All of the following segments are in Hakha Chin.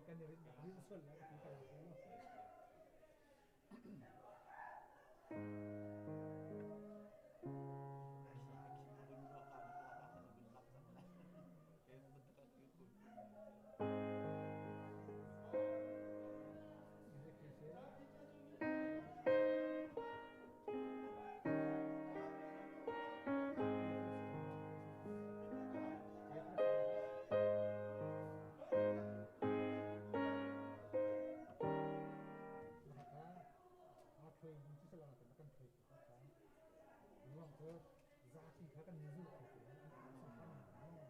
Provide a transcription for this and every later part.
Kan i rinh sual lai ka ti ka lo. Zapi kha kan zul kho te dan man kan kan kho sai lo.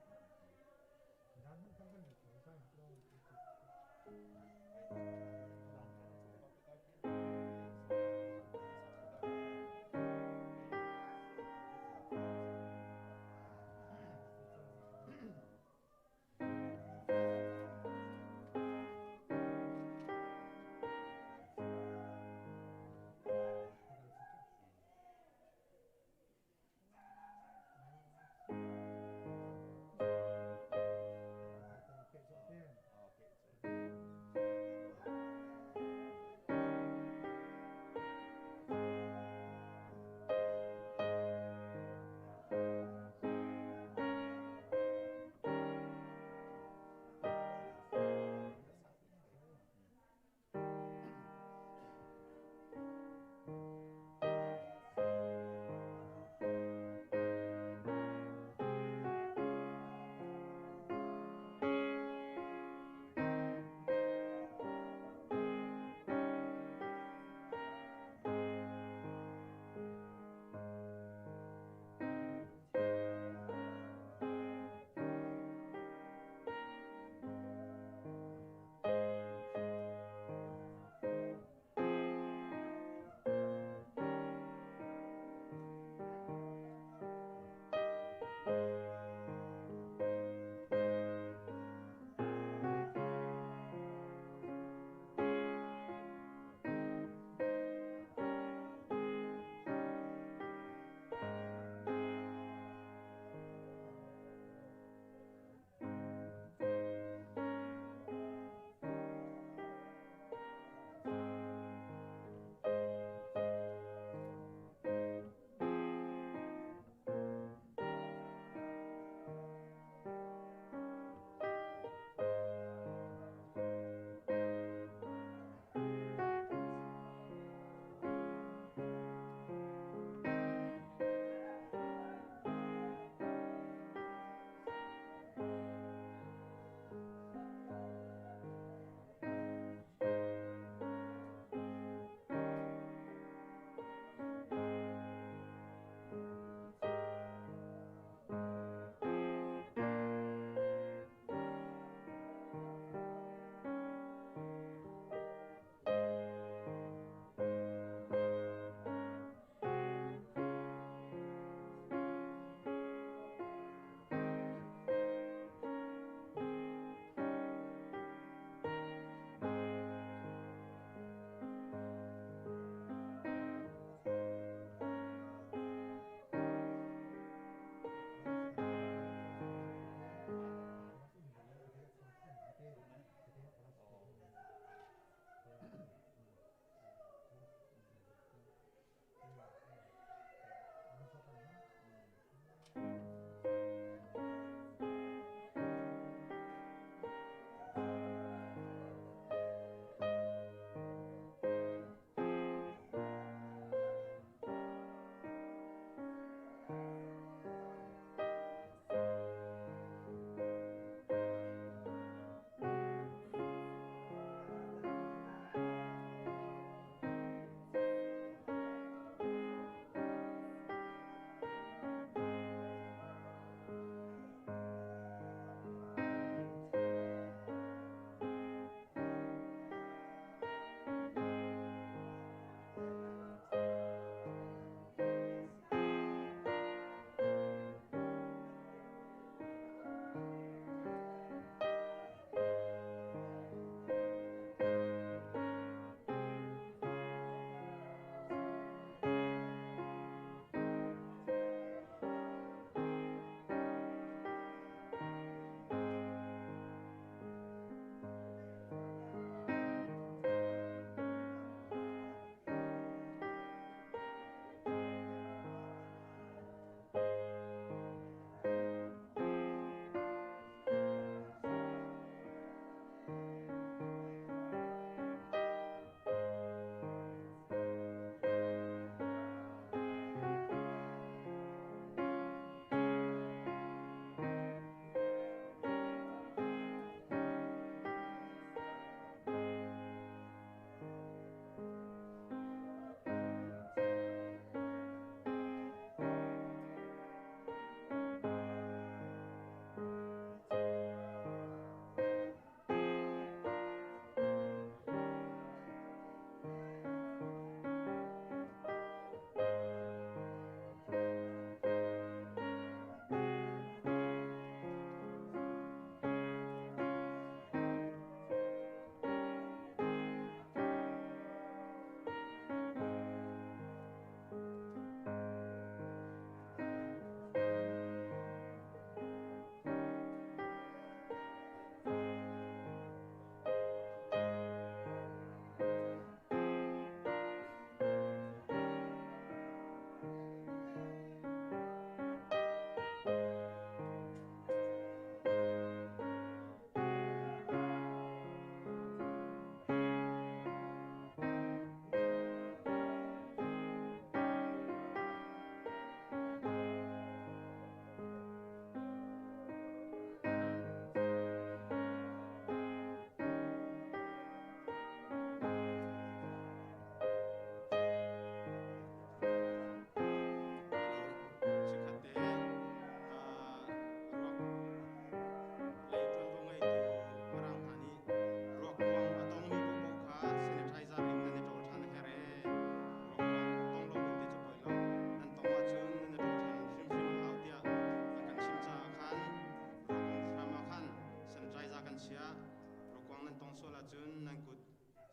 ahcun nan kut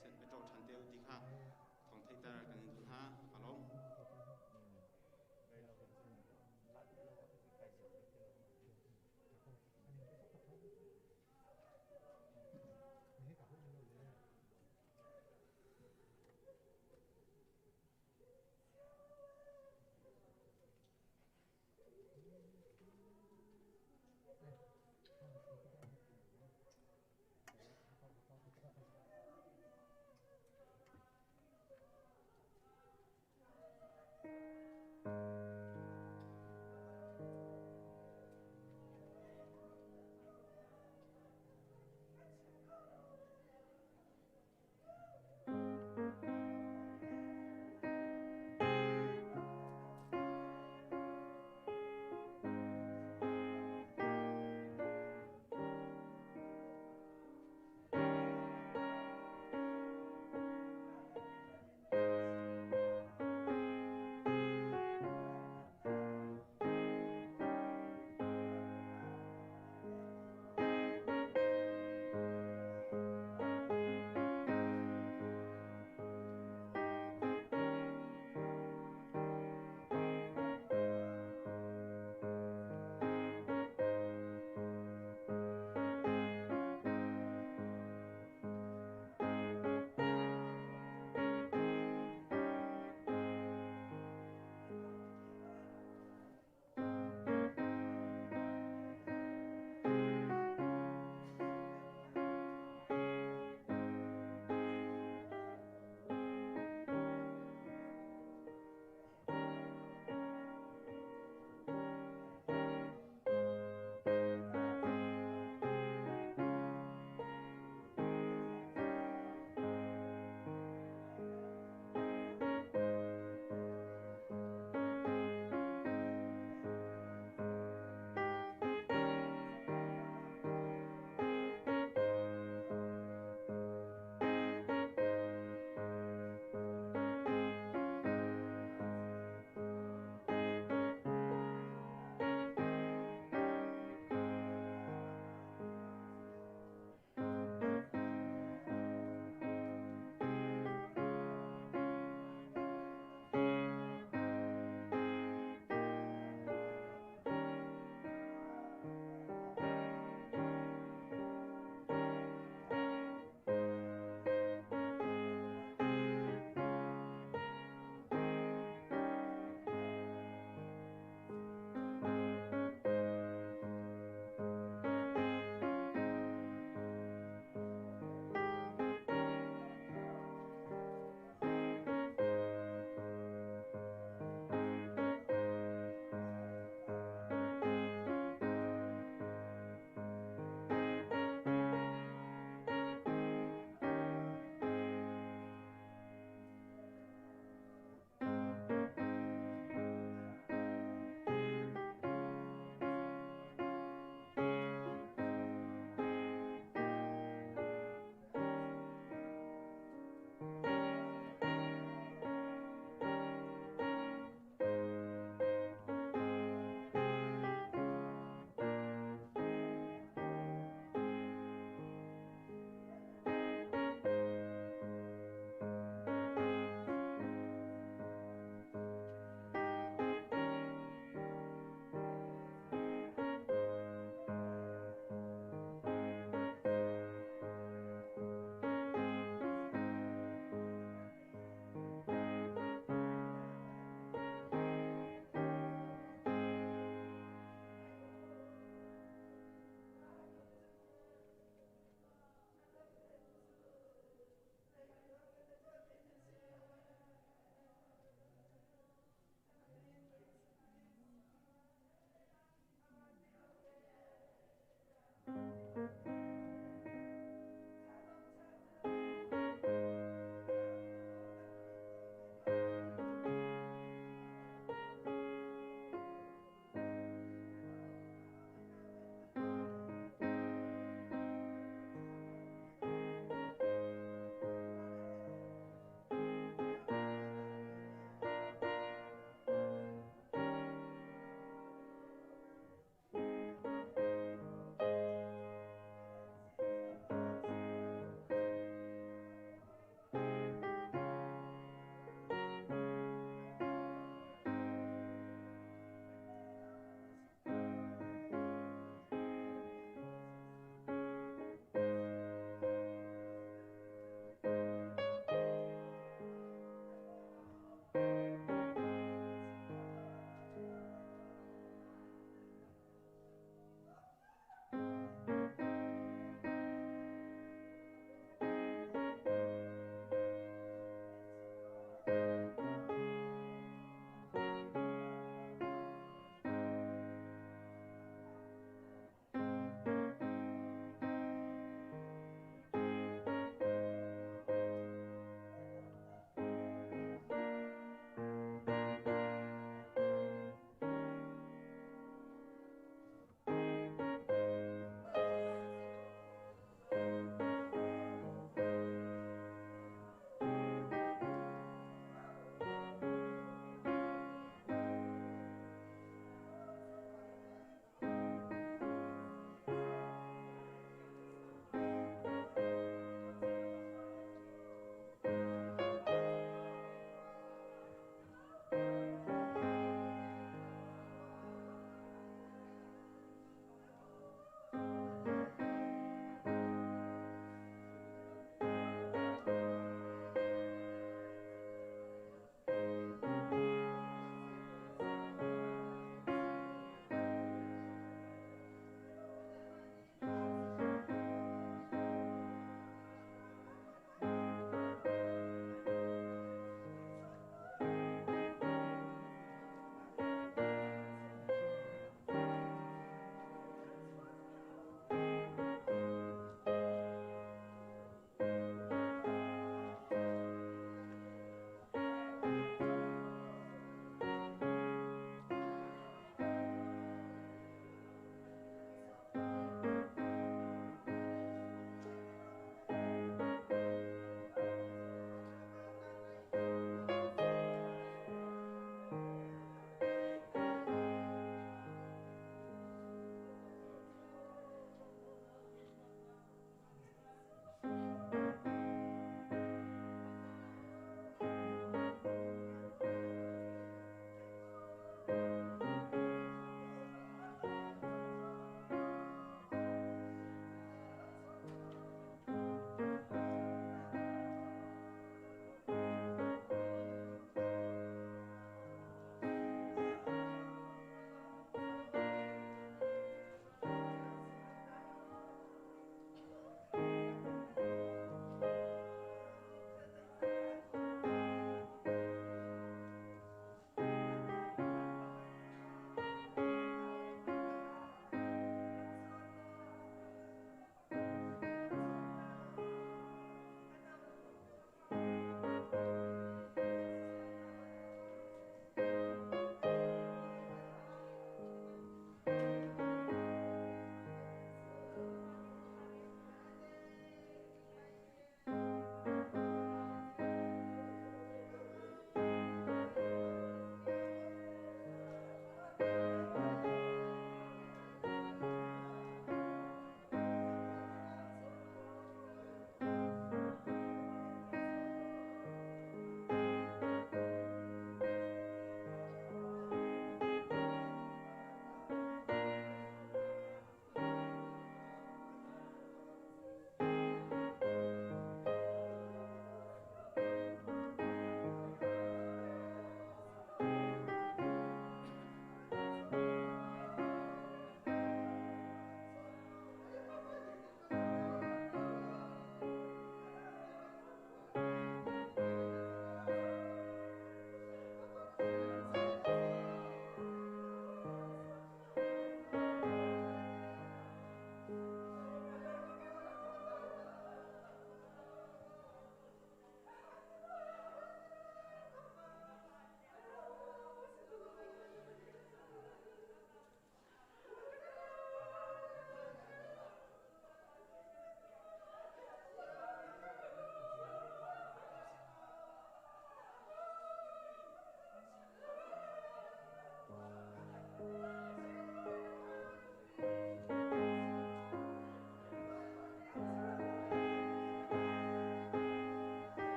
va ṭawl ṭhan te u ti kha thawng theihter kan in duh hna. Ka lawm.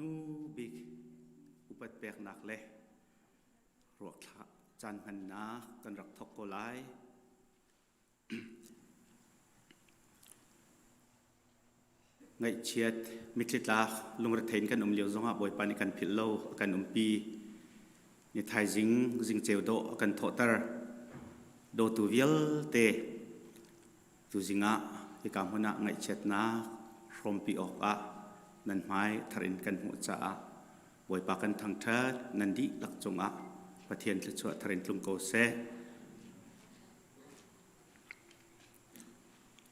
hnu bik upat peknak le ruakthlah caan hmannak kan rak thawk ko lai. Ngaihchiat, mitthli tlak, lungrethei in kan um lio zongah Bawipa nih kan philh lo, a kan umpi. Ni thaizing zingceu dawh a kan thawhter. Dawtu vialte tuzing ah hika hmun ah ngaihchiatnak hrawmpi awkah nan hmai thar in kan hmuh caah Bawipa kan thangṭhat, nan dihlak cungah Pathian thluachuah thar in tlung ko seh.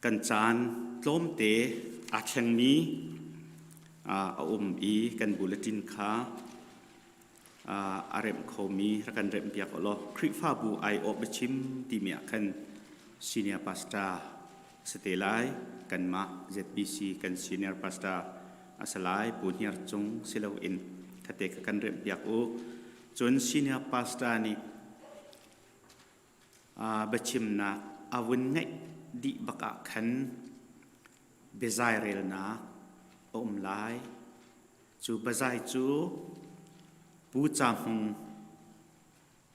Kan caan tlawmte aa thlengmi a um i kan bulletin kha a remh khomi rak kan remhpiak u law Khrihfabu aiawh biachim timi ah khan senior pastor si te lai. Kanmah ZBC kan senior pastor a si lai. Pu Hniar Cung si loin khate kha kan remhpiak u. Cun senior pastor nih Biachimnak a vun ngeih dih bak ah khan biazai relnak a um lai. Cu biazai cu Pu Ca Hmung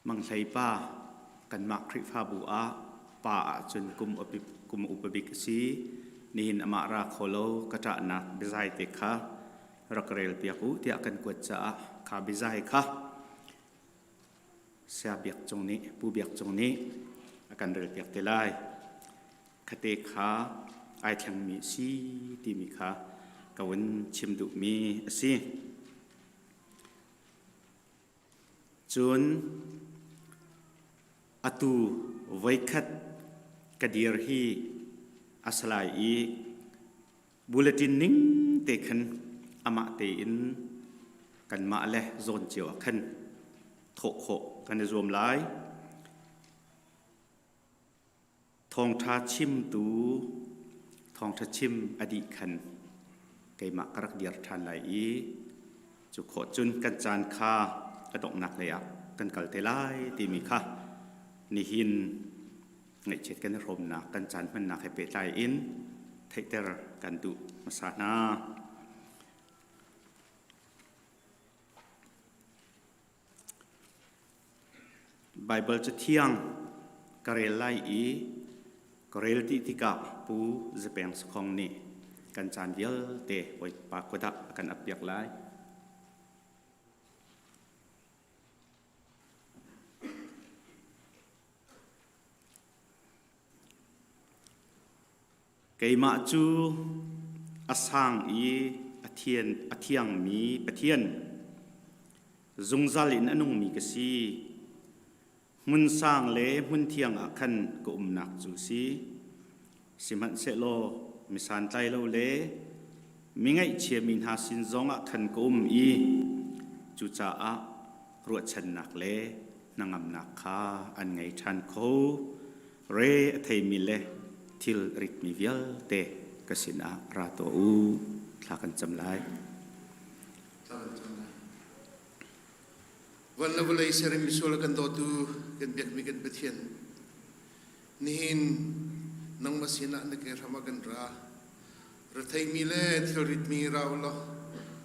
Mang Hlei pa kanmah Khrihfabu ah pa ahcun kum upa bik a si. Nihin amah ra kho lo ka ṭahnak biazai te kha rak relpiak u tiah kan kuat caah kha biazai kha Saya Biak Cung nih, Pu Biak Cung nih a kan relpiak te lai. Khate kha ai thlengmi si timi kha ka vun chim duhmi a si. Cun atu voikhat ka dir hi a salai i Bulletin ning te khan amah tein kanmah le zawn cio ah khan thawh khawh kan i zuam lai. Thawngṭha chimtu thawngṭha chim a dih khan keimah ka rak dir ṭhan lai i cu khawh cun kan caan kha a donghnak lei ah kan kal te lai timi kha nihin ngaihchiat kan i hrawmnak kan caan hmannak he pehtlai in theihter kan duh hmasa hna. Baibal Cathiang ka rel lai i ka rel dih tikah Pu Zapeng Sakhong nih kan caan vialte Bawipa kut ah a kan appiak lai. Keimah cu a sang i a thiangmi Pathian, zungzal in a nungmi ka si. Hmun sang le hmun thiang ah khan ka umnak cu si. Sihmanhsehlaw mi santlai lo le mi ngaihchiami hna sin zongah khan ka um i cucaah ruahchannak le hnangamnak kha an ngei ṭhan kho. Re a theimi le thil ritmi vialte ka sinah ra tuah u. Thla kan cam lai. Thla kan cam lai. Van le vawlei ser in misual kan dawtu kan biakmi kan Pathian nihin nangmah sinah na ke hram ah kan ra. Retheimi le thilritmi ra u law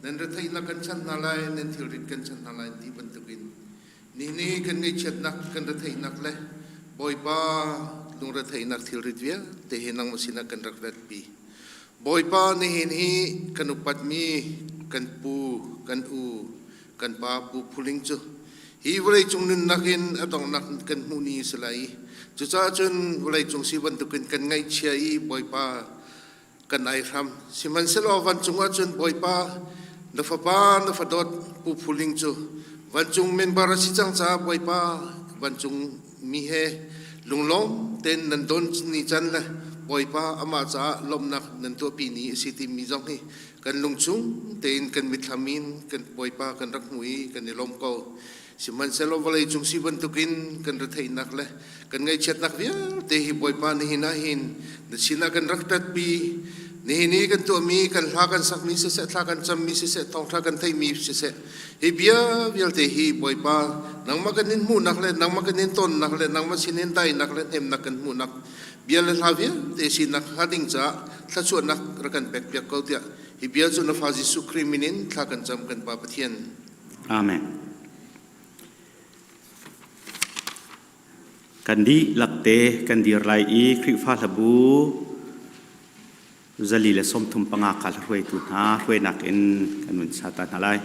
nan retheihnak kan chanh hna lai, nan thilrit kan chanh hna lai ti bantukin nihin kan ngaihchiatnak kan retheihnak le Bawipa lungretheihnak thilrit vialte hi nangmah sinah kan rak ratpi. Bawipa nihin hi kan upatmi kan pu, kan u, kan pa Pu Phuling cu hi vawleicung nunnak in a donghnak kan hmuh ni a si lai i cucaah cun vawleicung si bantukin kan ngaihchia i Bawipa kan ai hram. Sihmanhsehlaw vancung ah cun Bawipa na fapa na fadawt Pu Phuling cu vancung member a si cang caah Bawipa vancung mi he lunglawm tein nan don ni can le Bawipa amah caah lawmhnak nan tuahpi ni a si timi zong hi kan lungchung tein kan mitthlam in kan Bawipa kan rak hmu i kan i lawm ko. Sihmanhsehlaw vawlei cung si bantukin kan retheihnak le kan ngaihchiatnak vialte hi Bawipa nihin ah hin na sinah kan rak ṭatpi. Nihin i kan tuahmi, kan hla kan sakmi siseh, thla kan cammi siseh, thawngṭha kan theihmi siseh, hi bia vialte hi Bawipa nangmah kan in hmuhnak le nangmah kan in tonnak le nangmah sinin dainak le hnemnak kan hmuhnak Bia le hla vialte sinak hnga ding caah thluachuahnak rak kan pek piak ko tiah hi bia cu na fa Jesuh Khrih min in thla kan cam kan Pa Pathian. Amen. Kan dihlak te kan dir lai i Khrihfa hlabu 435 ka hruaitu hna hruainak in kan vun sa ta hna lai.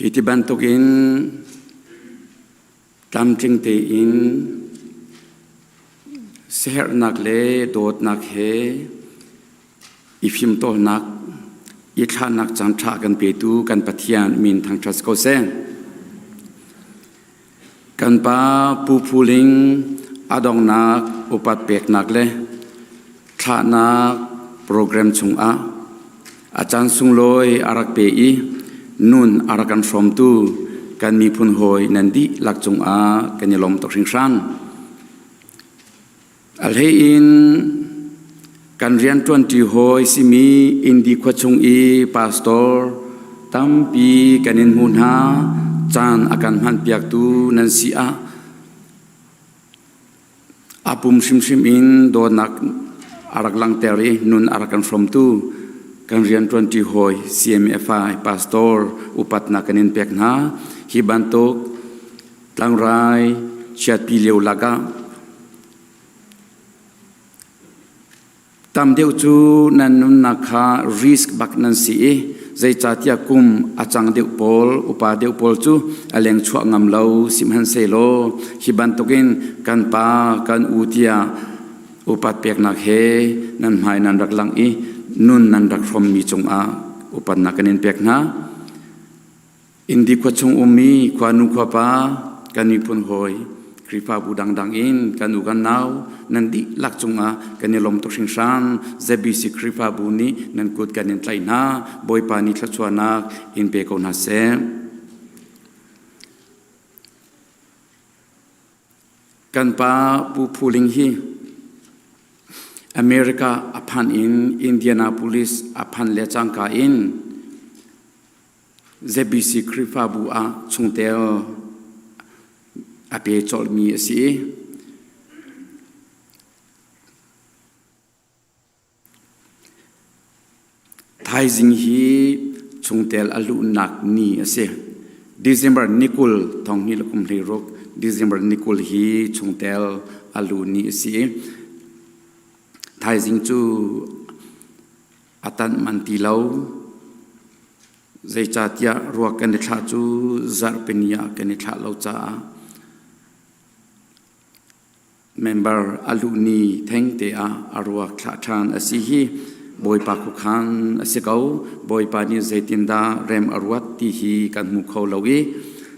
Hi ti bantukin tlamtling tein siaherhnak le dawtnak he i fimtawlnak i thlahnak caan ṭha kan petu kan Pathian min thangṭhat ko seh. Kan pa Pu Phu Ling a donghnak upat peknak le thlahnak program chungah a caan sunglawi a rak pe i nun a rak kan hrawmtu kan miphun hawi nan dihlak cungah kan i lawm tuk hringhran. A hlei in kan rianṭuanṭi hawi simi Indi khua chung i pastor tampi kan in hmu hna. caan a kan hmanpiaktu nan si ah a pum hrimhrim in dawtnak a rak langhter i nun a rak kan hrawmtu kan rianṭuanṭi hawi CMFI pastor upatnak kan in pek hna. Hi bantuk tlangrai chiatpi lio lakah Tam deuh cu nan nunnak kha risk bak nan si i zeicahtiah kum a cang deuh pawl, upa deuh pawl cu a leng chuah ngam lo sihmanhsehlaw hi bantukin kan pa, kan u tiah upat peknak he nan hmai nan rak langh i nun nan rak hrawmmi cungah upatnak kan in pek hna. Indi khua chung ummi khuanu khuapa kan miphun hawi Khrihfabu dangdang in kan u kan nau nan dihlak cungah kan i lawm tuk hringhran. ZBC Khrihfabu nih nan kut kan in tlaih hna. Bawipa nih thluachuahnak in pe ko hna seh. Kan pa Pu Phu Ling hi America a phan in Indianapolis a phan le cangka in ZBC Khrihfabu ah chungtel a pe colhmi a si i thaizing hi chungtel a luhnak ni a si. December ni 20 thong hnih le kum 16 December ni 20 hi chungtel a luh ni a si i thaizing cu A tanh man ti lo. Zeicahtiah ruak kan i thlah cu zarhpini ah kan i thlah lo caah member a luh ni thengte ah a ruak thlah ṭhan a si hi Bawipa khuakhan a si ko. Bawipa nih zeitindah rem a ruat ti hi kan hmu kho lo i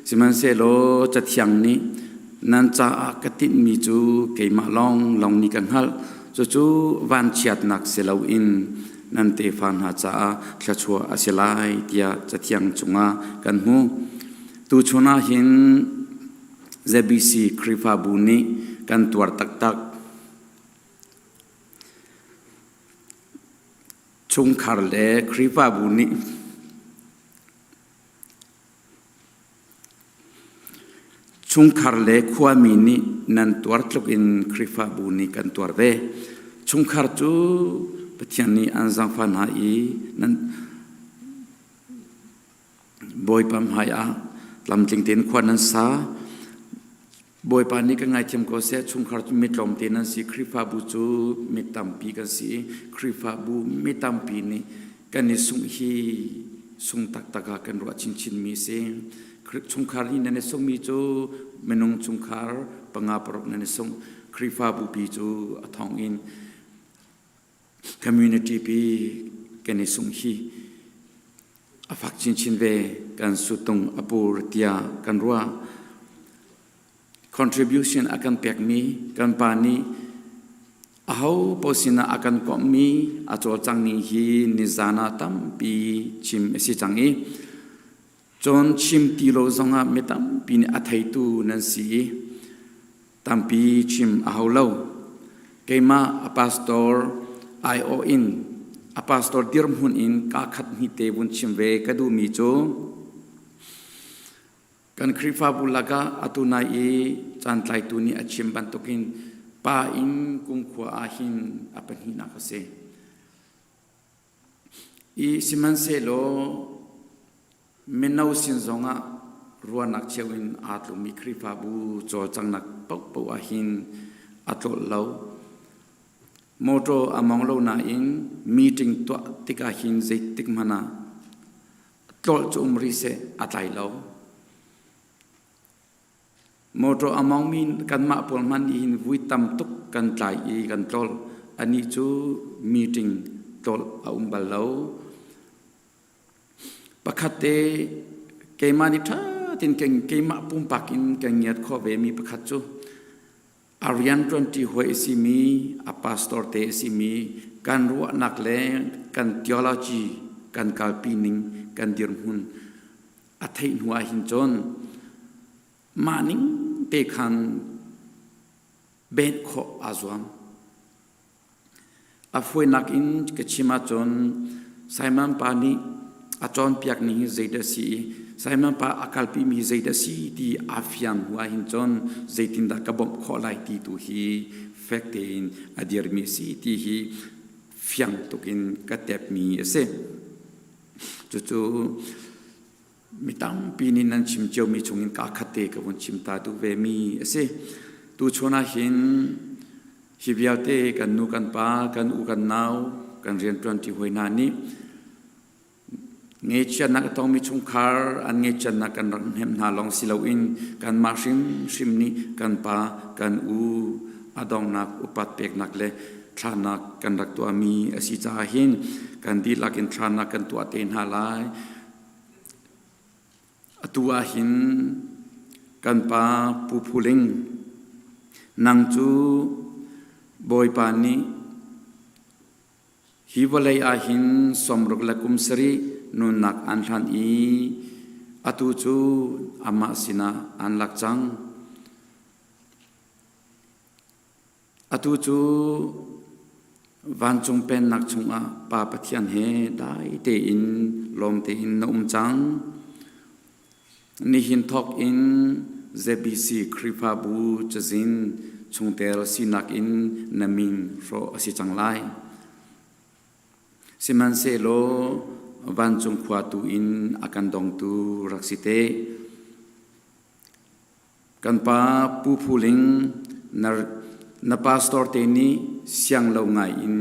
sihmanhsehlaw Cathiang nih nan caah ka tinhmi cu keimah lawnglawng nih ka hngalh. Cucu vanchiatnak si loin nan tefa hna caah thluachuah a si lai tiah Cathiang chungah kan hmu. Tuchun ah hin ZBC Khrihfabu nih kan tuar taktak. Chungkhar le Khrihfabu nih Chungkhar le khuami nih nan tuar tluk in Khrihfabu nih kan tuar ve. Chungkhar cu Pathian nih an zaangfah hna i nan Bawipa hmai ah tlamtling tein khua nan sa. Bawipa nih kan ngaithiam ko seh. Chungkhar cu mi tlawmte nan si. Khrihfabu cu mi tampi kan si i Khrihfabu mi tampi nih kan i sungh hi sung taktak ah kan ruah chinchinmi a si. Chungkhar nih nan i sunghmi cu minung chungkhar panga paruk nan i sungh. Khrihfabu pi cu a thong in community pi kan i sungh hi a fak chinchin ve. Kan suttung a pur tiah kan ruah. Contribution a kan pekmi kan pa nih aho paoh sinah a kan komhmi a cawlcang ning hi nizan ah tampi chim a si cang i cun chim ti lo zongah mi tampi nih a theitu nan si i tampi chim a hau lo. Keimah a pastor aiawh in a pastor dirhmun in kaa khat hnih te vun chim ve ka duhmi cu kan Khrihfabu lakah atu nai i caantlaitu nih a chim bantukin pa in kumkhua ah hin a pahnihnak a si. I sihmanhsehlaw mino sin zongah ruahnak cheu in aa tlummi Khrihfabu cawlcanghnak paohpaoh ah hin a tlolh lo. Motor a mong lo nain meeting tuah tikah hin zeitik hmanh ah tlolh cu um rih seh a tlai lo. Motor a mongmi kanmah pawl hmanh nih hin vui tam tuk kan tlai i kan tlolh. Anih cu meeting tlolh a um bal lo. Pakhat te keimah nih ṭha tein keimah pumpak in ka ngiat khawh vemi pakhat cu a rianṭuanṭi hawi a simi, a pastor te a simi kan ruahnak le kan theology kan kalpi ning kan dirhmun a theih hnu ah hin cun mah ning te khan benh khawh aa zuam. A fawinak in ka chim ahcun Simon pa nih a cawnpiak ning hi zeidah a si i Simon pa a kalpi mi zeidah si ti aa fiang hnu ahhin cun zeitindah ka bawmh khawh lai ti tu hi fek tein a dirmi a si ti hi fiang tuk in ka tepmi a si. Cucu mi tampi nih nan chim ciomi chungin kaa khat te ka vun chim ta duh vemi a si. Tuchun ahhin hi vialte kan nu kan pa, kan u kan nau, kan rianṭuanṭi hawi hna nih Ngeihchiatnak a tongmi chungkhar an ngeihchiatnak kan rak hnemh hna lawng si loin kanmah hrimhrim nih kan pa, kan u a donghnak upat peknak le thlahnak kan rak tuahmi a si caah hin kan dihlak in thlahnak kan tuah te hna lai. Atu ah hin kan pa Pu Phu Ling, nang cu Bawipa nih Hi vawlei ah hin sawmruk le kum sarih nunnak an hlan i atu cu amah sinah an lak cang. Atu cu vancung pennak chungah Pa Pathian he dai tein lawm tein na um cang. Nihin thawk in ZBC Khrihfabu cazin chungtel sinak in na min hrawh a si cang lai. Sihmanhsehlaw vancung khua tu in a kan dongtu rak si te. Kan pa Pu Phu Ling, na, na pastor te nih siang lo ngai in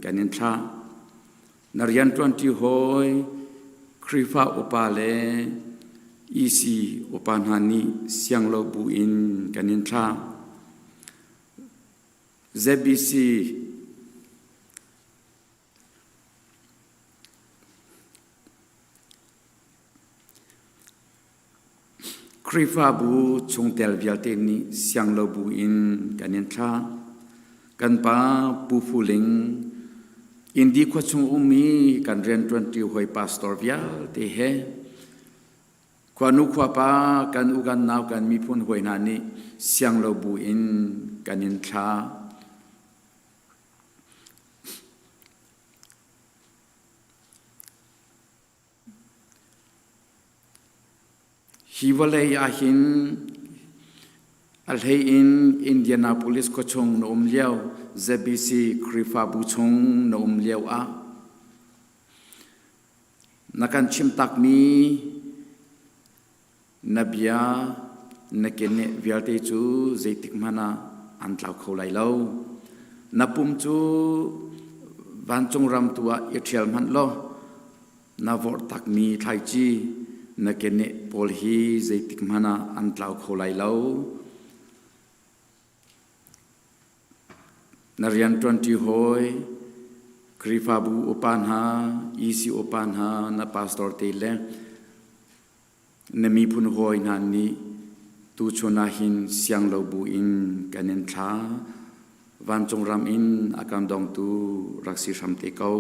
kan in thlah. Na rianṭuanṭi hawi Khrihfa upa le EC upa hna nih siang lo buin kan in thlah. ZBC Khrihfabu chungtel vialte nih siang lo buin kan in thlah. Kan pa Pu Fu Ling, Indi khuachung ummi kan rianṭuanṭi hawi pastor vialte he khuanu khuapa kan u kan nau kan miphun hawi hna nih siang lo buin kan in thlah. Hi vawlei ahhin a hlei in Indianapolis khuachung na um lio, ZBC Khrihfabu chung na um lio ah na kan chimtakmi na bia na keneh vialte cu zeitik hmanh ah an tlau kho lai lo. Na pum cu vancung ram tu ah i ṭhial hmanh law na vorh takmi thlaici na keneh pawl hi zeitik hmanh ah an tlau kho lai lo. Na rianṭuanṭi hawi, Khrihfabu upa hna, EC upa hna, na pastor te le Na miphun hawi hna nih tuchun ah hin siang lo buin kan in thlah. Vancung ram in a kan dongtu rak si hram te ko.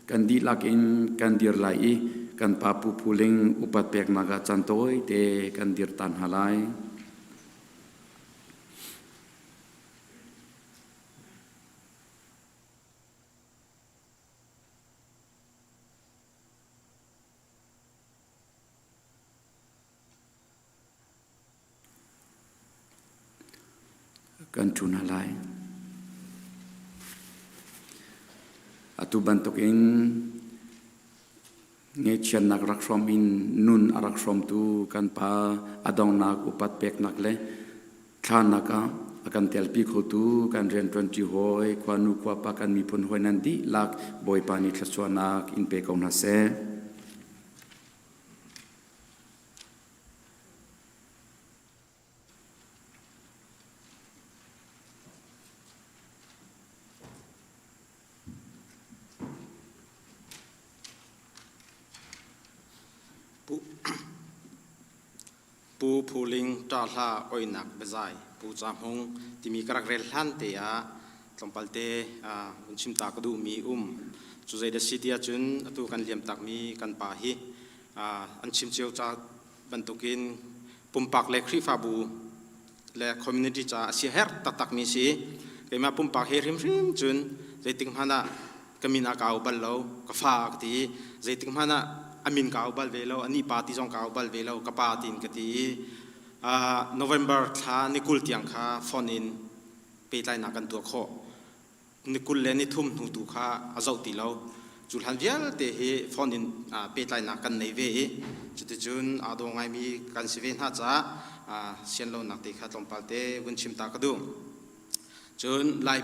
Kan dihlak in kan dir lai i kan pa Pu Phu Ling upat peknak ah caan tawite kan dir ta hna lai. Kan ṭu hna lai. Atu bantukin ngaihchiatnak rak hrawm in nun a rak hrawmtu kan pa a donghnak upat peknak le thlanak ah a kan telpi khotu kan rianṭuanṭi hawi khuanu khuapa kan miphun hawi nan dihlak Bawipa nih thluachuahnak in pe ko hna seh. Pu Phu Ling ṭahhla oinak biazai Pu Ca Hmung timi ka rak rel hlan te ah tlawmpal te vun chim ta ka duhmi um. Cu zei dah si ti ahcun atu kan liam takmi kan pa hi an chim cio ca bantukin pumpak le Khrihfabu le community caah a siaherh taktakmi si. Keimah pumpak he hrimhrim cun zeitik hmanh ah ka min ah ka au bal lo, ka fa ka ti. Zeitik hmanh ah A min ka au bal ve lo, ani pa ti zong ka au bal ve lo, ka pa tiin ka ti i November thla ni 20 tiang kha phone in pehtlainak kan tuah khawh. Ni 23 hnu tu kha a zoh ti lo. Cu hlan vialte hi phone in pehtlainak kan nei ve i cuticun aa daw ngaimi kan si ve hna caah sian lonak te kha tlawmpal te vun chim ta ka duh. Cun Lai,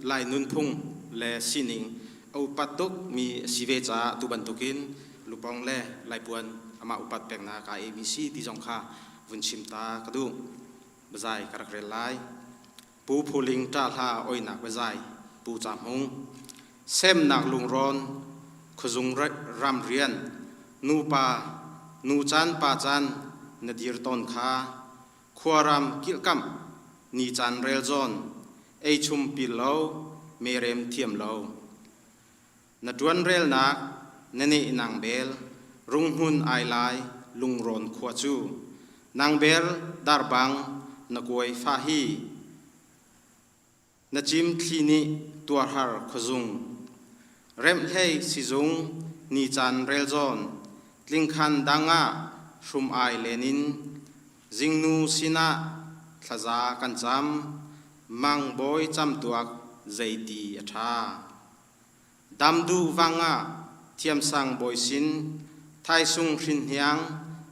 Lai nunphung le sining a upat tukmi a si ve caah tu bantukin lupong le laipuan amah upat peknak aa ABC ti zong kha vun chim ta ka duh. Biazai ka rak rel lai. Pu Phuling ṭahhla oinak biazai Pu Ca Hmung. Semnak lungrawn khuazung ram rian nupa nu caan pa caan na dir tawn kha khuaram kilhkamh ni caan rel zawn ei chum pil lo merem thiam lo na ṭuan relnak na neh nang bel runghmun ai lai lungrawn khua cu nang bel darbang na kuai fa hi Na cim thli nih tuarhar khuazung, remhhlei sizung ni caan rel zawn, tlingkhan dang ah hrum ai len in, zingnu sinah thlaza kan cam, mang bawi camtuak zeiti a ṭha. Damduh vang ah thiamsang bawi sin, thaisung hrinhniang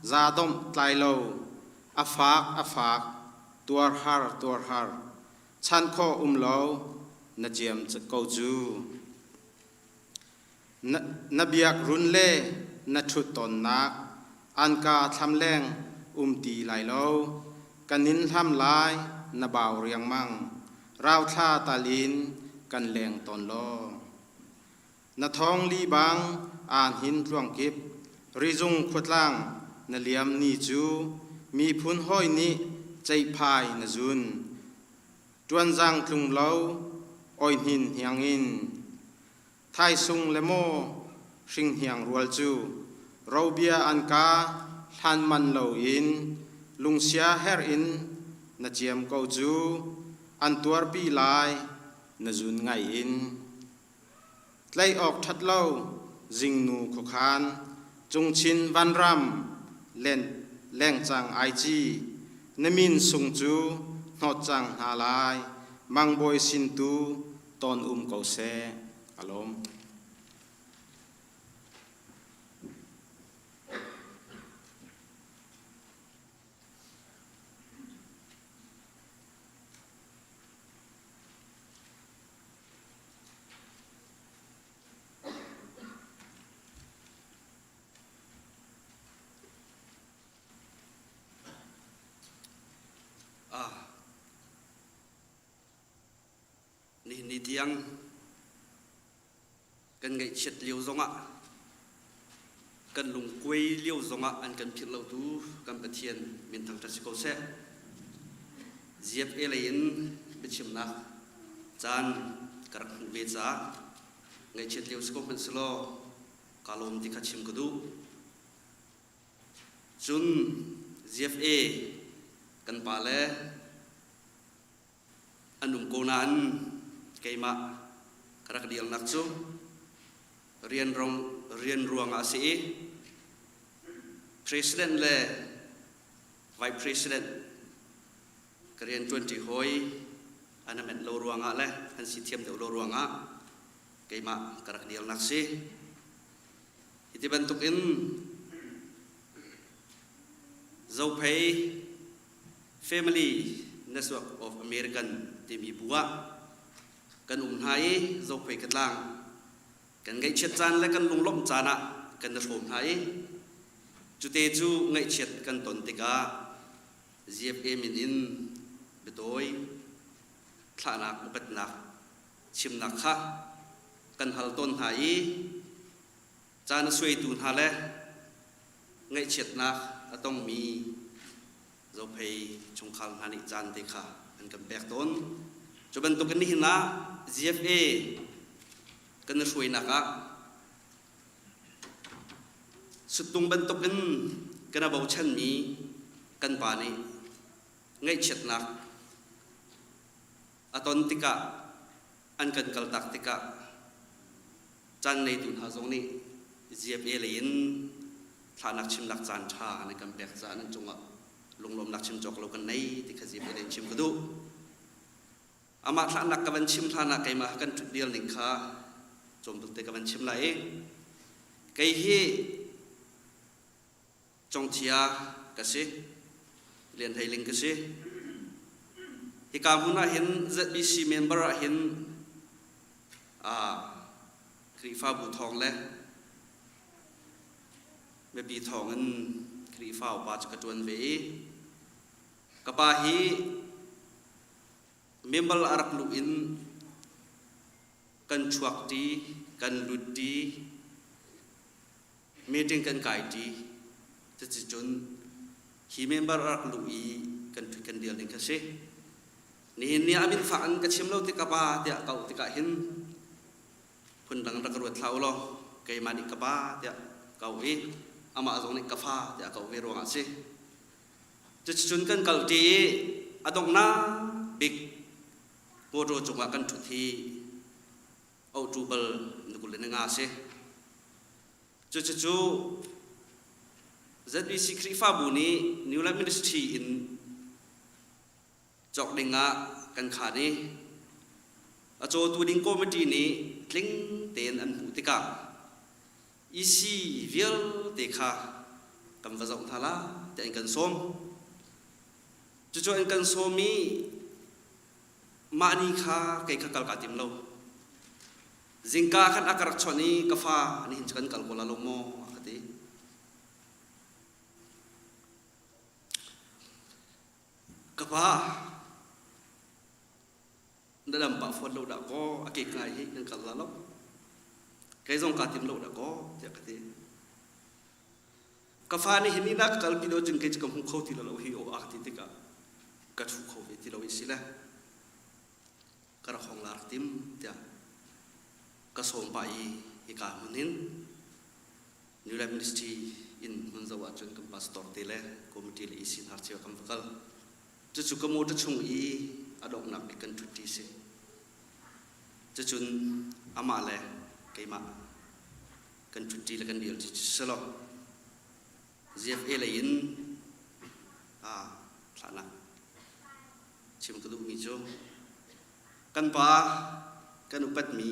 za domh tlai lo, a fak a fak, tuar har tuar har, Chan khawh um lo na ciam ko cu. Na, na biak run le na ṭhut tawnnak anka thlamleng um ti lai lo. Kan in hlam lai na bau riangmang. Rauthla tal in kan leng tawn law. Na thawng li bang aa hnin tluangkip, rizung khuatlang na liam ni cu miphun hawi nih ceihphai na zun. Ṭuanzang tlung lo oi hnin hniang in. Thaisung le maw hringhniang rual cu robia an ka hlan man lo in lungsia herh in na ciam ko cu an tuarpi lai na zun ngai in. Tlaih awk ṭhat lo zingnu khuakhan cungchin vanram len lengcang ai ci na min sung cu hnawt cang hna lai mangbawi sin tu tawn um ko seh alawm. Nihin ni tiang kan ngaihchiat lio zongah kan lungkuai lio zongah an kan philh lotu kan Pathian min thangṭhat si ko seh. GFA lei in biachimnak caan ka rak hmuh ve caah ngaihchiat lio si ko hmanh selaw kaa lawm ti kha chim ka duh. Cun GFA kan pale an um ko nain keimah ka rak dialnak cu rian rong rian ruangah a si i President le Vice President ka rian ṭuanṭi hawi an a menh lo ruangah le an si thiam deuh lo ruangah keimah ka rak dialnak si. Hi ti bantukin Zophei Family Network of American timi bu ah kan um hna i Zophei Katlang kan ngaihchiat caan le kan lunglawmh caan ah kan i hrawm hna i cute cu ngaihchiat kan ton tikah GFA min in biatawi thlahnak upatnak chimnak kha kan hal tawn hna i caan a suaitu hna le ngaihchiatnak a tongmi Zophei chungkhar hna nih caan te kha an kan pek tawn. Cu bantukin nihin ah GFA kan i hruainak ah suttung bantukin kan i bochanmi kan pa nih ngaihchiatnak a ton tikah an kan kaltak tikah caan ngeitu hna zong nih GFA lei in Thlahnak chimnak caan ṭha nan kan pek caah nan cungah lunglawmnak chim cawk lo kan nei ti kha zip in chim ka duh. Amah thlahnak ka van chim hlan ah keimah kan ṭhut dial ning kha cawmtuk te ka van chim lai i kei hi Congthia ka si. Lian Hlei Ling ka si. Hika hmun ah hin ZBC member ah hin Khrihfabu thawng le mipi thawng in Khrihfa upa cu ka ṭuan ve i ka pa hi member a rak luh in kan chuak ṭi, kan lut ṭi, meeting kan kai ṭi. Cuticun hi member a rak luh i kan ṭhut kan dial ning kha si. Nihin ni ah min fak in ka chim lo tik ka pa tiah ka auh tikah hin phundang rak ka ruat hlah u law keimah nih ka pa tiah ka auh i amah zong nih ka fa tiah ka auh ve ruangah a si. Cuticun kan kal ṭi i a donghnak bik motor cungah kan ṭhut hi auhṭu bal na kul le na nga a si. Cucucu ZBC Khrihfabu nih New Life Ministry in cawk ding ah kan khaan i a cawtu ding committee nih tling tein an hmuh tikah EC vialte kha kan va zoh hna la tiah an kan sawm. Cucu an kan sawm i mah ni kha kei kha kal kaa tim lo. Zingka khan a ka rak chawnh i ka fa nihin cu kan kal ko la lo maw a ka ti. Ka pa na dam pah fawn lo dah kaw a kek ngai hi kan kal la lo. Kei zong kaa tim lo dah kaw tiah ka ti. Ka fa nih hin ina ka kalpi lo cun kei cu ka hmu kho ti lo hi aw a ka ti tikah ka thu kho ve ti lo i si le ka rak hong la rak tim tiah ka sawm pah i hika hmun hin New Life Ministry in hmun zoh ahcun kan pastor te le committee le EC hna cio kan va kal. Cucu ka motor chung i a donghnak bik kan ṭhut ṭi si. Cucun amah le keimah kan ṭhut ṭi le kan dil ṭi si lo. ZFA lei in thlahnak chim ka duhmi cu kan pa kan upatmi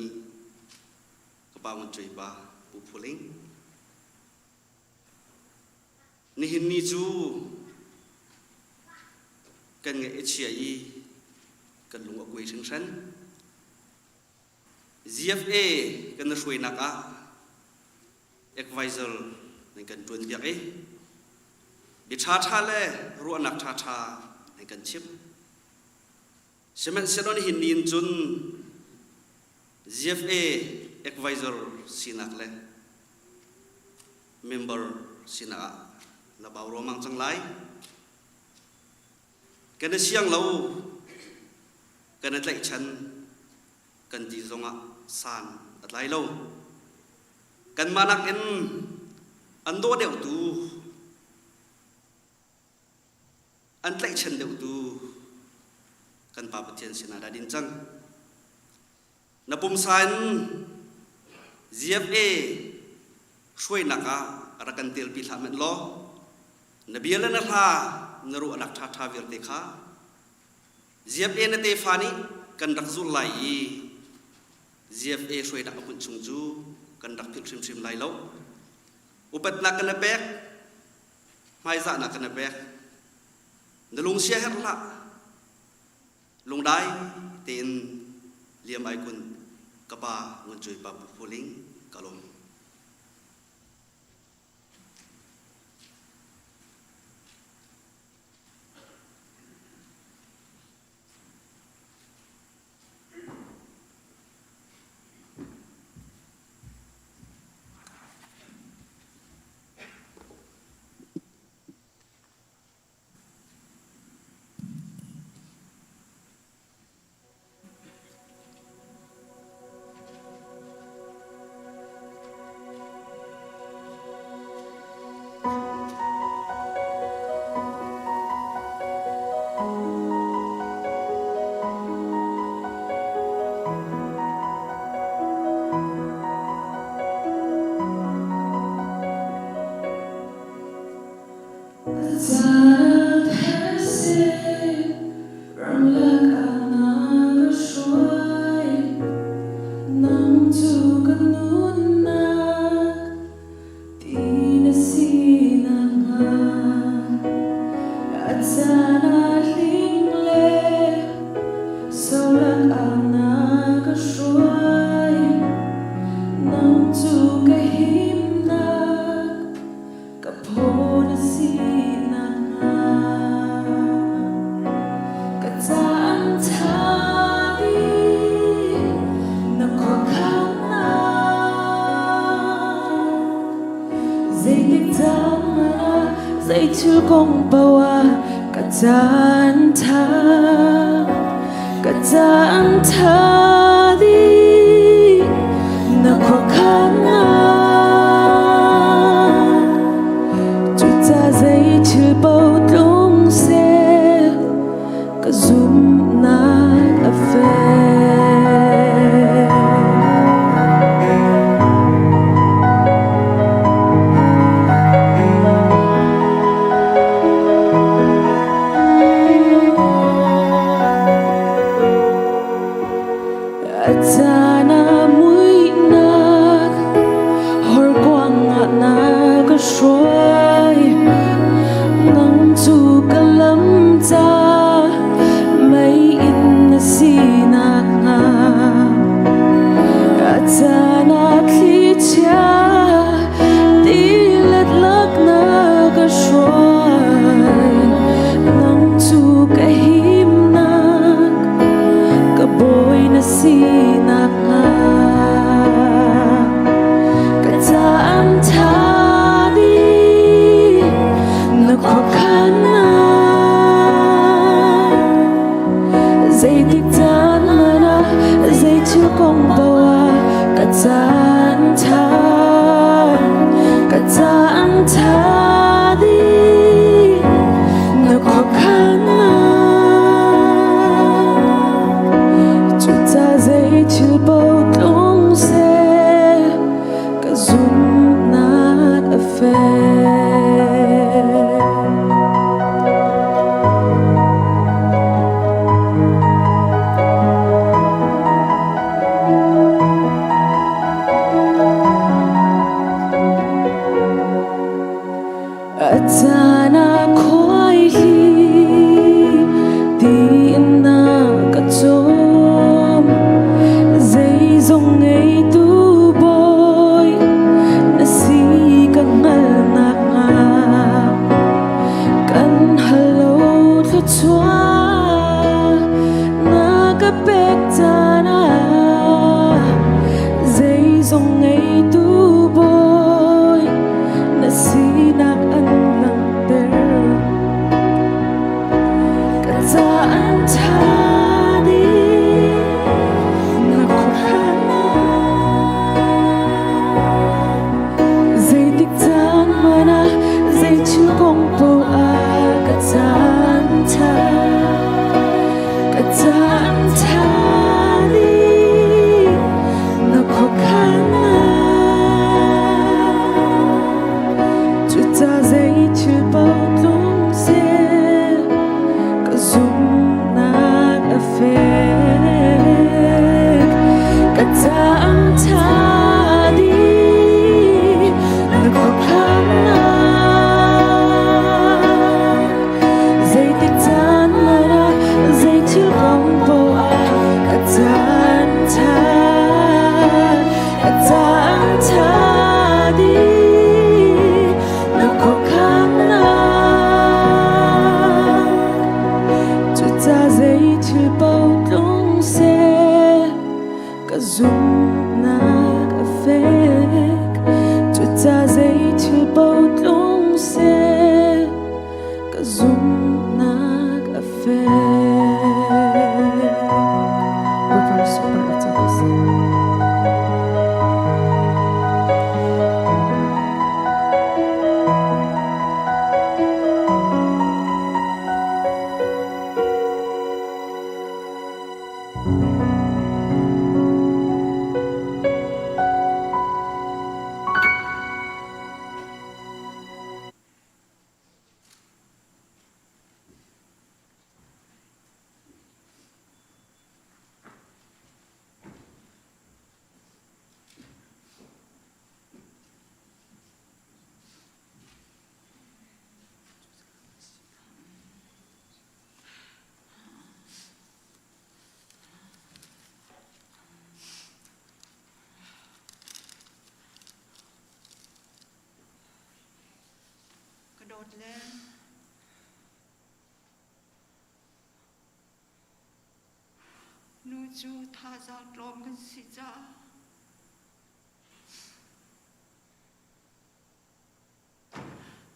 ka pa Ngun Cuai pa Pu Phu Ling nihin ni cu kan ngaih a chia i kan lung a kuai hringhran. ZFA kan na hruainak ah advisor nan kan ṭuan piak i bia ṭhaṭha le ruahnak ṭhaṭha nan kan chimh. Sihmanhsehlaw nihin ni in cun ZFA advisor sinak le member sinak ah na bau ruangmang cang lai. Kan i siang lo, kan i tlaihchan kan ti zongah san a tlai lo. Kanmah nakin an daw deuhtu, an tlaihchan deuhtu kan Pa Pathian sinah dah din cang. Na pumsa in GFA hruainak ah rak kan telpi hlah hmanh law na bia le na hla na ruahnak ṭhaṭha vialte kha GFA na tefa nih kan rak zulh lai i GFA hruainak a hmunh chung cu kan rak philh hrimhrim lai lo. Upatnak kan na pek, hmaizahnak kan na pek. Na lung sia herh hlah. Lungdai tein liam ai kun ka pa Ngun Cuai pa Pu Phu Ling ka lawm. thil kong poah ka caan tha ka caan tha dih na khuakhan Cuca zei thil paoh tlung seh ka zumhnak a fek. A caan ah muihnak horkuang ah na ka hruai nang cu ka lam ca mei in na sinak hnga a caan ah thlichia tilet lak na ka hruai nang cu ka himnak ka bawi na sinak hnga ka caan ṭha dih na khuakhannak zeitik caan hmanh ah zei thil kong paoh ah ka caan ṭha ka caan ṭha dih na khuakhannak cuca zei thil paoh tlung seh ka zumhnak a fek. A caan ah khuaihli tiin na ka cawm zeizong ngeitu bawi na si ka hngalhnak hnga kan hal lo thluachuah na ka pek caan ah zeizong ngeitu bawi na sinak an langhter ka caan ṭha dih na khuaruahnak zeitik caan hmanh ah zei thil kong paoh ah ka caan ṭha ka caan ṭha dih na khuakhannak cuca zei thil paoh tlung seh ka zumhnak a fek ka caan ṭha dih na khuakhannak zeitik caan hmanh ah zei thil kong paoh ah ka caan ṭha ka caan ṭha dih na khuakhannak cuca zei thil paoh tlung seh ka zumhnak a fek cuca zei thil paoh tlung seh ka zumhnak a fek. Bawipa super a cak a si. Ka dawt le nu cu thazaang tlawm kan si caah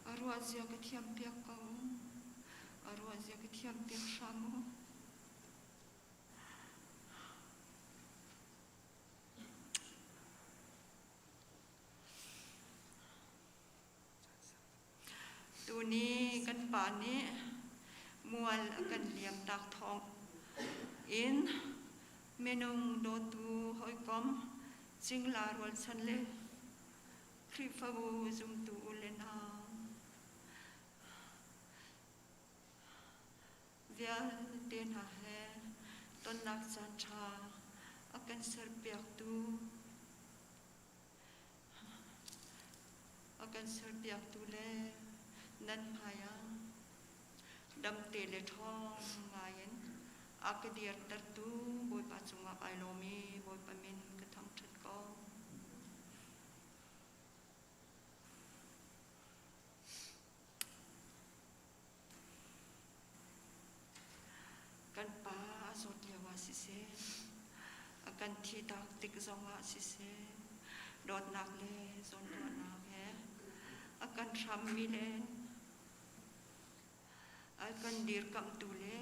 a ruah Ruahzia ka thiam piak ko. A ruahzia ka thiam piak hram u. Tuni kan pa nih mual a kan liam tak thawng in minung dawtu hawikom cingla rualchan le Khrihfabu zumtu u le nau vialte hna he tonnak caan ṭha a kan serpiaktu A kan serpiaktu le nan hmaiah damte le ṭhawng ngaiin a ka dirtertu Bawipa cungah ai lawm i Bawipa min ka thangṭhat ko. Kan pa a zawt lioah siseh, a kan thihtak tik zongah siseh, dawtnak le zawnruahnak he a kan hrammi le a kan dirkamhtu le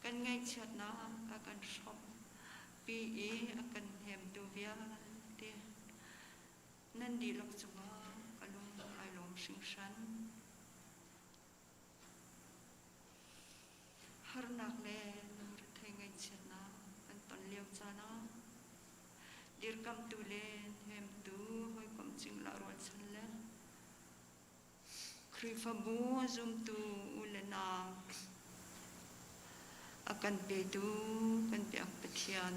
kan ngaihchiatnak a kan hrawmpi i a kan hnemtu vialte nan dihlak cungah ka lung ai lawm hringhran. Harnak le lungrethei ngaihchiatnak kan ton lio caan ah dirkamhtu le hnemtu hawikom cingla rualchan le Khrihfabu zumtu u le nau a kan petu kan biak Pathian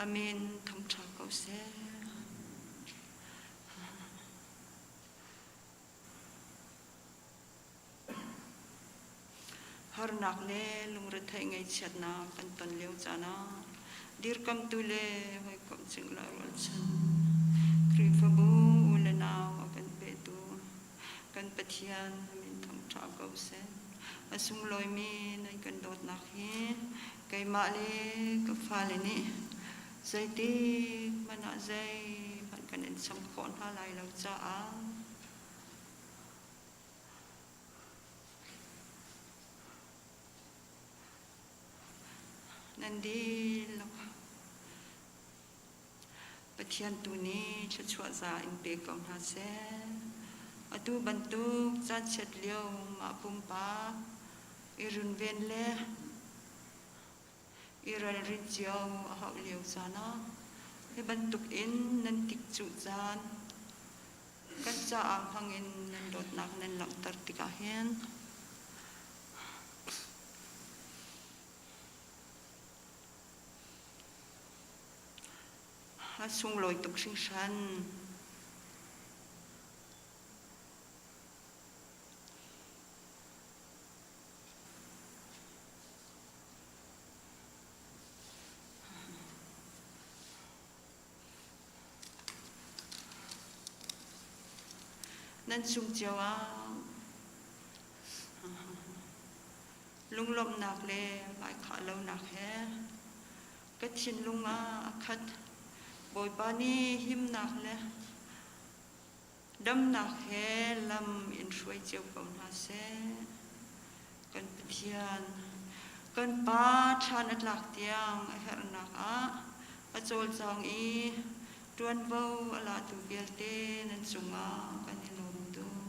Amen thangṭha ko seh. Harnak le lungretheih ngaihchiatnak kan ton lio caan ah dirkamtu le hawikom cingla rualchan Khrihfabu u le nau a kan petu kan Pathian na min thangṭha ko seh. A sunglawimi nan kan dawtnak hi keimah le ka fale nih zeitik hmanh ah zeihmanh kan in cham khawh hna lai lo caah Nan dihlak Pathian tu nih thluachuah za in pe ko hna seh. Atu bantuk caanchiat lio mah pumpak i runven le i ralrin cio a hauh lio caan ah hi bantuk in nan tikcuh caan kan caah hmangin nan dawtnak nan langhter tikah hin a sunglawi tuk hringhran. Nan sung cio ah lunglawmhnak le hmaikhah lonak he ka thinlung ah a khat. Bawipa nih himnak le Damnak he lam in hruai cio ko hna seh. Kan Pathian, kan Pa thlan a tlak tiang a herhnak ah a cawlcang i ṭuanvo a latu vialte nan cungah kan i lawm tuk.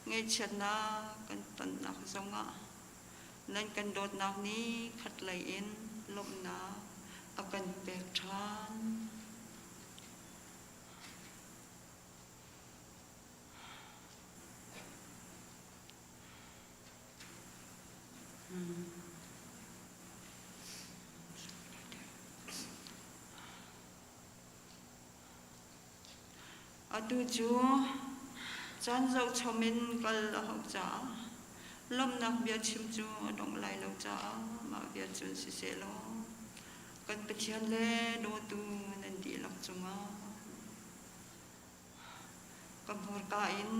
Ngaihchiatnak kan tonnak zongah nan kan dawtnak nih khatlei in lawmhnak a kan pek ṭhan. Atu cu caan zohchom in kal a hauh caah lawmhnak biachim cu a dongh lai lo caah mah bia cun siseh law kan Pathian le dawtu nan dihlak cungah ka hmurka in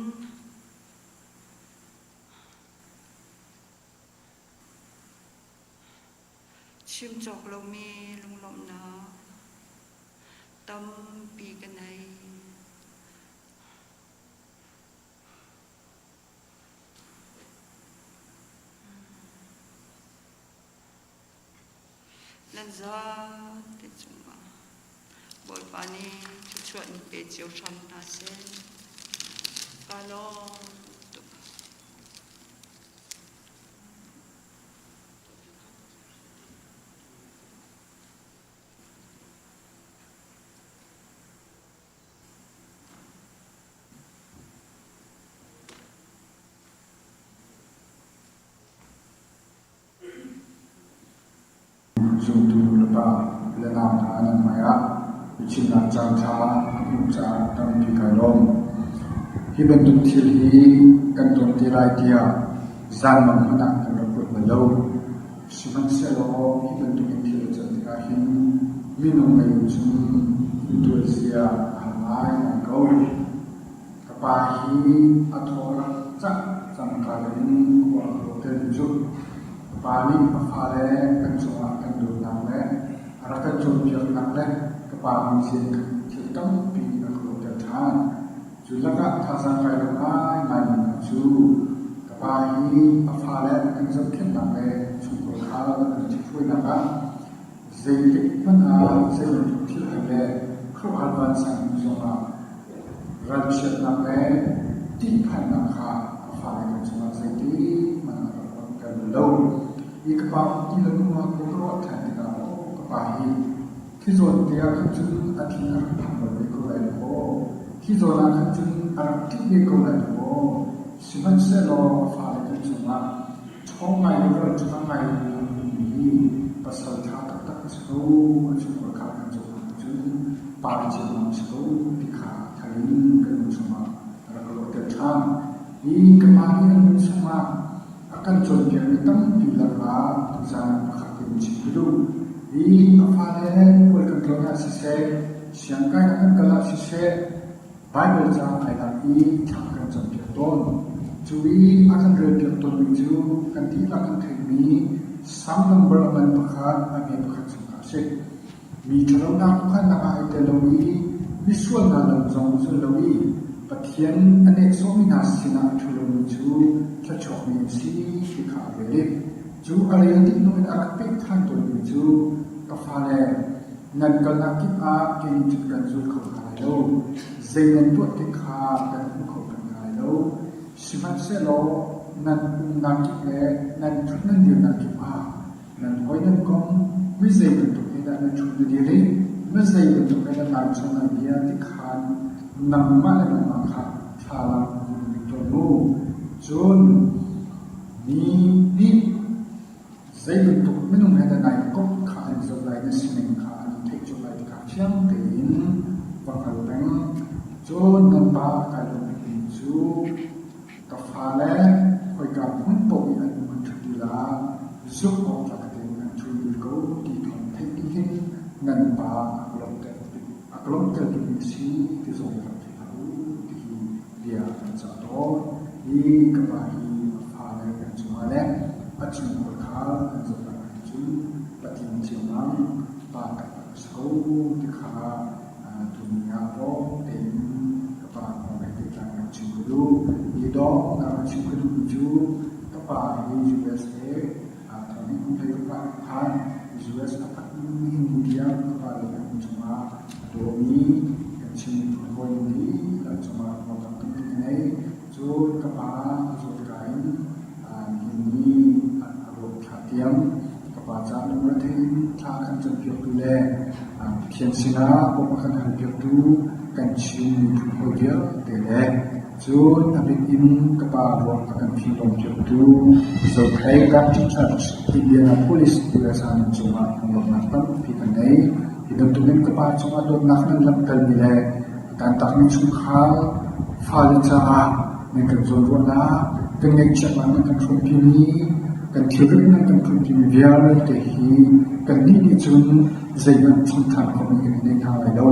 Chim cawk lomi lunglawmhnak tampi ka nei. Nan zate cungah Bawipa nih thluachuah in pe cio hram hna seh. Ka lawm tuk. Zumtu le pa le nau hna nan hmaiah biachimnak caanṭha ka hmuh caah tampi kai lawm. Hi bantuk thil hi kan ton te lai tiah zanmang hmanh ah kan rak ruat bal lo. Sihmanhsehlaw hi bantuk in thil a can tikah hin minung lei in cun intual zia a har ngaingai ko. Ka pa hi a thaw a rak cak cangka in khua a ruat mi cu ka pa nih a fale kan cungah kan dawtnak le a rak kan cawnpiaknak le ka pa mizia in thil tampi a ka ruahter ṭhan. Cu lakah thazaang kai lo ngaingaimi hna cu ka pa hi a fale a kan zohkhenhnak le chungkhar khal a kan ṭhithruainak ah Zeitik hmanh ah zei bantuk thil hal le khuaruahhar vansang hnu zongah ralchiatnak le ṭihphannak kha a fale kan cungah zeitik hmanh ah rak onhter bal lo. Hi ka pa um ti lo hnu ah khua ka ruah ṭhan tikah aw ka pa hi khi zawn te ah khan cun a thin a rak phang bal ve ko lai lo maw? Khi zawn ah khan cun a rak ṭih ve ko lai lo maw? Sihmanhsehlaw a fale kan cungah Ṭhawng ngai le ralṭha ngai in a ummi hi pasal ṭha taktak a si ko. A chungkhar kha kan zoh ahcun pa ciammam a si ko ti kha thar in kan nun chungah a rak ruahter ṭhan. Hi ka pa nih a nun chungah a kan cawnpiakmi tampi lakah tuzaan ah pakhat in chim ka duh. Hi a fale khual kan tlawn ah siseh, siangkainak kan kal ah siseh, Baibal ca ai lak i thla kan campiak tawn. Cu i a kan relpiak tawnmi cu kan dihlak kan theihmi Salm number a man pakhat, a hme pakhat chungah a si. Mi ṭhalonak khuakhannak ah ai tel lo i misual hna lam zong zul lo i Pathian a nehsawhmi hna sinah a ṭhu lomi cu thluachuakmi an si ti kha a rel i cu a rel dih hnu in a rak pek ṭhan tawnmi cu ka fale Nan kalnak kip ah kei nih cun kan zul kho hna lai lo. Zei nan tuah ti kha kan hmu kho peng hna lai lo. Sihmanhsehlaw nan umnak kip le nan ṭhut nan dirnak kip ah nan hawi nan kom mi zei bantuk he dah na ṭhut na dir i mi zei bantuk he dah nai chawn nai bia ti khan nangmah le nangmah kha thlalang vun lut tuah mu. Cun mi nih Zei bantuk minung he dah nai kop kha an zoh lai, na sining kha an in theih colh lai ti kha fiang tein va hngal peng. Cun nan pa a kai lawm bikmi cu ka fale khoika hmun paoh i an um an ṭhut dil ah zumh awk tlak tein an ṭhu dil ko ti thawng theih dih hin nan pa a ka lawmhter bikmi a si ti zong rak thei hlah u ti hi bia kan cah tawn. Hi ka pa hi a fale kan cungah le a chungkhar kha an zohnak ah cun patling ciammam pa taktak a si ko ti kha tuni ah pawng tein ka pa kong he pehtlai in chim ka duh. Hi dawng na chim ka duhmi cu ka pa hi USA thawng kum hlei ruk ah khan US a phak nihin ni tiang ka pa le kan cungah a dawmi kan Chin miphun hawi dihlak cungah lawmhnak tampi ka ngei. Cun ka pa a zawt ka in nihin ni a ruak thla tiang ka pa caah lungrethei in thla a kan campiaktu le Pathian sinah bawmh a kan halpiaktu kan Chin miphun hawi vialte le cun a bik in ka pa ruak a kan fimhlawmpiaktu Zophei Baptist Church, Indianapolis, USA nan cungah lunglawmhnak tampi kan ngei. Hi bantukin ka pa cungah dawtnak nan langhtermi le a tantakmi chungkhar fale caah nan kan zawnruahnak, kan ngaihchiatnak nan kan hrawmpimi, kan thilrit nan kan hrawmpimi vialte hi kannih nih cun zeihmanh chungkhar khawhmi kan i nei hna lai lo.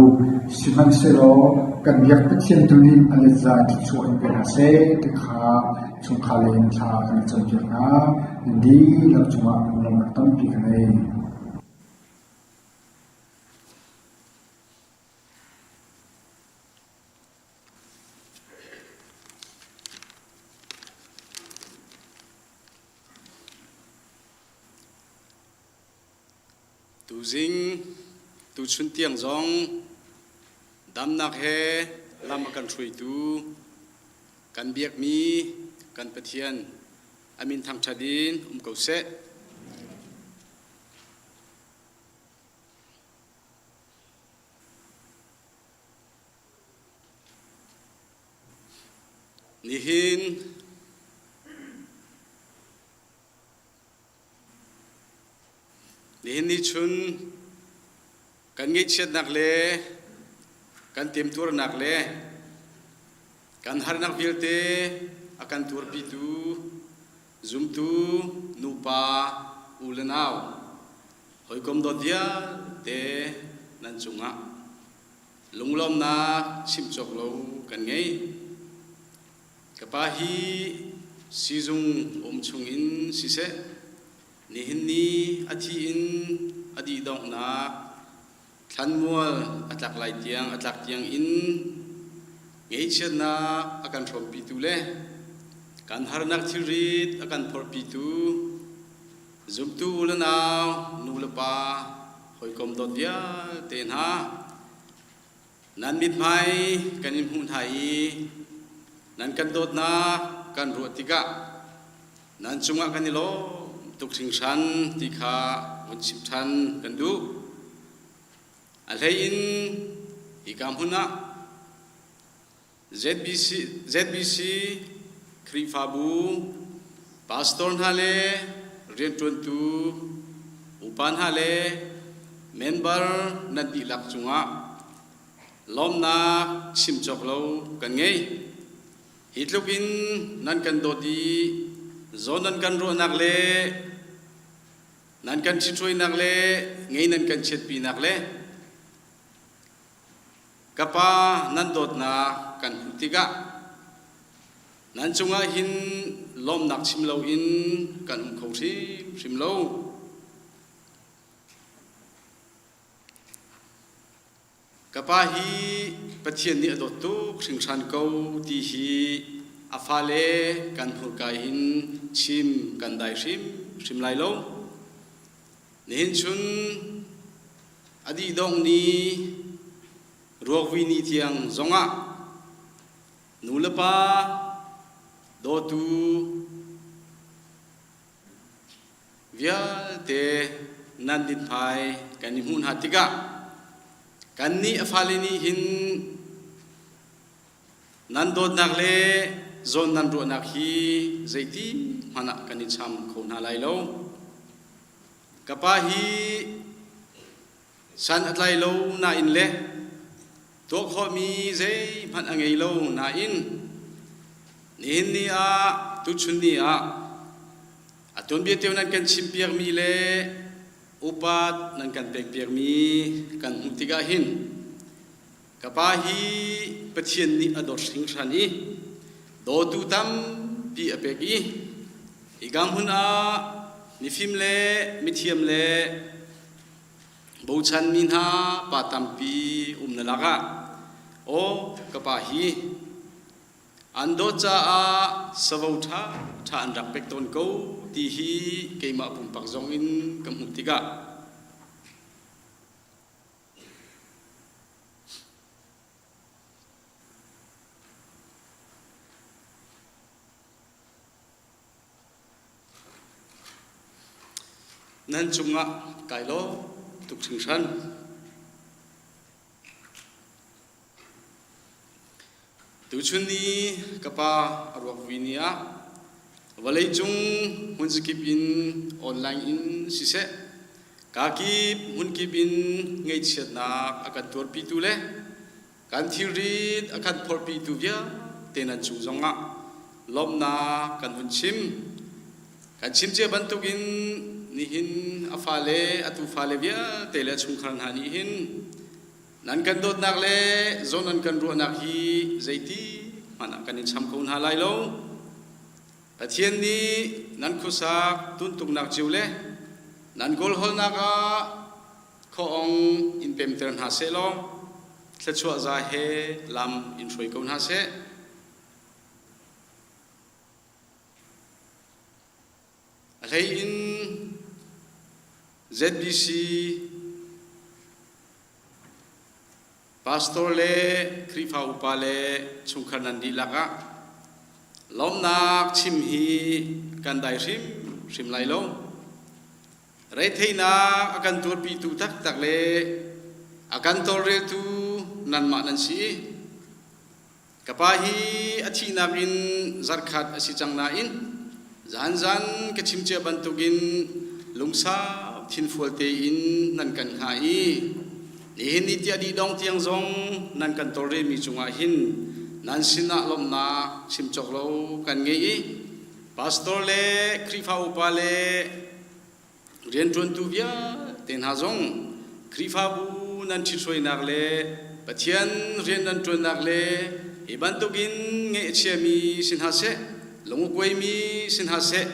Sihmanhsehlaw kan biak Pathian tu nih a letza in thluachuah in pe hna seh ti kha chungkhar lei in thla kan i campiak hna. Nan dihlak cungah lunglawmhnak tampi ka ngei. Tuzing tuchun tiang zong damnak he lam a kan hruaitu kan biakmi kan Pathian a min thangṭhat in um ko seh. Nihin Nihin ni chun kan ngaihchiatnak le kan temtuarnak le kan harnak vialte a kan tuarpitu zumtu nupa u le nau hawikom dawt vialte nan cungah lunglawmnak chim cawk lo kan ngei. Ka pa hi siizung um chungin siseh, nihin ni a thi in a dihdonghnak thlanmual a tlak lai tiang a tlak tiang in ngaihchiatnak a kan hrawmpitu le kan harnak thilrit a kan phorhpitu zumtu u le nau nu le pa hawikom dawt vialte hna Nan mithmai kan in hmuh hna i nan kan dawtnak kan ruah tikah nan cungah kan i lawm tuk hringhran ti kha vun chim ṭhan kan duh. A hlei in hika hmun ah ZBC, ZBC Khrihfabu pastor hna le rianṭuantu upa hna le member nan dihlak cungah lawmnak chim cawk lo kan ngei. Hi tluk in nan kan dawt i zawn nan kan ruahnak le nan kan ṭhithruainak le ngei nan kan chiatpinak le Ka Pa, nan dawtnak kan hmuh tikah nan cungah hin lawmnak chim loin kan um kho hrimhrim lo. Ka pa hi Pathian nih a dawt tuk hringhran ko ti hi a fale kan hmurka hin chim kan dai hrimhrim lai lo. Nihin chun a dihdongh ni ruakvui ni tiang zongah nu le pa dawtu vialte nan mithmai kan i hmuh hna tikah kannih a fale nih hin nan dawtnak le zawn nan ruahnak hi zeiti hmanh ah kan i cham kho hna lai lo. Ka pa hi san a tlai lo nain le tuah khawhmi zeihmanh a ngei lo nain nihin ni ah tuchun ni ah a tuanbia teo nan kan chimpiakmi le upat nan kan pekpiakmi kan hmuh tikah hin ka pa hi Pathian nih a dawt hringhran i dawtu tampi a pek i hika hmun ah mifim le mithiam le bochanmi hna pa tampi um na lakah aw ka pa hi an dawt caah savo ṭha ṭha an rak pek tawn ko ti hi keimah pumpak zong in ka hmuh tikah Nan cungah kai lawm tuk hringhran. Tuchun ni ka pa a ruak vui ni ah vawleicung hmunzakip in online in siseh kakip hmunkip in ngaihchiatnak a kan tuarpitu le kan thilrit a kan phorhpitu vialte nan cung zongah lawmhnak kan vun chim. Kan chim cia bantukin nihin a fale, a tufa le vialte le a chungkhar hna nih hin Nan kan dawtnak le zawn nan kan ruahnak hi zeiti hmanh ah kan in cham ko hna lai lo. Pathian nih nan khuasak tuntuknak cio le nan kawlhawlnak ah khuaong in pemter hna seh law thluachuah za he lam in hruai ko hna seh. A hlei in ZBC Pastor le Khrihfa upa le chungkhar nan dihlak ah lawmhnak chim hi kan dai hrimhrim lai lo. Retheihnak a kan tuarpitu taktak le a kan tawlreltu nanmah nan si. Ka pa hi a thihnak in zarkhat a si cang nain zanzan ka chim cia bantukin lungsau thinfual tein nan kan hngah i nihin ni tiah dih dong tiang zong nan kan tawlrelmi cungah hin nan sinah lawmhnak chim cawk lo kan ngei i pastor le Khrihfa upa le Rianṭuantu vialte hna zong Khrihfabu nan ṭhithruainak le Pathian rian nan ṭuannak le hi bantukin ngaih a chiami si hna seh, lung a kuaimi si hna seh,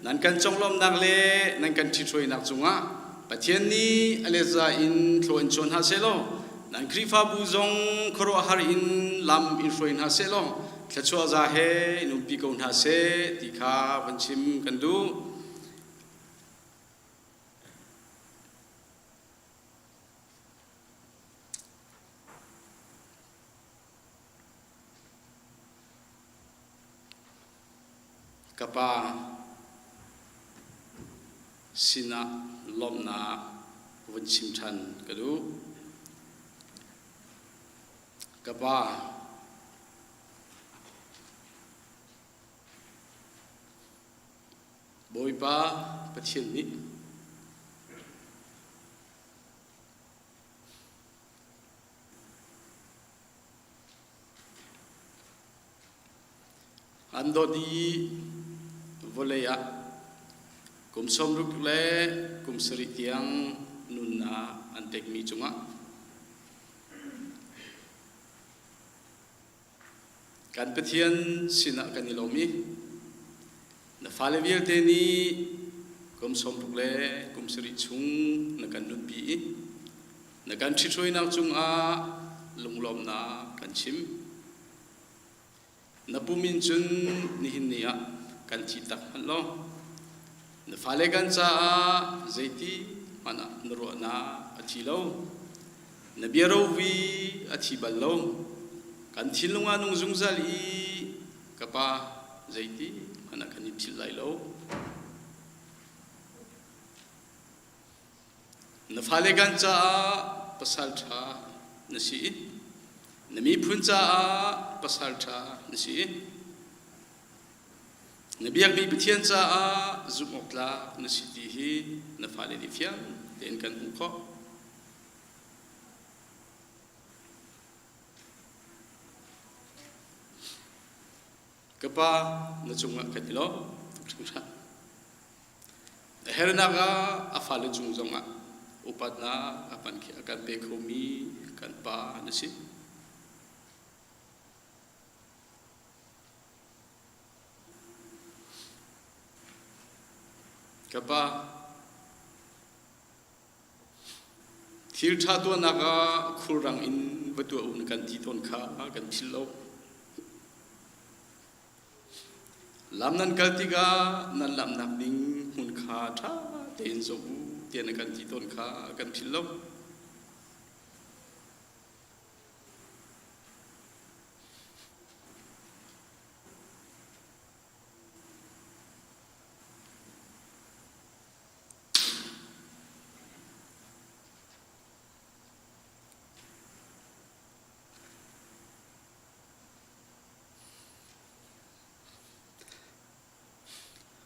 nan kan conglawmhnak le nan kan ṭhithruainak cungah Pathian nih a letza in thlaw in chuah hna seh law nan Khrihfabu zong khuaruahhar in lam in hruai hna seh law thluachuah za he in umpi ko hna seh ti kha van chim kan duh. Ka pa sinah lawmhnak vun chim ṭhan ka duh. Ka pa, Bawipa Pathian nih an dawt i vawlei ah kum 60 le kum sarih tiang nunnak an pekmi cungah Kan Pathian sinah kan i lawm i na fale vialte nih kum 60 le kum sarih chung na kan nunpi i na kan ṭhithruainak cungah lunglawmhnak kan chim. Na pum in cun nihin ni ah kan thi tak hmanh law na fale kan caah zeiti hmanh ah na ruahnak a thi lo. Na bia rovi a thi bal lo. Kan thinlung ah nung zungzal i ka pa zeiti hmanh ah kan i philh lai lo. Na fale kan caah pasal ṭha na si i na miphun caah pasal ṭha na si i na biakmi Pathian caah zumh awk tlak na si ti hi na fale nih fiang tein kan hmuh khawh. Ka pa na cungah kan i lawm tuk hringhran. A hernak ah a fale cung zongah upatnak a pan a kan pe khomi kan pa na si. Ka pa Thil ṭha tuahnak ah khulrang in va tuah u na kan ti tawn kha kan philh lo. Lam nan kal tikah nan lamnak ding hmun kha ṭha tein zoh u tiah na kan ti tawn kha kan philh lo.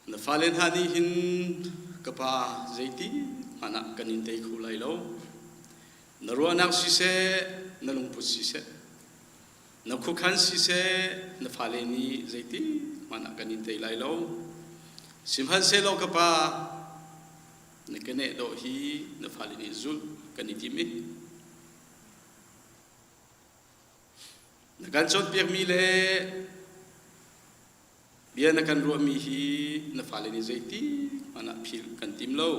Na fale hna nih hin ka pa zeiti hmanh ah kan in tei kho lai lo. Na ruahnak siseh, na lungput siseh, na khuakhan siseh, na fale nih zeiti hmanh ah kan in tei lai lo. Sihmanhsehlaw ka pa, na keneh dawh hi na fale nih zulh kan i tim i na kan cawnpiakmi le bia na kan ruahmi hi na fale nih zeiti hmanh ah philh kan tim lo.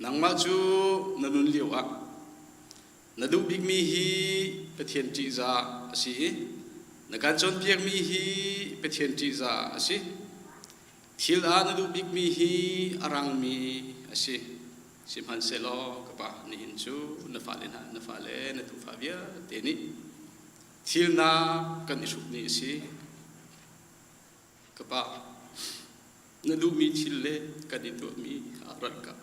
Nangmah cu na nun lioah na duh bikmi hi Pathian ṭihzah a si i na kan cawnpiakmi hi Pathian ṭihzah a si. Thil ah na duh bikmi hi a rangmi a si. Sihmanhsehlaw ka pa nihin cu na fale hna na fale na tufa vialte nih thilnak kan i hruk ni a si. Ka pa, na duhmi thil le kan i tuahmi aa ralkah.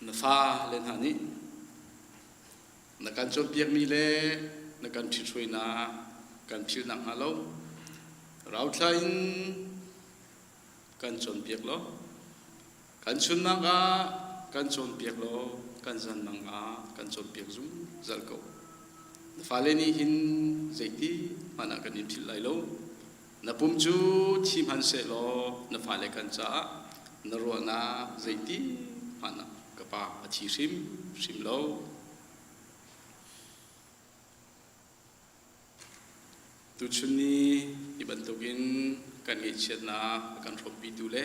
Na fale hna nih na kan cawnpiakmi le na kan ṭhithruainak kan philh nakhnga lo rauthla in kan cawnpiak law kan chunmang ah kan cawnpiak law kan zanmang ah kan cawnpiak zungzal ko. Na fale nih hin zeiti hmanh ah kan in philh lai lo. Na pum cu thi hmanhsehlaw na fale kan caah na ruahnak zeiti hmanh ah ka pa a thi hrimhrim lo. Tuchun ni hi bantukin kan ngaihchiatnak a kan hrawmpitu le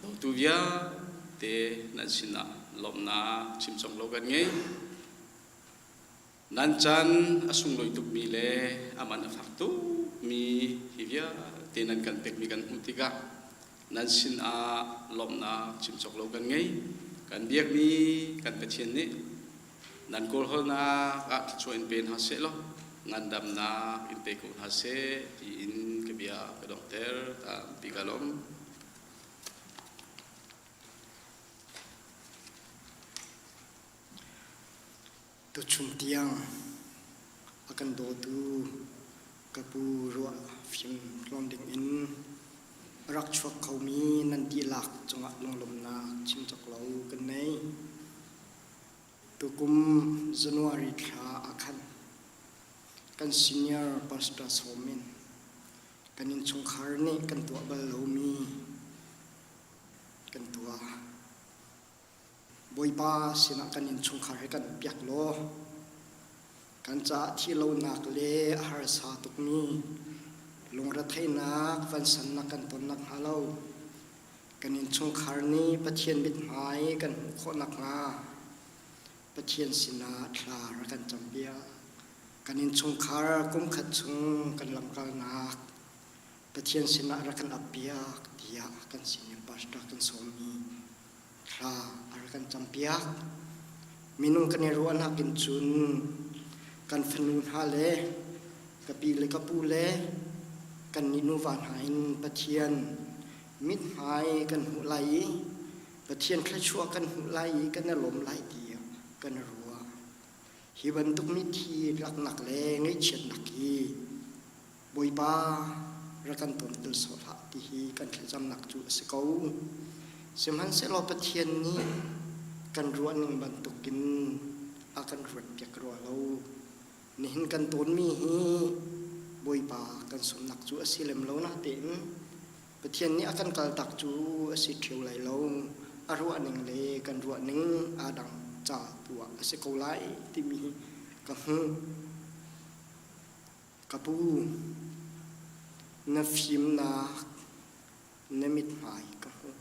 dawtu vialte nan sinah lawmhnak chimcawk lo kan ngei. Nan caan a sunglawi tukmi le a man a fak tukmi hi vialte nan kan pekmi kan hmuh tikah nan sinah lawmhnak chimcawk lo kan ngei. Kan biakmi kan Pathian nih nan kawlhawlnak ah thluachuah in pe hna seh law ngandamnak in pe ko hna seh tiin ka bia ka donghter. Tampi ka lawm. Tuchun tiang a kan dawtu ka pu ruah fim tlawm ding in a rak chuak khomi nan dihlak cungah lunglawmhnak chim cawk lo kan nei. Tukum January thla ah khan kan senior pastor sawm in kan innchungkhar nih kan tuah bal lomi kan tuah. Bawipa sinah kan innchungkhar he kan piak law kan caah thihlonak le a harsa tukmi lungretheihnak vansannak kan ton nakhnga lo kan innchungkhar nih Pathian mithmai kan hmuh khawh nakhnga Pathian sinah thla rak kan campiak. Kan innchungkhar kumkhat chung kan lamkalnak Pathian sinah rak kan appiak tiah kan senior pastor kan sawmmi thla a rak kan campiak. Minung kan i ruahnak in cun kan fanu hna le ka pi le ka pu le kan nih nuva hna in Pathian mithmai kan hmuh lai i Pathian thluachuah kan hmuh lai i kan i lawm lai tiah kan ruah. Hi bantuk mithi laknak le ngaihchiatnak hi Bawipa rak kan ton tel sawh hlah ti hi kan thlacamnak cu a si ko. Sihmanhsehlaw Pathian nih kan ruahning bantukin a kan ruatpiak rua lo. Nihin kan tawnmi hi Bawipa kan sumnak cu a si lem lo natein Pathian nih a kan kaltak cu a si ṭheo lai lo. A ruahning le kan ruahning aa dang ca tu ah a si ko lai timi hi ka hmuh. Ka pu, na fimnak na mithmai ka hmuh.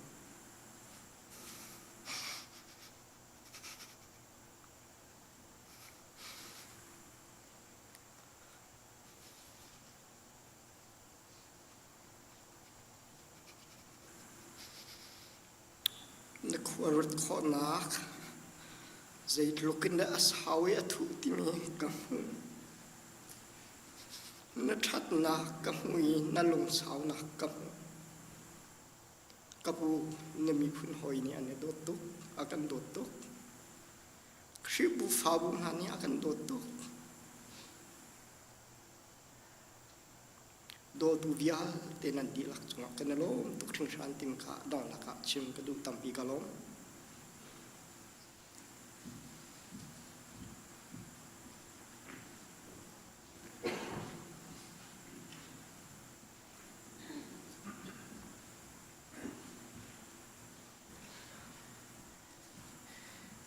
Na khuaruat khawhnak zeitluk in dah a sau i a thuh timi ka hmuh. Na ṭhatnak ka hmuh i na lungsaunak ka hmuh. Ka pu, na miphun hawi nih an i dawt tuk, a kan dawt tuk. Khrihbu fabu hna nih a kan dawt tuk. Dawtu vialte nan dihlak cungah kan i lawm tuk hringhran tim kha donghnak ah chim ka duh tampi ka lawm.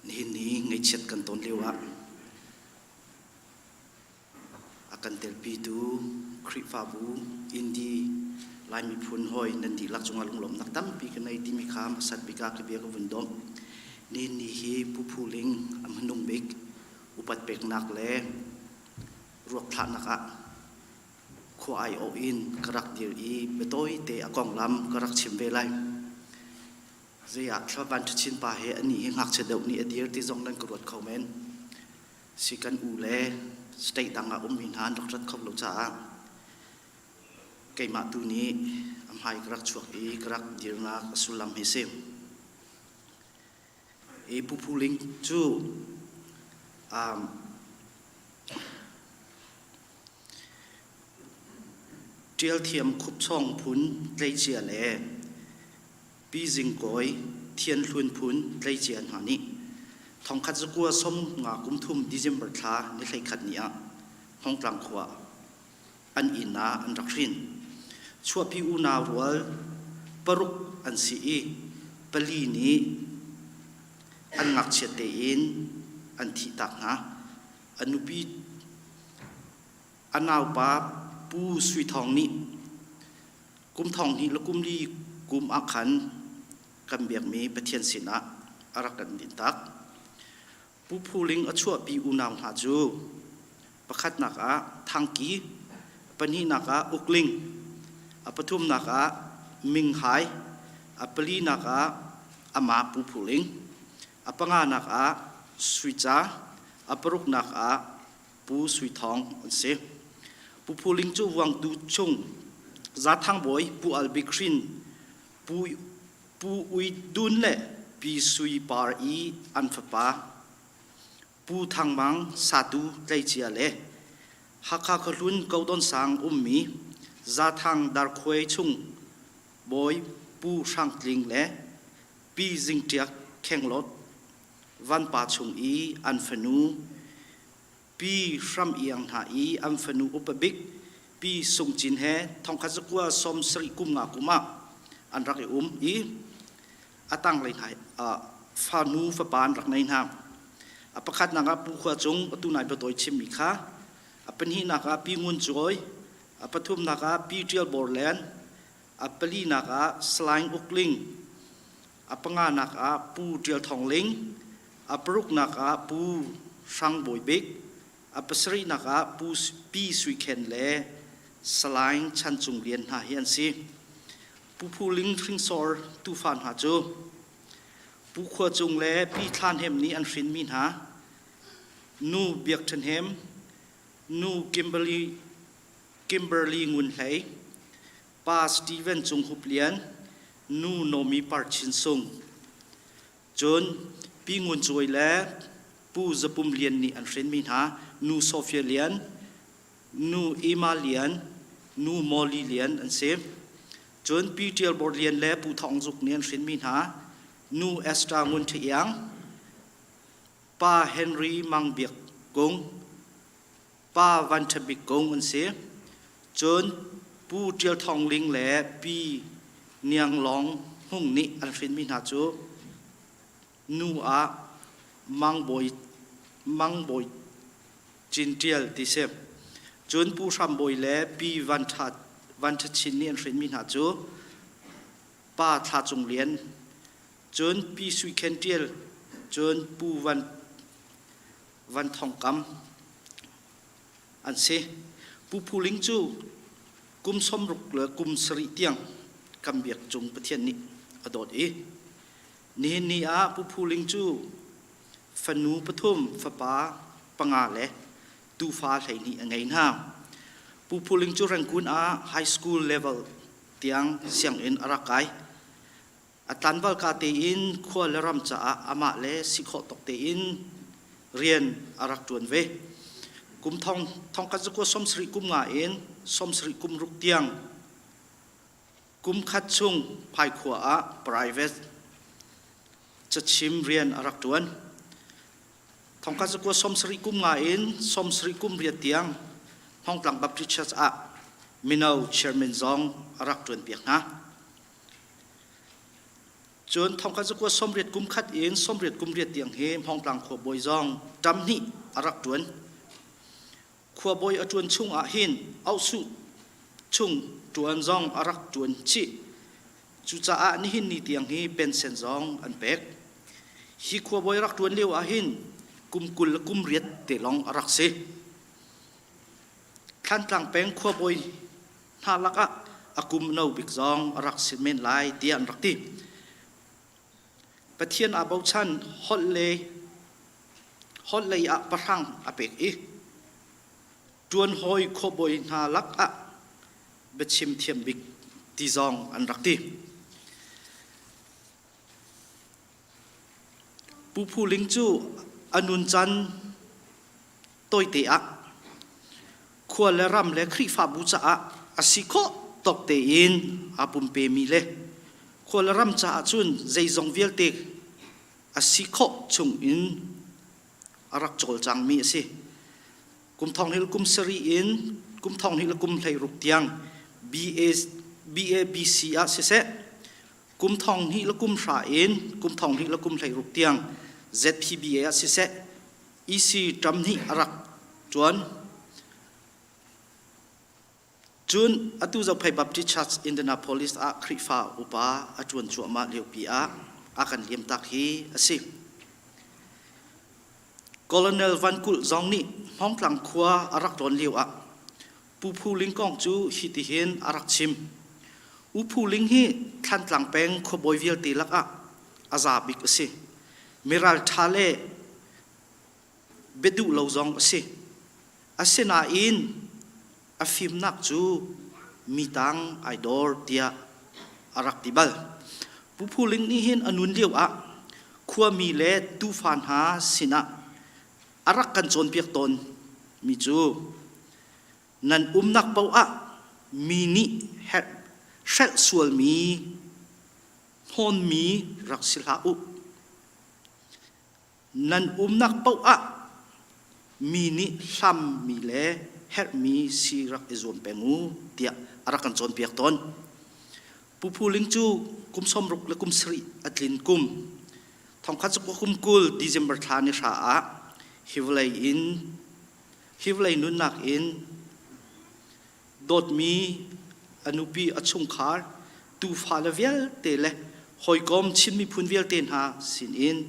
Nihin ni ngaihchiat kan ton lio ah A kan telpitu Khrihfabu Indi Lai miphun hawi nan dihlak cungah lunglawmhnak tampi ka nei timi kha hmasat bik ah ka bia ka vun domh. Nihin ni hi Pu Phu Ling a hmanung bik upat peknak le ruak thlahnak ah khua aiawh in ka rak dir i biatawi te a konglam ka rak chim ve lai. Zei ah thla van ṭhachin pa he anih hi ngakchia deuh nih a dir ti zong nan ka ruat kho men. Si kan u le state dang ah ummi hna an rak rat kho lo caah keimah tu nih a hmai ka rak chuak i ka rak dirnak a sullam hi si. I Pu Phu Ling cu Ṭialthiam Khupchawng phun tleicia le Pi Zing Kawi Thianhlun phun tleicia hna nih thongkhat zakua sawmnga kum thum December thla ni 11 ni ah Hmongtlang khua an inn ah an rak hrin. Chuahpi unau rual paruk an si i pali nih an ngakchiat tein an thihtak hna. A nupi a naupa Pu Sui Thawng nih kum thong hnih le kum li kum ah khan kan biakmi Pathian sinah a rak kan dintak. Pu Phu Ling a chuahpi unau hna cu pakhatnak ah Thangki, pahnihnak ah Ukling, a pathumnak ah Ming Hai, a palinak ah amah Pu Phu Ling, a panganak ah Sui Ca, a paruknak ah Pu Sui Thawng an si. Pu Phu Ling cu Vuangtu chung Zathang bawi Pu Al Bik hrin Pu, Pu Ui Dun le Pi Sui Par i an fapa Pu Thang Mang Satu tleicia le Hakha khuahlun Kodon sang ummi Zathang Darkhuai chung bawi Pu Hrang Tling le Pi Zing Ṭiak Khenglawt Vanpa chung i an fanu Pi Hram Iang hna i an fanu upa bik Pi Sung Cin he thongkhat zakua 70 kum nga kum ah an rak i um i a tanglei hna fanu fapa an rak nei hna. A pakhatnak ah Pu Khua Cung atu nai biatawi chimmi kha, a pahnihnak ah Pi Ngun Cuai, a pathumnak ah Pi Ṭial Bor Len, a palinak ah Salaing Uk Ling, a panganak ah Pu Ṭial Thawng Ling, a paruknak ah Pu Hrang Bawi Bik, a pasarihnak ah Pu Pi Sui Khen le Salaing Chan Cung Lian hna hi an si. Pu Phu Ling hringsor tufa hna cu Pu Khua Cung le Pi Thlan Hem nih an hrinmi hna Nu Biak Ṭhan Hem, Nu Kimberly, Kimberly Ngun Hlei, Pa Steven Cung Hup Lian, Nu Nomi Par Chin Sung. Cun Pi Ngun Cuai le Pu Zapum Lian nih an hrinmi hna Nu Sophia Lian, Nu Emma Lian, Nu Molly Lian an si. Cun Pi Ṭial Bor Lian le Pu Thawng Zuk nih an hrinmi hna Nu Esther Ngun Ṭha Iang, Pa Henry Mang Biak Kung, Pa Van Ṭha Bik Kung an si. Cun Pu Ṭial Thawng Ling le Pi Niang Lawng Hmung nih an hrinmi hna cu nu ah Mang Bawi, Mang Bawi Cin Ṭial ti si. Cun Pu Hram Bawi le Pi Van Ṭha, Van Ṭha Chin nih an hrinmi hna cu Pa Thla Cung Lian, cun Pi Sui Khen Ṭial, cun Pu Van Van Thawng Kam an si. Pu Phu Ling cu kum 60 le kum sarih tiang kan biak cung Pathian nih a dawt i nihin ni ah Pu Phu Ling cu fanu pathum, fapa panga le tufa 12 a ngei hna. Pu Phu Ling cu Rangoon ah high school level tiang sianginn a rak kai. A tlanval ka tein khua le ram caah amah le si khawh tawk tein rian a rak ṭuan ve. Kum thong thongkhat zakua 70 kum nga in 70 kum ruk tiang kum khat chung Phaikhua ah private cachim rian a rak ṭuan. Thongkhat zakua 70 kum nga in 70 kum riat tiang Hmongtlang Baptist Church ah mino chairman zong a rak ṭuan piak hna. Cun thongkhat zakua 80 kum khat in 80 kum riat tiang hi Hmongtlang khuabawi zong ṭam hnih a rak ṭuan. Khuabawi a ṭuan chung ah hin auhsuh chung ṭuan zong a rak ṭuan chih. Cucaah nihin ni tiang hi pensen zong an pek. Hi khuabawi rak ṭuan lio ahhin kum 20 le kum riat te lawng a rak si. Thlantlang peng khuabawi hna lakah a kum no bik zong a rak si men lai tiah an rak ti. Pathian aa bochan holh le holh lei ah pahrang a pek i ṭuan hawi khuabawi hna lakah biachim thiam bik ti zong an rak ti. Pu Phu Ling cu a nun caan tawite ah khua le ram le Khrihfabu caah a si khawh tawk tein aa pumpemi le khua le ram caah cun zeizong vialte a si khawh chung in a rak cawlcangmi a si. Kum thong hnih le kum sarih in kum thong hnih le kum 16 tiang BA, BABC ah siseh kum thong hnih le kum hra in kum thong hnih le kum 16 tiang ZPBA ah siseh EC ṭam hnih a rak ṭuan. Cun atu Zophei Baptist Church Indianapolis ah Khrihfa upa a ṭuan cuahmah liopi ah a kan liamtak hi a si. Colonel Van Kulh zong nih Hmawngtlang khua a rak tlawn lio ah Pu Phu Ling kong cu hitihin a rak chim. U Phu Ling hi Thlantlang peng khuabawi vialte lakah a za bik a si. Miralṭha le biaduh lo zong a si. Asinain a fimnak cu mi tang ai dor tiah a rak ti bal. Pu Phu Ling nih hin a nun lio ah khuami le tufa hna sinah a rak kan cawnpiak tawn mi cu nan umnak paoh ah mi nih hrelh sualmi hnawnmi rak si hlah u. Nan umnak paoh ah mi nih hlammi le herhmi si rak i zuam peng u tiah a rak kan cawnpiak tawn. Pu Phu Ling cu kum 60 le kum sarih a tlin kum thongkhat cu kum 20 December thla ni hra ah hi vawlei in hi vawlei nunnak in dawtmi a nupi a chungkhar tufa le vialte le hawikom Chin miphun vialte hna sinin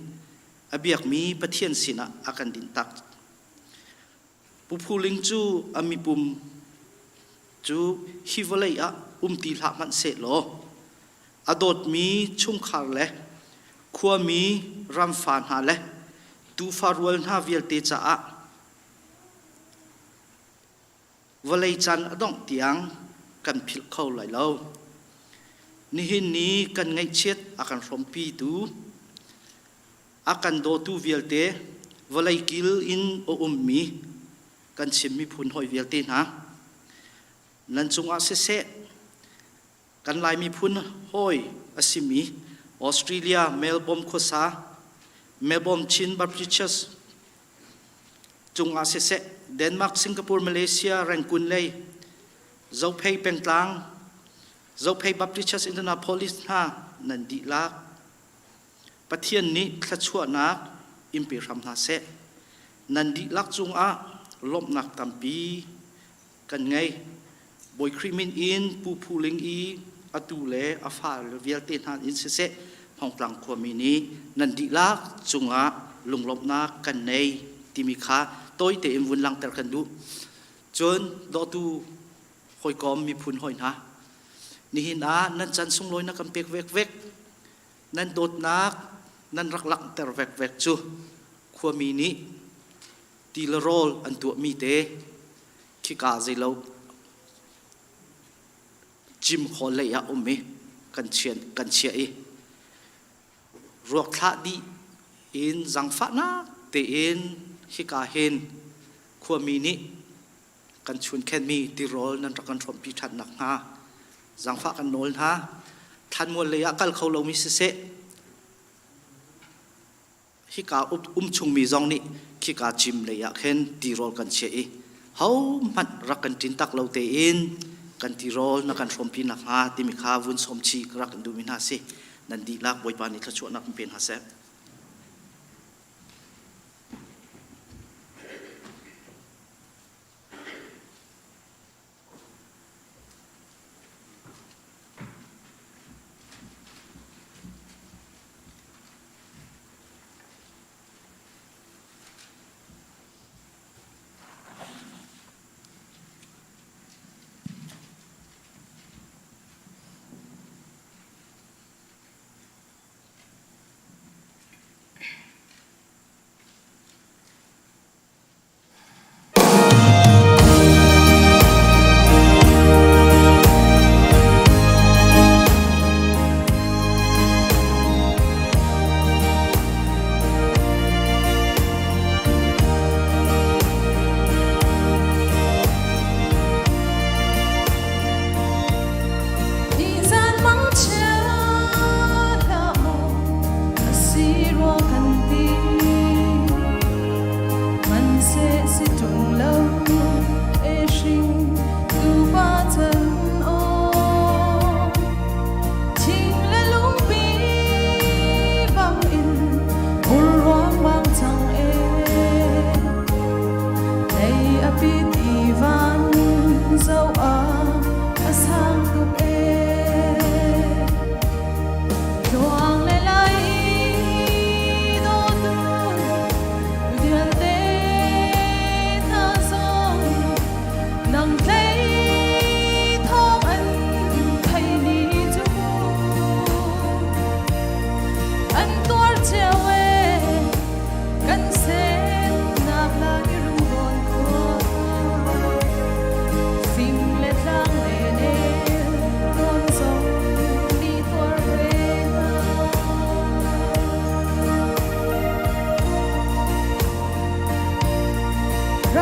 a biakmi Pathian sinah a kan dinhtak. Pu Phu Ling cu a mipum cu hi vawlei ah um ti hlah hmanh sehlaw a dawtmi chungkhar le khuami ramfa hna le tufa rual hna vialte caah vawlei caan a dongh tiang kan philh kho lai lo. Nihin ni kan ngaihchiat a kan hrawmpitu, a kan dawtu vialte vawlei kil in a ummi kan Chin miphun hawi vialte hna, nan cungah siseh, kan Lai miphun hawi a simi Australia Melbourne khuasa Melbourne Chin Baptist Church cungah siseh Denmark, Singapore, Malaysia, Rangoon lei Zophei pengtlang Zophei Baptist Church Indianapolis hna nan dihlak Pathian nih thluachuahnak in pe hram hna seh. Nan dihlak cungah lawmhnak tampi kan ngei. Bawi Khrih min in Pu Phu Ling i atu le a fale vialte hna in siseh Hmawngtlang khuami nih nan dihlak cungah lunglawmhnak kan nei timi kha tawi tein vun langhter kan duh. Cun dawtu hawikom miphun hawi hna nihin ah nan chan sunglawi na kan pek vekvek nan dawtnak nan rak langhter vekvek cu khuami nih ti le rawl an tuahmi te khika zeilo gym hall lei ah um i kan chian kan chiah i ruak thlah dih in zangfahnak tein hika hin khuami nih kan chunkhenmi tirawl nan rak kan hrawmpi ṭhan nakhnga zangfah kan nawl hna thlanmual lei ah kal kho lomi siseh hika um chungmi zong nih khika cim lei ah khin tirawl kan chiah i hohmanh rak kan ṭin tak lo tein kan tirawl na kan hrawmpi nakhnga timi kha vun sawm chih rak kan duhmi hna si nan dihlak Bawipa nih thluachuahnak in pe hna seh.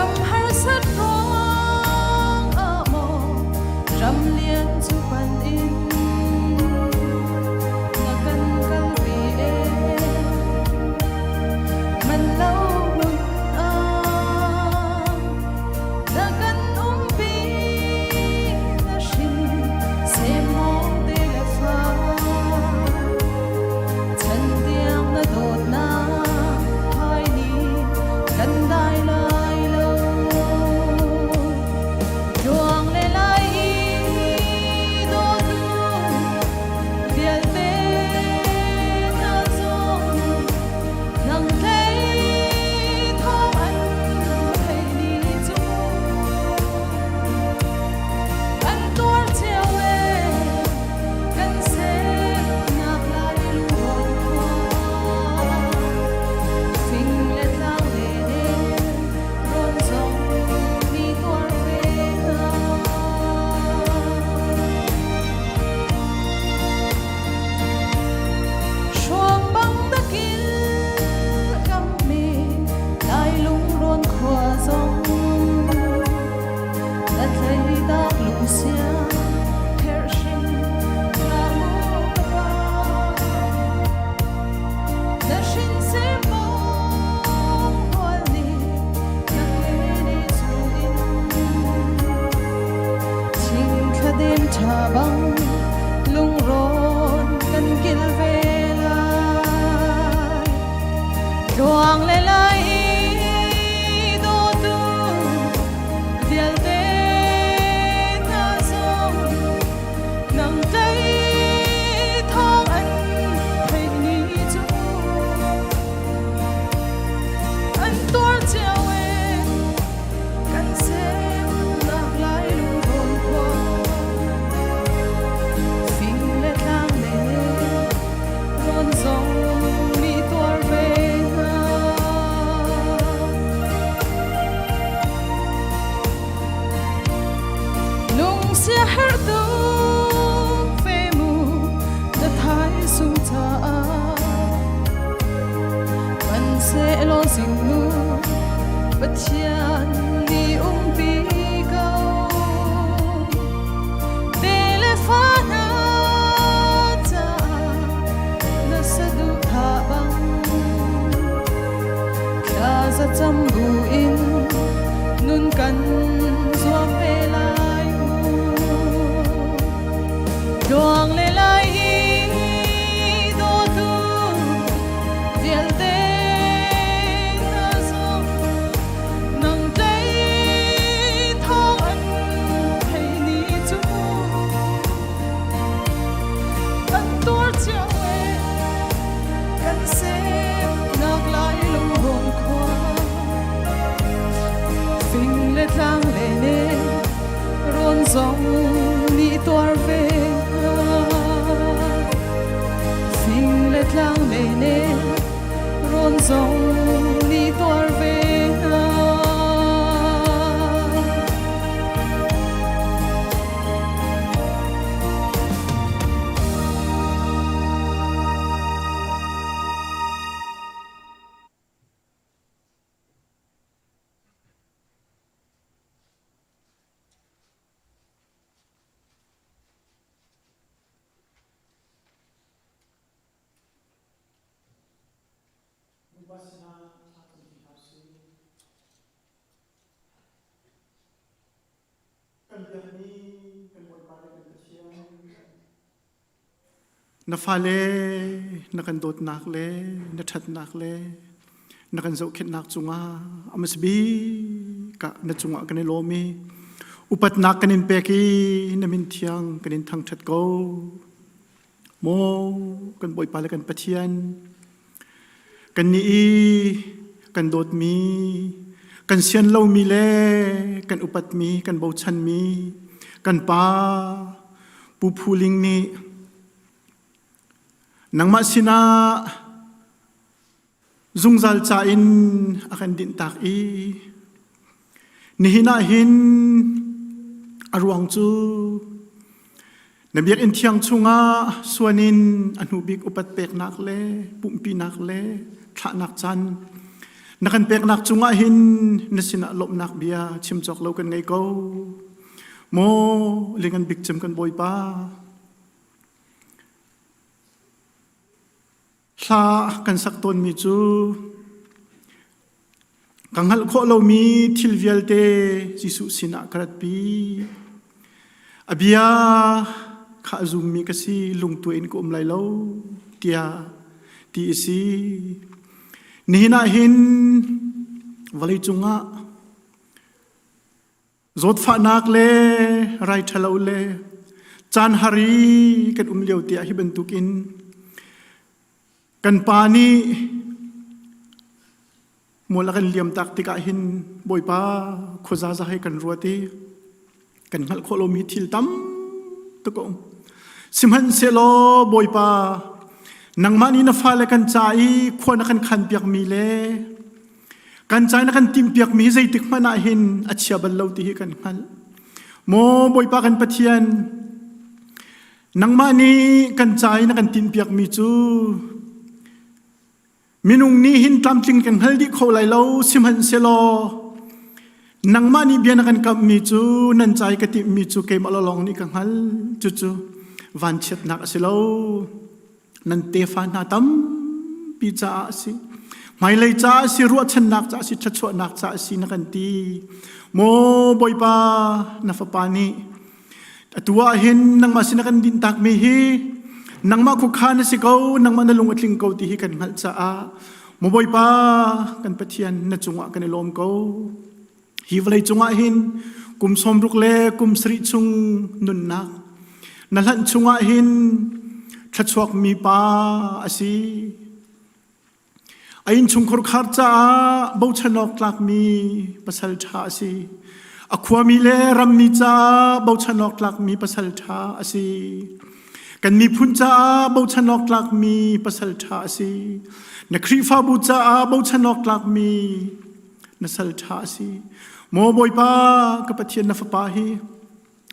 Ram harsat ruang ah maw ram lian cu pan in na kan kalpi e man lo hmun ah na kan umpi na hrin semong te le fa chan tiang na dawtnak hai ni kan dai lai lo. Ruang le lai i dawtu vialte hna zong nang hlei thawng an theih ni cu an tuar cio e kan semnak lai lungrual khua fing le tlang le ne rawn zong mi tuar ve hna. Hruang bang dakil kammi lai lungrawn khua zong na thleitak lungsia herh hrim hlah mu ka pa. Na hrin sehmawng hual nih na ke chungin thingthla dem ṭha bang lungrawn kan kil ve lai. Tluang le lai i dawtu vialte hna zong nang tlei thawng an theih ni cu an tuar cio e kan semnak lai lungrawn khua fing le tlang le rawn zong mi tuar ve hna. Lungsia herh tuk ve mu na thaisung caah Hmanhsehlaw zingnu Pathian nih umpi ko. Te le fa hna caah na saduhthah bang thla za cam buin nun kan zuam ve lai mu. Tluang le lai i dawtu vialte hna zong nang tlei thawng an thei ni cu an tuar cio e kan semnak lai lungrawn khua fing le tlang le ne rawn zong nih tuar ve hnga. Fing le tlang le ne rawn zong nih tuar ve hna. Bawipa sinah thla cam ti hna usih. Kan biakmi kan Bawipa le kan Pathian, Na fale na kan dawtnak le na ṭhatnak le na kan zohkhenhnak cungah a hmasa bik ah na cungah kan i lawm i upatnak kan in pek i na min thiang kan in thangṭhat ko. Maw kan Bawipa le kan Pathian, kannih i kan dawtmi, kan sian lomi le kan upatmi, kan bochanmi, kan Pa Pu Phu Ling nih nangmah sinah zungzal ca in a kan dinhtak i nihin ah hin a ruang cu na biakinn thiang chungah suan in a hnubik upat peknak le pumhpinak le thlahnak caan. Na kan peknak cungah hin na sinah lawmhnak bia chim cawk lo kan ngei ko. Maw lingan bik cem kan Bawipa, Hla kan sak tawnmi cu ka hngalh khawh lomi thil vialte Jesuh sinah ka ratpi. A bia kha a zummi ka si, lungtuai in ka um lai lo tiah ti a si. Nihin ah hin vawleicung ah Zawtfahnak le rai ṭhalo le caan har i kan um lio tiah hi bantukin kan pa nih mual a kan liam tak tikah hin Bawipa khuazaza he kan ruat i kan hngalh khawh lomi thil tam tuk a um. Sihmanhsehlaw Bawipa nangmah nih na fale kan ca i khua na kan khanpiakmi le Kan ca na kan timhpiakmi hi zeitik hmanh ah hin a chia bal lo ti hi kan hngalh. Maw Bawipa kan Pathian, nangmah nih kan ca i na kan timhpiakmi cu minung nih hin tlamtling kan hngal dih kho lai lo sihmanhsehlaw nangmah nih bia na kan kamhmi cu nan ca i ka timhmi cu keimah lawng nih ka hngal cucu vanchiatnak a si lo. Nan tefa hna tampi caah a si. Hmailei caah a si, ruahchannak caah a si, thluachuahnak caah a si na kan ti. Maw Bawipa, na fapa nih atu ah hin nangmah sin a kan dinhtakmi hi nangmah khuakhan a si ko, nangmah na lung a tling ko ti hi kan hngalh caah maw Bawipa, kan Pathian na cungah kan i lawm ko. Hi vawlei cungah hin kum 60 le kum sarih chung nunnak na hlanh chungah hin thluachuakmi pa a si. A innchungkhar khar caah bochan awk tlakmi pasal ṭha a si. A khuami le rammi caah bochan awk tlakmi pasal ṭha a si. Kan miphun caah bochan awk tlakmi pasal ṭha a si. Na Khrihfabu caah bochan awk tlakmi na sal ṭha a si. Maw Bawipa ka Pathian na fapa hi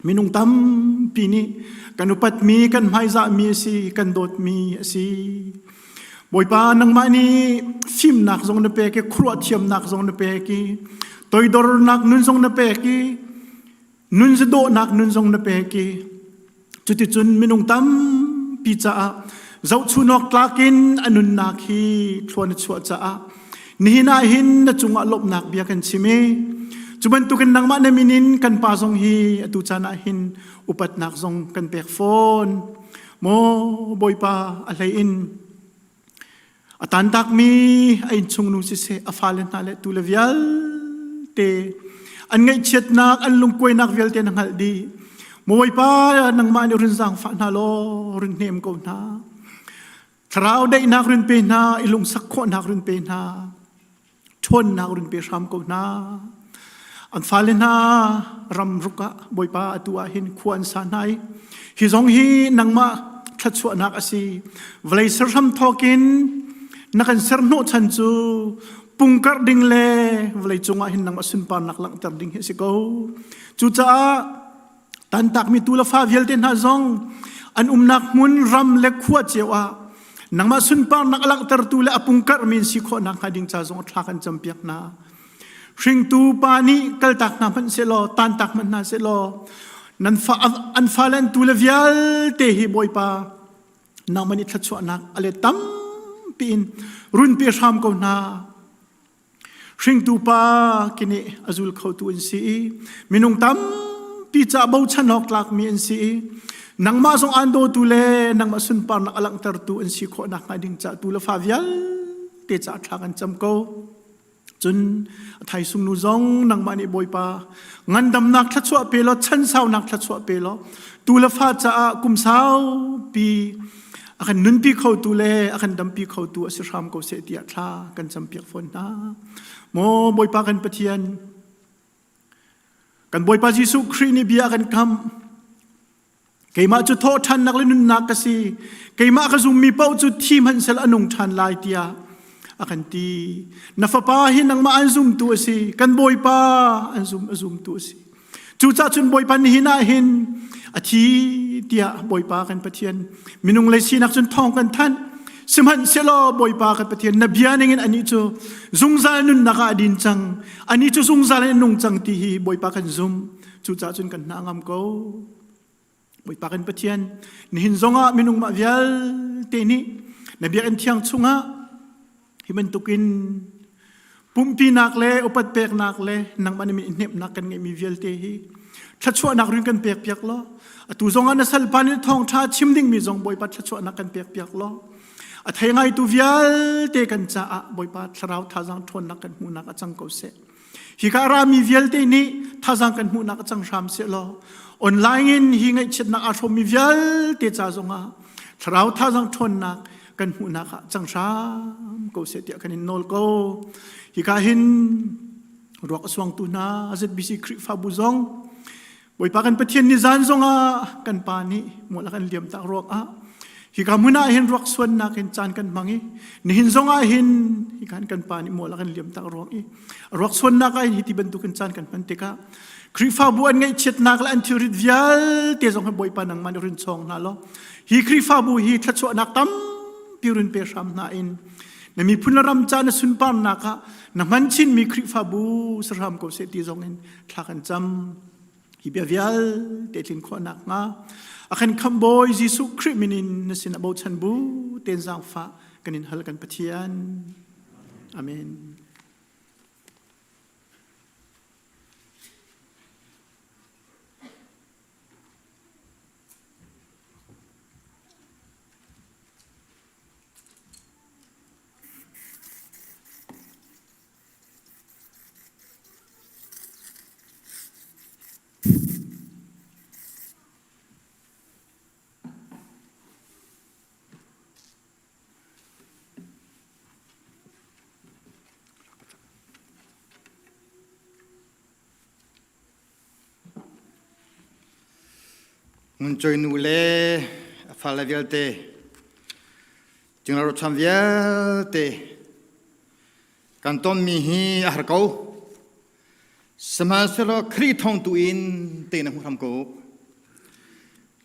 minung tampi nih kan upatmi kan hmaizahmi a si kan dawtmi a si. Bawipa nangmah nih fimnak zong na pek i khuaruah thiamnak zong na pek i toidornak nun zong na pek i nun zadawhnak nun zong na pek i Cuticun minung tampi caah zohchunawk tlak in a nunnak hi thluan a chuah caah nihin ah hin na cungah lawmhnak bia kan chim i cu bantukin nangmah na min in kan pa zong hi atu caan ah hin upatnak zong kan pek fawn. Maw Bawipa a hlei in A tantakmi a innchungnu siseh, a fale hna le tule vialte an ngaihchiatnak, an lungkuainak vialte na hngalh dih. Bawipa nangmah nih run zaangfah hna law run hnem ko hna. Thlarau daihnak run pe hna, i lungsak khawhnak run pe hna. ṭhawnnak run pe hram ko hna. An fale hna ram ruk ah Bawipa atu ah hin khua an sa hna i hi zong hi nangmah thluachuahnak a si. Vawlei serhram thawkin na kan ser hnawhchan cu pungkarh ding le vawlei cungah hin nangmah sunparnak langhter ding hi a si ko. Cucaah Tantakmi tu le fa vialte hna zong an umnak hmun ram le khua cio ah nangmah sunparnak a langhtertu le a pungkarhmi in si khawh nakhnga ding ca zong thla kan campiak hna. Hringtu pa nih kaltak hna hmanh sehlaw, tantak hmanh hna sehlaw, nan fa, an fale an tu le vialte hi Bawipa nangmah nih thluachuahnak a let tampi in run pe hram ko hna. Hringtu pa kini a zul khotu an si i minung tampi ca bochan awk tlakmi an si i nangmah zong aan dawtu le nangmah sunparnak a langhtertu an si khawh nakhnga ding ca tu le fa vialte ca thla kan cam ko. Cun a thaisung nu zong nangmah nih Bawipa ngandamnak thluachuah pe law chansaunak thluachuah pe law tu le fa caah kum saupi a kan nunpi khotu le a kan dampi khotu a si hram ko seh tiah thla kan campiak fawn hna. Maw Bawipa kan Pathian, kan Bawipa Jesuh Khrih nih bia a kan kamh. Keimah cu thawhṭhannak le nunnak ka si. Keimah ka zummi paoh cu thi hmanh sel a nung ṭhan lai tiah a kan ti. Na fapa hi nangmah an zumtu a si. Kan Bawipa an zum a zumtu a si. Cucaah cun Bawipa nihin ah hin a thi tiah Bawipa kan Pathian minung lei sinak cun thawng kan thanh. Sihmanhsehlaw Bawipa kan Pathian na bia ningin anih cu zungzal nunnak ah a din cang. Anih cu zungzal in a nung cang ti hi Bawipa kan zum. Cucaah cun kan hna ngam ko. Bawipa kan Pathian, nihin zongah minung mah vialte nih na biakinn thiang chungah hi bantukin pumpinak le upat peknak le nangmah nih min hnemhnak kan ngeihmi vialte hi thluachuahnak rin kan pek piak law atu zongah na salpa nih thawngṭha chim dingmi zong Bawipa thluachuahnak kan pek piak law a thei ngaitu vialte kan caah Bawipa thlarau thazaang ṭhawnnak kan hmuhnak a cang ko seh. Hika rami vialte nih thazaang kan hmuhnak a cang hram seh law online in hi ngaihchiatnak aa hrawmmi vialte ca zongah thlarau thazaang ṭhawnnak kan hmuhnak ah cang hram ko seh tiah kan in nawl ko. Hika hin ruak a suangtu hna ZBC Khrihfabu zong Bawipa kan Pathian ni zan zongah kan pa nih mual a kan liam tak ruang ah hika hmun ah hin ruak suannak in caan kan hmang i nihin zongah hin hika kan pa nih mual a kan liam tak ruang i ruak suannak ah hin hi ti bantukin caan kan hman tikah Khrihfabu an ngaihchiatnak le an thilrit vialte zong hi Bawipa nangmah nih rin chawng hna law hi Khrihfabu hi thluachuahnak tampi rin pe hram hna in na miphun le ram ca na sunparnak ah na hman chinmi Khrihfabu sahram ko seh ti zong in thla kan cam hi bia vialte tlin khawh nakhnga a kan khamhbawi Jesuh Khrih min in na sin a bochan bu ten zaangfah kan in hal kan Pathian amen Ngun nu le a fale vialte, cingla ruachan vialte Kan tonmi hi a har ko. Sihmanhsehlaw Khrih thawng tu in te na hmu hram ko.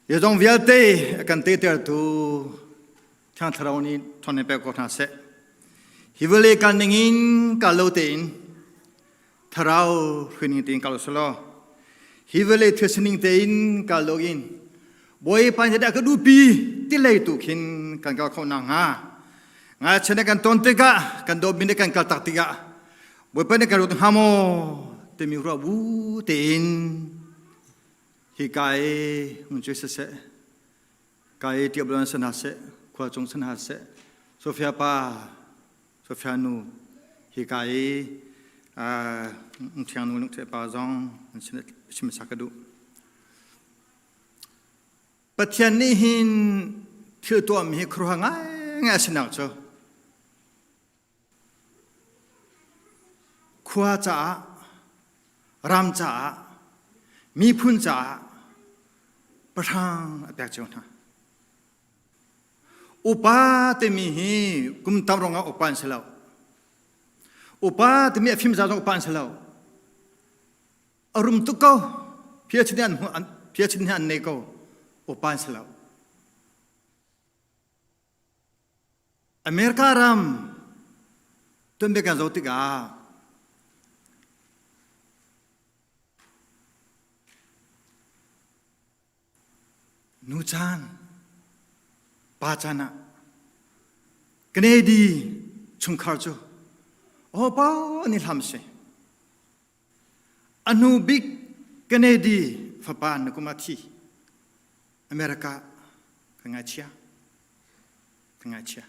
Zeizong vialte a kan tetertu Thiang Thlarau nih ṭhawn in pek ko hna seh. Hi vawlei kal ning in kal lo tein Thlarau hruaining tein kal usulaw hi vawlei thil sining tein kal loin Bawipa nih dah ka duhpi ti lei tu khin kan kal kho nakhnga ngaichia kan ton tikah kan dawtmi nih kan kal tak tikah Bawipa nih kan ruat hnga maw timi ruah bu tein hi ka i hmun cu siseh ka i tiablan si hna seh khua cung si hna seh Sofia pa Sofia nu hika i thiang nu lungthe pa zong an chim sak ka duh. Pathian nih hin thil tuahmi hi khuaruahhar ngaingai a sinak cu khua caah ram caah miphun caah pahrang a pek cio hna. Upa timi hi kum tam ruangah upa an si lo. Upa timi a fim zau zong upa an si lo. A rum tuk ko. PhD an PhD an nei ko. Upa an si lo. America ram tuanbia kan zoh tikah Nu caan, pa caan ah Kennedy chungkhar cu aho paoh an i hlam si. A hnu bik Kennedy fapa na kum ah thi. America kan ngaichia. Kan ngaichia.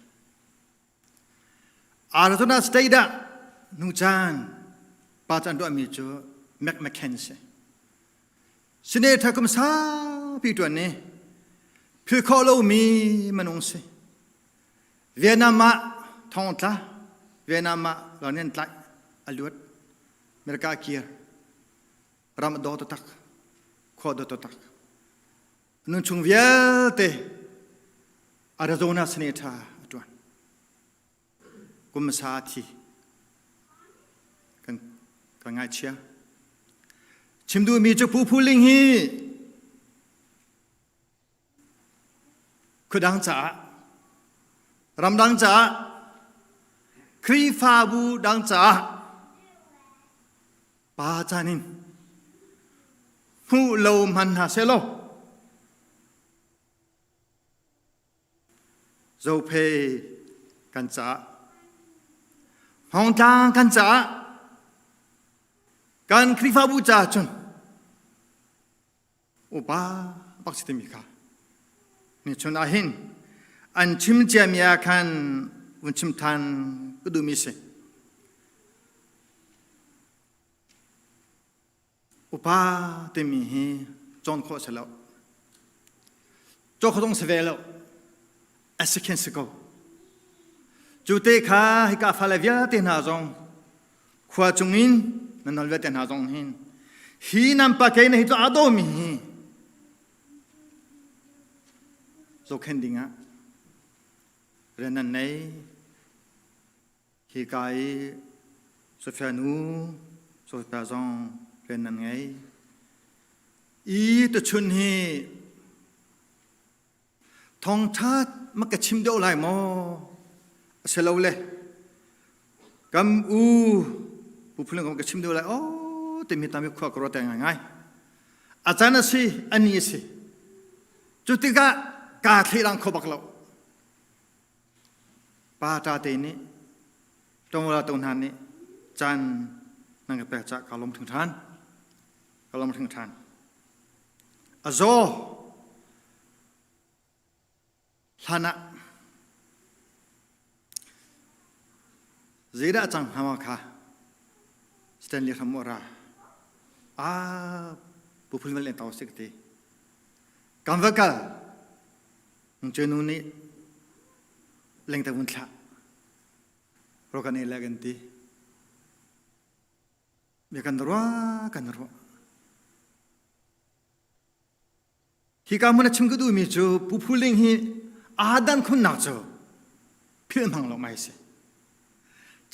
Arizona State ah nu caan pa caan tuahmi cu Mac McCain si. Senator kum saupi ṭuan ni phil khawh lomi minung si. Vietnam ah thong tla, Vietnam ah ral tlaih a luat, America kir, ram a daw taktak, khua daw taktak. Nun chung vialte Arizona senator a ṭuan. Kum hmasa a thi. Kan, kan ngaichia. Chim duhmi cu Pu Phu Ling hi khuadang caah, Ramdang caah Khrihfabu dang caah pa caan in hmuh lo hman hna seh law Zophei kan caah Hmawngtlang kan caah kan Khrihfabu caah cun upa bak si timi kha ni chun ah hin an chim ciami ah khan vun chim than ka duhmi si. Upa timi hi cawn khawh si lo. Caw kho zong si ve lo. A si khin si ko. Cu te kha hika fale vialte hna zong khua chungin nan nawl vialte hna zong hin hi nan pa ke na hi cu aa dawmi hi zohkhenh dingah rian nan nei hi ka i Sofia nu Sofia zong rian nan ngei i tuchun hi Thawngṭha ma ka chim deuh lai maw? A si lo le kam u pu phun ka chim deuh lai aw timi tam i khua ka ruat ngai ngai. A caan a si, a ni a si. Cu tikah kaa thleilang kho bak lo. Pa ṭa te nih ṭongla to hna nih caan nan ka pek cah ka lawm ṭhingṭhan. Ka lawm ṭhingṭhan. A zaw hlan ah zeidah a cang hnga ma kha Stanley hram ra a pu phul len tau sik ti kan va kal nu nih lengte vun thlah ro kan ei le kan ti bia kan ruah kan ruah Hika hmun a chim ka duhmi cu Pu Phu Ling hi aa dan khunnak cu philh hmang lo mai si.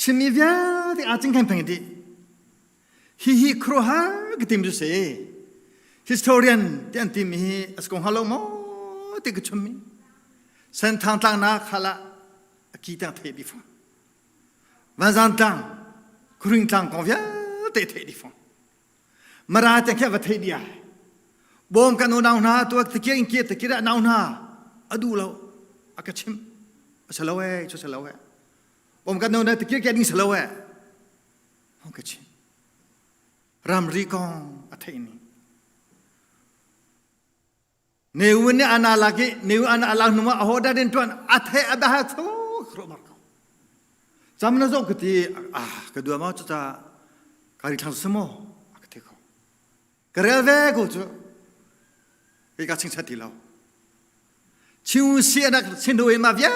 Chimmi vialte aa cingkhen peng dih. Hihi khuaruahhar ka tim cu si. Historian ti an timi hi a si ko hnga lo maw ti ka chimmi. Senthang tlangnak hal ah a ki tiang theih dih fawn. Vanzang tlang, Khuring tlang kong vialte theih dih fawn. Mara te khi va thei dia. Bawm kan unau hna tu te in ke te kira nau hna a duh lo a ka chim a salo e chu salo e bawm kan unau te kir ke ding salo e hong ka chim ramri kong a thei ni Newin nih ana lak i Newin ana alak hnu ah aho dah din tuan a the a daha tho khro mar ko. Cham na zo ka ti ah ka dua ma chu ta ka ri thlang samo a ka the ko. Ka rel ve ko chu ke ka ching chat ti lo. Chiu si anak sin do ma via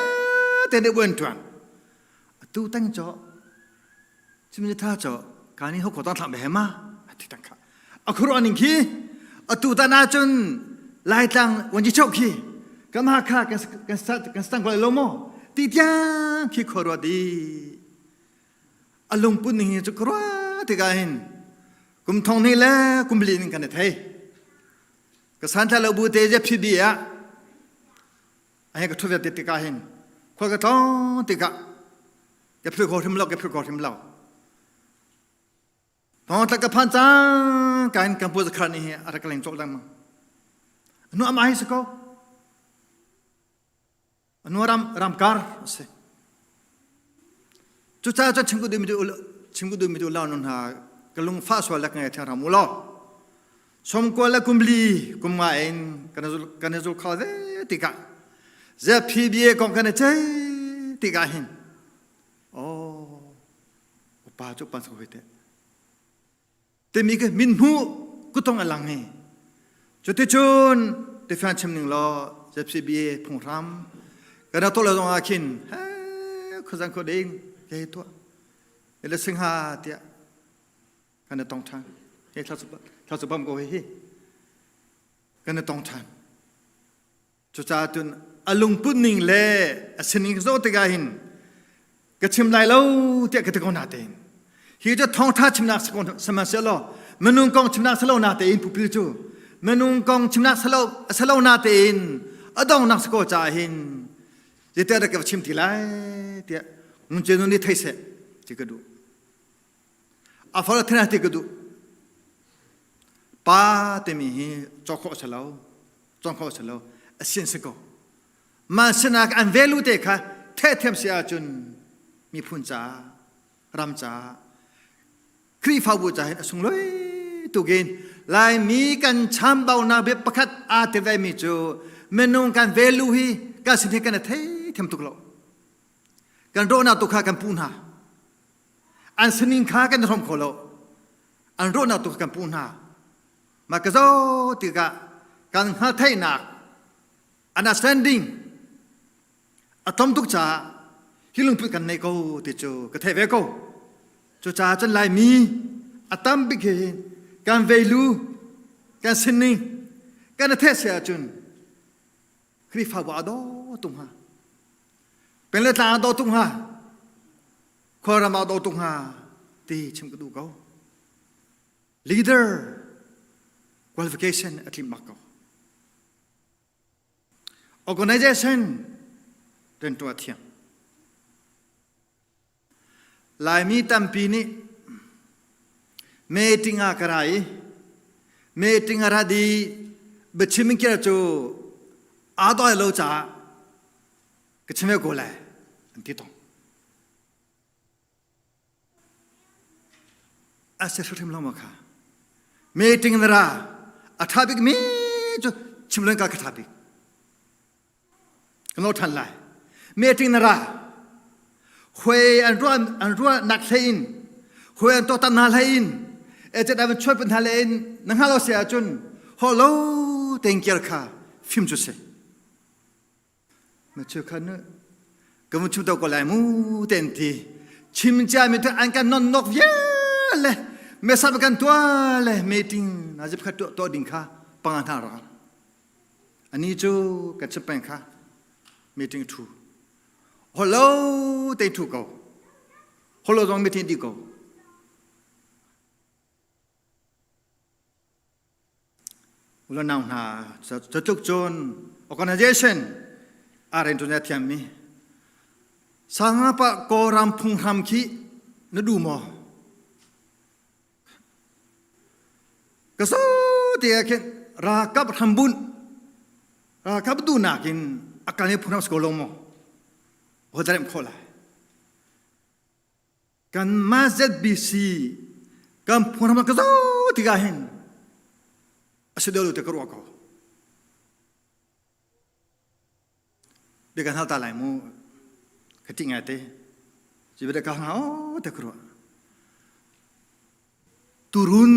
te ne buen tuan. Atu tang cho chim ni tha cho ka ni ho ko ta thlang be ma a ti tang kha. A khuruah ning khi atu tan ahcun Laitlang wanji chok khi kan Hakha kan kan kan stang ko lo maw ti tiang khi khuaruah di a lungput ning hi cu khuaruah tikah hin kum thong ni le kum li ning kan i thei ka santhla lo bu te je phi bi ah a ka thu ve tikah hin khua ka tlong tikah ka phil kho hrim lo ka phil kho hrim lo Thawngtla ka phan cang ka in kan pu zakhar nih hi a rak leng cawk lengmang. Anu amah hi si ko. Anu ram ramkar a si. Cucaah cun chim ka duhmi cu chim ka duhmi cu lau nun hna ka lung fah sual lek ngai thiang ram u law. Somkua le kumli kum nga in kan kan i zul kho ve tikah ZPBA kong kan i ceih tikah hin oh upa cu pan hoi te timi ke min hmu kutong alang hi cuticun tifian chim ning law ZCBA phunghram kana to le zong ah khin he khozang kho ding ke tua ele singha tia kana tong than he thla thla chu bam ko hi hi kana tong than Cucaah cun a lungput ning le a sining zoh tikah hin ka chim lai lo tiah ka ti ko natein hi cu thawngṭha chimnak sihmanhsehlaw minung kong chimnak si lo natein pupil cu minung kong chimnak si lo natein a dongnak si ko caah hin. Zeitiah dah ka va chim ti lai tiah Ngun Ce Nu nih thei seh ti ka duh. A far thena ti ka duh. Pa timi hi cawk khawh a si lo, cawng khawh a si lo, a sin si ko. Mah sinak an value te kha thehthiam si ahcun miphun caah, ram caah, Khrihfabu caah hin a sunglawi tukin Laimi kan chambaunak bia pakhat aa tel vemi cu minung kan value hi kan sin hi kan i thei thiam tuk lo. Kan rawhnak tu kha kan pu hna. An sining kha kan i hrawm kho lo. An rawhnak tu kha kan pu hna. Mah ka zoh tikah kan hngalhtheihnak understanding a tlawm tuk caah hi lungput kan nei ko ti cu ka theih ve ko. Cucaah cun Laimi a tam bik hi kan veilu kan sining kan i theih si ahcun Khrihfabu a daw tung hnga. Peng le tlang a daw tung hnga. Khualram ah daw tung hnga ti chim ka duh ko. Leader qualification a tlim bak ko. Organization riantuah thiam. Laimi tampi nih meeting ah ka ra i meeting a ra di biachim in kira cu aa doi lo caah ka chim ko lai an ti tong. A si hrimhrim lo ma kha. Meeting na ra a ṭha bik mi cu chim loin ka ka ṭha bik. Kan lo ṭhan lai. Meeting na ra. Huai an ruah an ruah nak hlei in huai an tuaktan hna hlei in ecet an chuai pun hna hlei in na hngal lo si ahcun ho lo tein kiar kha fim cu si. Ma chu khan ka mun chim to ko lai mu ten ti chim cia mi an kan non nok vial le me sab kan tua le meeting na zip kha to ding kha panga hna ra ani chu kan chim peng kha meeting thu holo te thu ko holo zong meeting di ko Ulanau hna cutluk cun organization a rianṭuan a thiammi sangapa Kawlram phunghram khi na duh maw? Ka so te ah khin ralkap hrambunh ralkap duhnak in a kal i phunghram si ko lo maw? Ho dah remh khawh lai? Kanmah ZBC kan phunghram ka zoh tikah hin a si deuh lo ti ka ruah ko. Bia kan hal ta lai mu. Ka ṭih ngai te. Ci bia ka hal o te ka ruah. Turun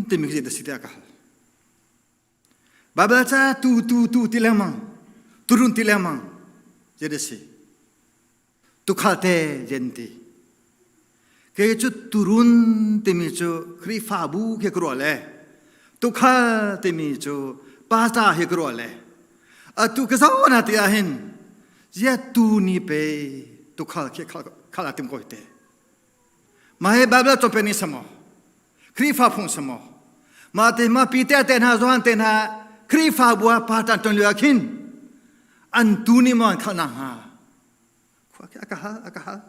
timi khi da si te ka hal. Bible ca tu tu tu ti lengmang. Turun ti lengmang. Zei da si. Tukhal te jen ti. Kei cu turun timi cu Khrihfabu khi ka ruah le tukhal timi cu pasta hi ka ruah le atu ka zoh na ti ahhin zia tu ni pe tukhal khi khal atim ko te. Mah hi Bible cawnpiak ning si maw? Khrihfa phung si maw? Mah te ma Peter te hna Johan te hna Khrihfabu ah pa ṭan ṭuan lio ah khin an tu nih maw an khalh nakhnga khua khi a ka hal a ka hal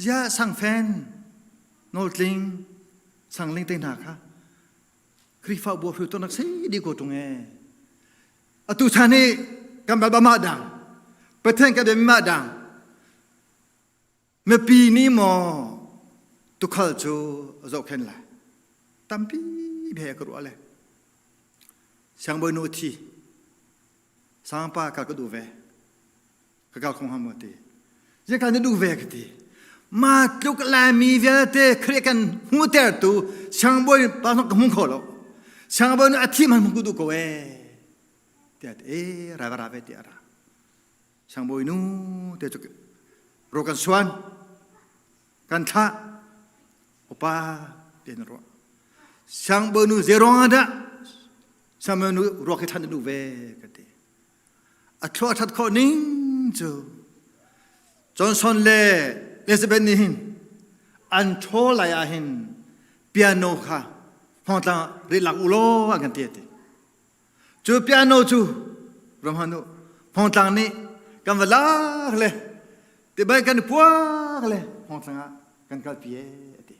ziah sangfen nawltling sangling te hna kha Khrihfabu ah hruaitu nak si dih ko ṭung ee atu chan hi kan bal mah dang Pathian kan biami mah dang Mipi nih maw tukhal cu a zohkhenh lai? Tampi bia ka ruah le. Siangbawi nu a thi. Sangpa ka ka duh ve. Ka kal khong ham ti. Zika na duh ve ka ti. Ma tluk Laimi vialte Khrih kan hmuhtertu siangbawi pa ka hmu kho lo. Siangbawi nu a thi man hmu duh ko ee. Tiah e ra ra ve ti a ra. Siangbawi nu te cu ro kan suan kan thlah upa ti na ruah siangbawi nu zei ruang ah dah siangbawi nu ruak hi than na duh ve ka ti a thluah that khawh ning cu Johnson le Elizabeth nih hin an thaw lai ah hin piano kha hmawngtlang rit lak u law an kan ti a ti Cu piano cu ramhan u Hmawngtlang nih Kan va lak le ti bai kan puak le hong tlang ah kan kalpi e ati.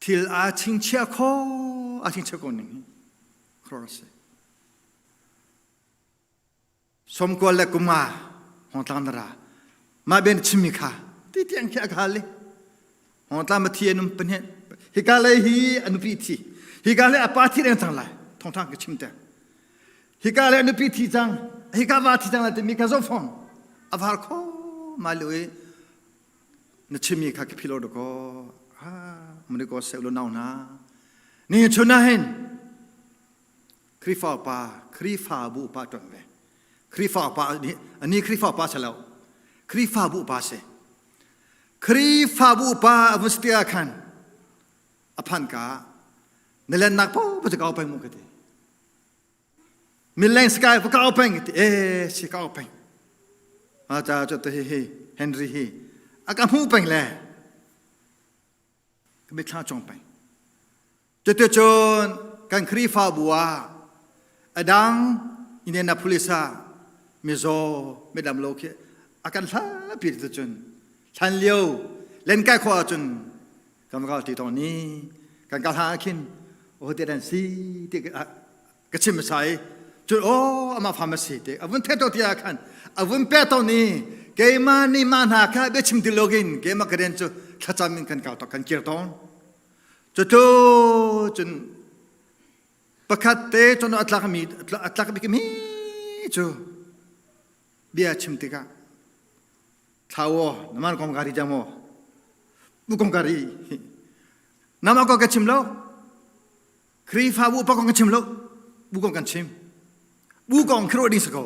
Thil aa chingchiah kho aa chingchiah ko ning hi khuaruah si. Somkual le kuma hongtlang na ra. Mah ben chimmi kha ti tiang khi a khal i hongtlang ma thi anum pahnih hika lei hi a nupi thi hika lei a pa thi reng cang lai thongthang ka chim te hika lei a nupi thi cang hika va thi cang lai timi kha zo fong a var kho ma lu i na chimmi kha ka philo do ko ah mani ko se lo nau na ni chun na hin Khrihfa pa Khrihfabu pa ṭuan ve Khrihfa pa nih ani Khrihfa pa si lo Khrihfabu pa si Khrihfabu pa a vun si tikah khan a phan ka na lennak po pa cu ka peng mu ka ti mileng sky pa ka peng ti e si ka peng a cha chu te hi hi Henry hi a ka hmu peng le ka mithla chong peng Cuticun kan Khrihfabu ah a dang Indianapolis ah mizaw midam lo khi a kan hlapi cun hlan lio lenkai khawh ahcun kan va kal ti tawn i kan kal hlan ah khin aw te dan si ti ka chim hmasa i cun aw amah fam a si ti a vun theih to ti ah khan a vun pe to ni keimah nih mah hna kha biachim ti loin keimah ka rian cu thlacam in kan kal to kan kir tawn Cucu cun pakhat te cun a tlakmi a tlak bikmi cu bia chim tikah thlawo naman kong gari jamo bu kong gari nama ko ka chim lo Khrihfabu pa kong ka chim lo bu kong kan chim bu kong khiro ding sako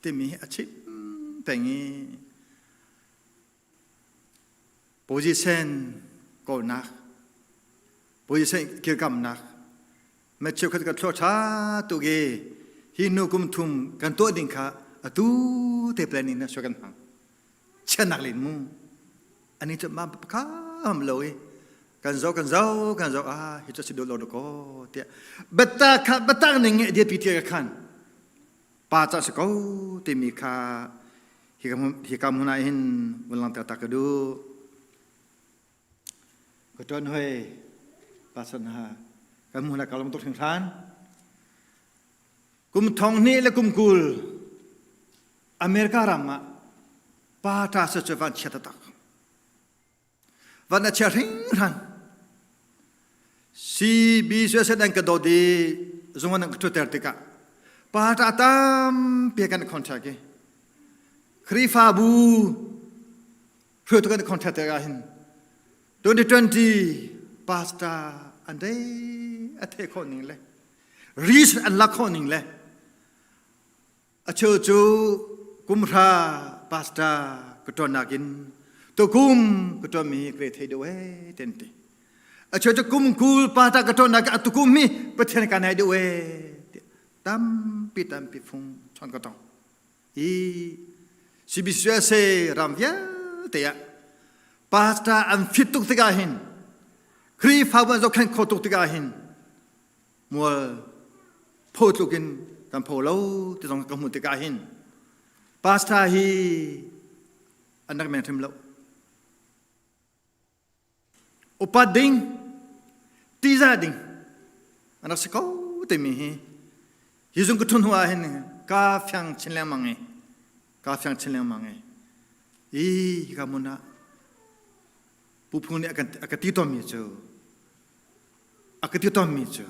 timi a chim peng i Position kawlnak, position kirkamnak, ma cheukhat ka thluak ṭha tuk i hi hnu kum thum kan tuah ding kha atu te planning na sua kan hmang. Chiatnak len mu. Ani cu ma kham lo i kan zo kan zo kan zo ah hi cu si dawt lo ko tiah batta kha batak ning nge dia pi tia khan pa ca si ko timi kha Hika hmun ah hin vun langhter ta ka duh. Ka ṭuan hoi pastor hna kan hmun ah ka lung tuk hringhran. Kum thong hnih le kum 20 America ram ah pa ṭa sa cu van chia taktak. Van a chia hringhran. CBCS an ka dawt i zung an ka ṭhutter tikah pa ṭa tampi kan contract i Khrihfabu hruaitu kan contract tikah hin 2020 pastor an rei a theih khawh ning le risk an lak khawh ning le A cheu cu kumhra pastor ka ṭuannak in tukum ka ṭuanmi ka re thei deuh ee ten ti. A cheu cu kum 20 pastor ka ṭuannak in tukum hi Pathian ka nai deuh ee ti tampi tampi fung chon ka tong. I CBCUSA ram vialte ah pastor an fit tuk tikah hin Khrihfabu an zohkhenh khawh tuk tikah hin mual pho tluk in kan pho lo ti zong ka hmuh tikah hin pastor hi an rak men hrim lo upat ding tizah ding an rak si ko timi hi hi zung ka thun hnu ah hin ka fiang chin lengmang i ka fiang chin lengmang i i ka mun ah pu phung nih a ka ti tawnmi cu A ka ti tawnmi cu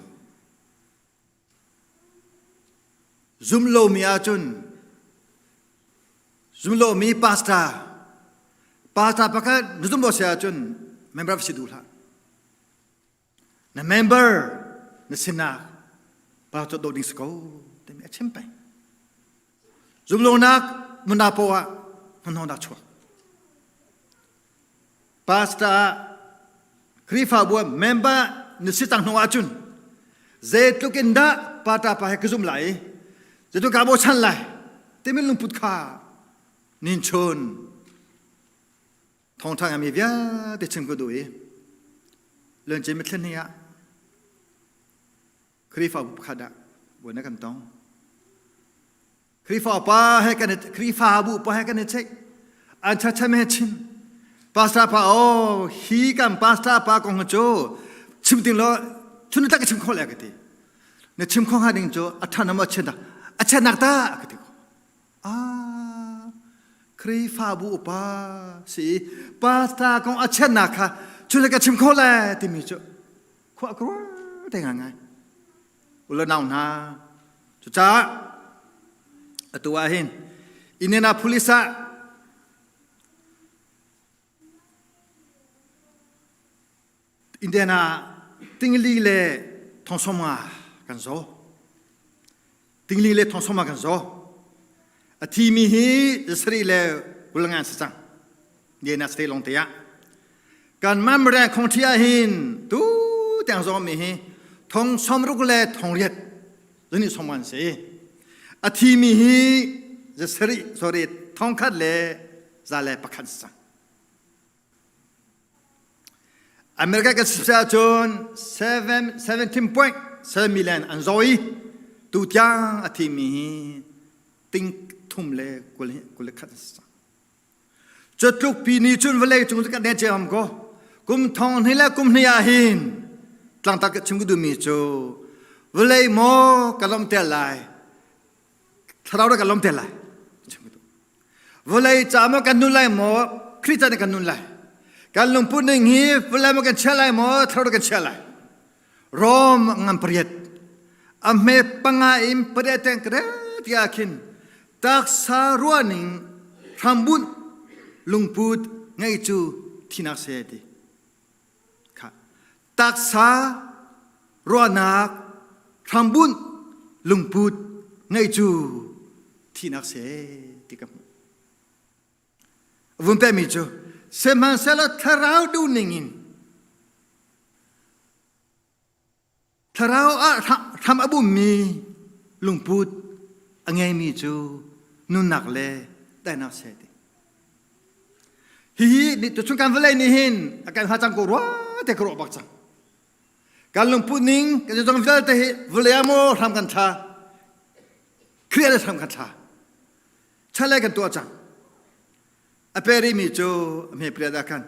zum lomi ahcun zum lomi pastor pastor pakhat na zum lo si ahcun member si duh hlah na member na sinak pastor dawh ding si ko timi a chim peng zumlonak muna poah hnahnawhnak chuak Pastor ah Khrihfabu ah member na si cang hnu ahcun zeitluk in dah pata pa he ka zum lai i zeitluk kaa bochan lai timi lungput kha nin chun thawngṭha ngai mi vialte chim ka duh i lencin mithlen ni ah Khrihfabu pakhat ah buainak kan tong. Khrihfa pa he kan Khrihfabu pa he kan i check. An chachem he chim. Pastor pa oh hi kan pastor pa kong cu chim ding lo chun tak chim kho le ka ti. Na chim kho hnga ding cu a than ma chen a chen nak ta ka ti ko. Ah Khrihfabu upa si pastor kong a chen nak kha chun ka chim kho le timi cu khua ka rual te ngai ngai. Ula nau hna cucaah atu ah hin Indianapolis ah Indiana tingli le thongsawma kan zaw. Tingli le thongsawma kan zaw. A thimi hi sarih le kulngan si cang. Indiana state lawng te ah. Kan mamreng khong thi ah hin tu tiang zawng mi hi thong sawmruk le thong riat zuni sawm an si. A thimi hi zasarih sorry thongkhat le za le pakhat si cang. America kan si ahcun 17.7 million an zaw i tu tiang a thimi hi ting thum le kul le khat an si cang. Cutluk pi ni cun vawlei cung cu kan den ciam ko. Kum thong hnih le kum hnih ah hin tlangtar ka chim ka duhmi cu vawlei maw ka lawmh te lai thlarau dah ka lawmh te lai chim ka duh. Vawlei ca maw kan nun lai maw Khrih ca nih kan nun lai. Kan lungput ning hi vawlei maw kan chia lai maw thlarau dah kan chia lai. Rom ngan pariat a hme panga in pariat teng ka tiah khin taksa ruahning hrambunh lungput ngei cu thinak se ti kha taksa ruahnak hrambunh lungput ngei cu thinak se ti ka hmuh vun pehmi cu sihmanhsehlaw thlarau duhning in Thlarau ah hram a bummi lungput a ngeimi cu nunnak le daihnak seh ti. Hihi tuchun kan vawlei nih hin a kan hnga cang ko rua te ka ruah bak cang. Kan lungput ning kan zong vialte hi vawlei ah maw hram kan thla Khrih le hram kan thla chalei kan tuah cang. A pe rihmi cu a hme pariat ah khan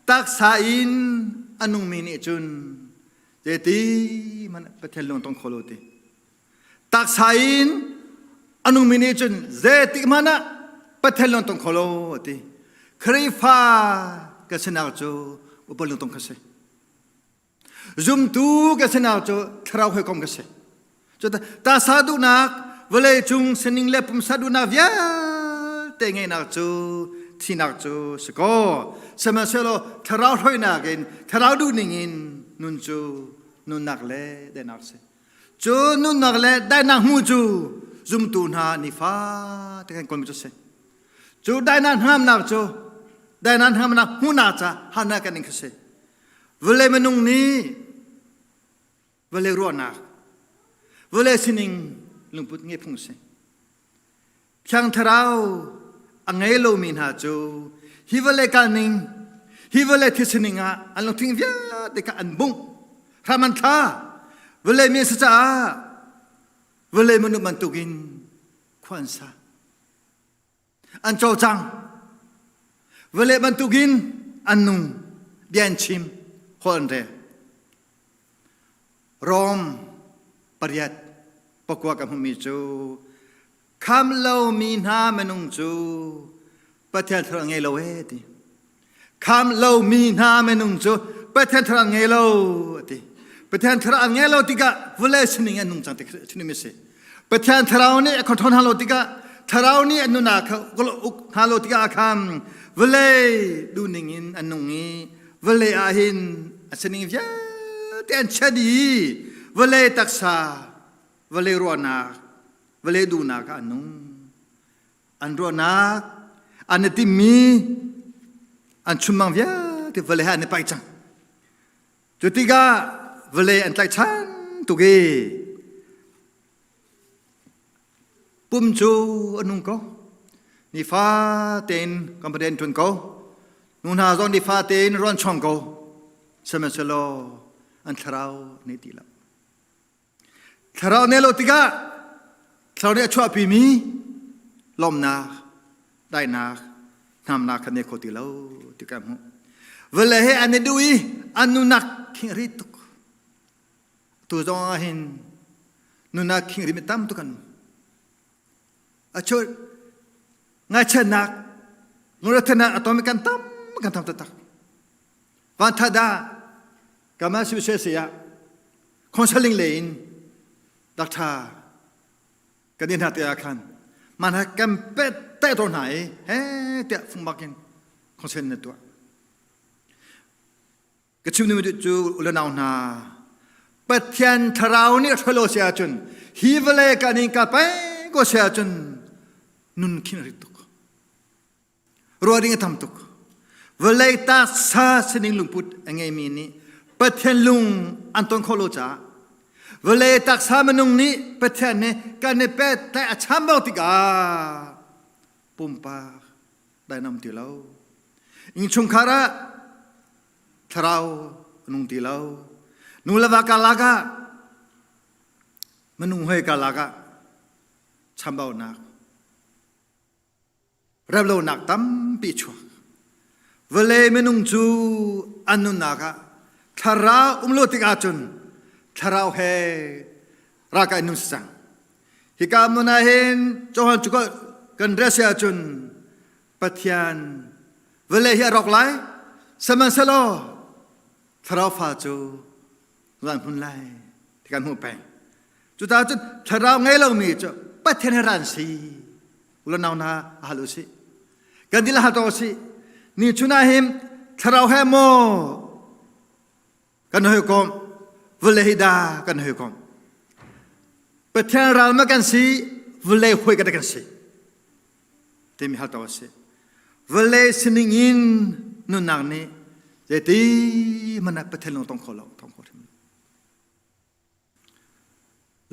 taksa in a nungmi nih cun zeiti hmanh Pathian lung tong kho lo ti. Taksa in a nungmi nih cun zeitik hmanh ah Pathian lung tong kho lo ti. Khrihfa ka sinak cu upa lung tong kha si. Zumtu ka sinak cu thlarau hawikom ka si. Cu tasa duhnak vawlei cung sining le pumsa duhnak vialte ngeihnak cu thinak cu si ko. Sihmanhsehlaw thlarau hruainak in thlarau duhning in nun cu nunnak le daihnak si. Cu nunnak le daihnak hmu cu zumtu hna nifa te kan kawl mi cu si. Cu daihnak hnamnak cu daihnak hnamnak hmuhnak ca hana kan ning kha si. Vawlei minung nih vawlei ruahnak, vawlei sining lungput ngei phung si. Thiang Thlarau a ngei lomi hna cu hi vawlei kalning, hi vawlei thil sining ah an lungthin vialte kha an bungh. Hram an thla. Vawlei mi an si caah vawlei minung bantukin khua an sa. An cawlcang. Vawlei bantukin an nung, bia an chim, holh an rel. Rom pariat pakua ka hmuhmi cu kham lomi hna minung cu Pathian thlarau ngei lo ee ti. Kham lomi hna minung cu Pathian thlarau ngei lo a ti. Pathian thlarau ngei lo tikah vawlei sining an nung cang ti khi a si. Pathian thlarau nih a control hna lo tikah thlarau nih an nunnak kha uk hna lo tikah khan vawlei duhning in an nung i vawlei ah hin a sining vialte an chia dih i vawlei taksa vawlei ruahnak vawlei duhnak ah an nung. An ruahnak an i timmi an chunmang vialte vawlei he an i paih cang. Cu tikah vawlei an tlaihchan tuk i pum cu a nung ko. Nifa tein kan rian ṭuan ko. Nu hna zong nifa tein ruan chuang ko. Sihmanhsehlaw an thlarau an i ti lo. Thlarau ne lo tikah thlarau nih a chuahpimi lawmnak, daihnak, hnamnak kha nei kho ti lo ti kan hmuh. Vawlei he an i duh i an nunak khing ri tuk. Tu zong ah hin nunak khing ri mi tam tuk an um. A chu ngaihchiatnak, lungretheihnak a ton mi kan tam kan tam taktak. Van tha dah kama si se se ah counseling le in doctor kan in hna te ah khan man ha kan pet te to hna i he tiah fung bak in counseling na tuah. Ka chim dingmi cu ulenau hna Pathian thlarau nih a hruai lo si ahcun hi vawlei kan in ka peng ko si ahcun nun khin rit tuk. Ruah ding a tam tuk. Vawlei taksa sining lungput a ngeimi nih Pathian lung an ton khawh lo caah vawlei taksa minung nih Pathian nih kan i pehtlaih a chambau tikah pumpak dainam ti lo. Innchungkhar ah thlarau a nung ti lo. Nu le va karlak ah minung hoi karlak ah chambaunak remlonak tampi chuak. Vawlei minung cu an nunnak ah thlarau um lo tik ahcun thlarau he ralkai nun si cang. Hika hmun ah hin Johan cu kan rel si ahcun Pathian vawlei hi a rawk lai sihmanhsehlaw thlarau fa cu van hmun lai ti kan hmuh peng. Cucaah cun thlarau ngei lomi cu Pathian he ran si. Ulanau hna a hal usih. Kan dil hal to usih. Ni chun ah hin thlarau he maw kan hawikom vawlei hi dah kan hawikom Pathian ral ma kan si vawlei hawi kan kan si timi hal to a si vawlei sining in nunnak nih zeiti hmanh ah Pathian lung tong kho lo tong kho hrim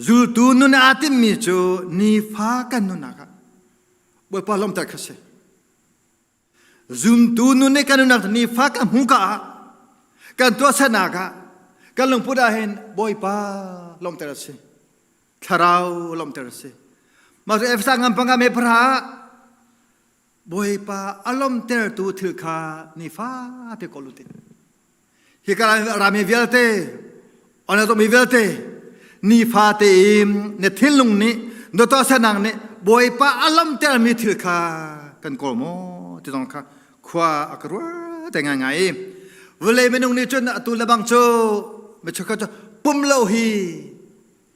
Zultu nun aa timmi cu nifa kan nunnak ah Bawipa lawmter kha si. Zumtu nun nih kan nunnak nifa kan hmu ka ah kan tuahsernak ah kan lungput ah hin Bawipa lawmter a si. Thlarau lawmter a si. Mah cu Efesa ngan panga me phara ah Bawipa a lawmtertu thil kha nifa te kawl u ti. Hi ka rami vialte, mi vialte, nifa tein na thinlung nih na tuahsernak nih Bawipa a lawmtermi thil kha kan kawl maw ti zong kha khua a ka ruah te ngaingai i vawlei minung nih cun atu le bang cu michukhat cu pum lo hi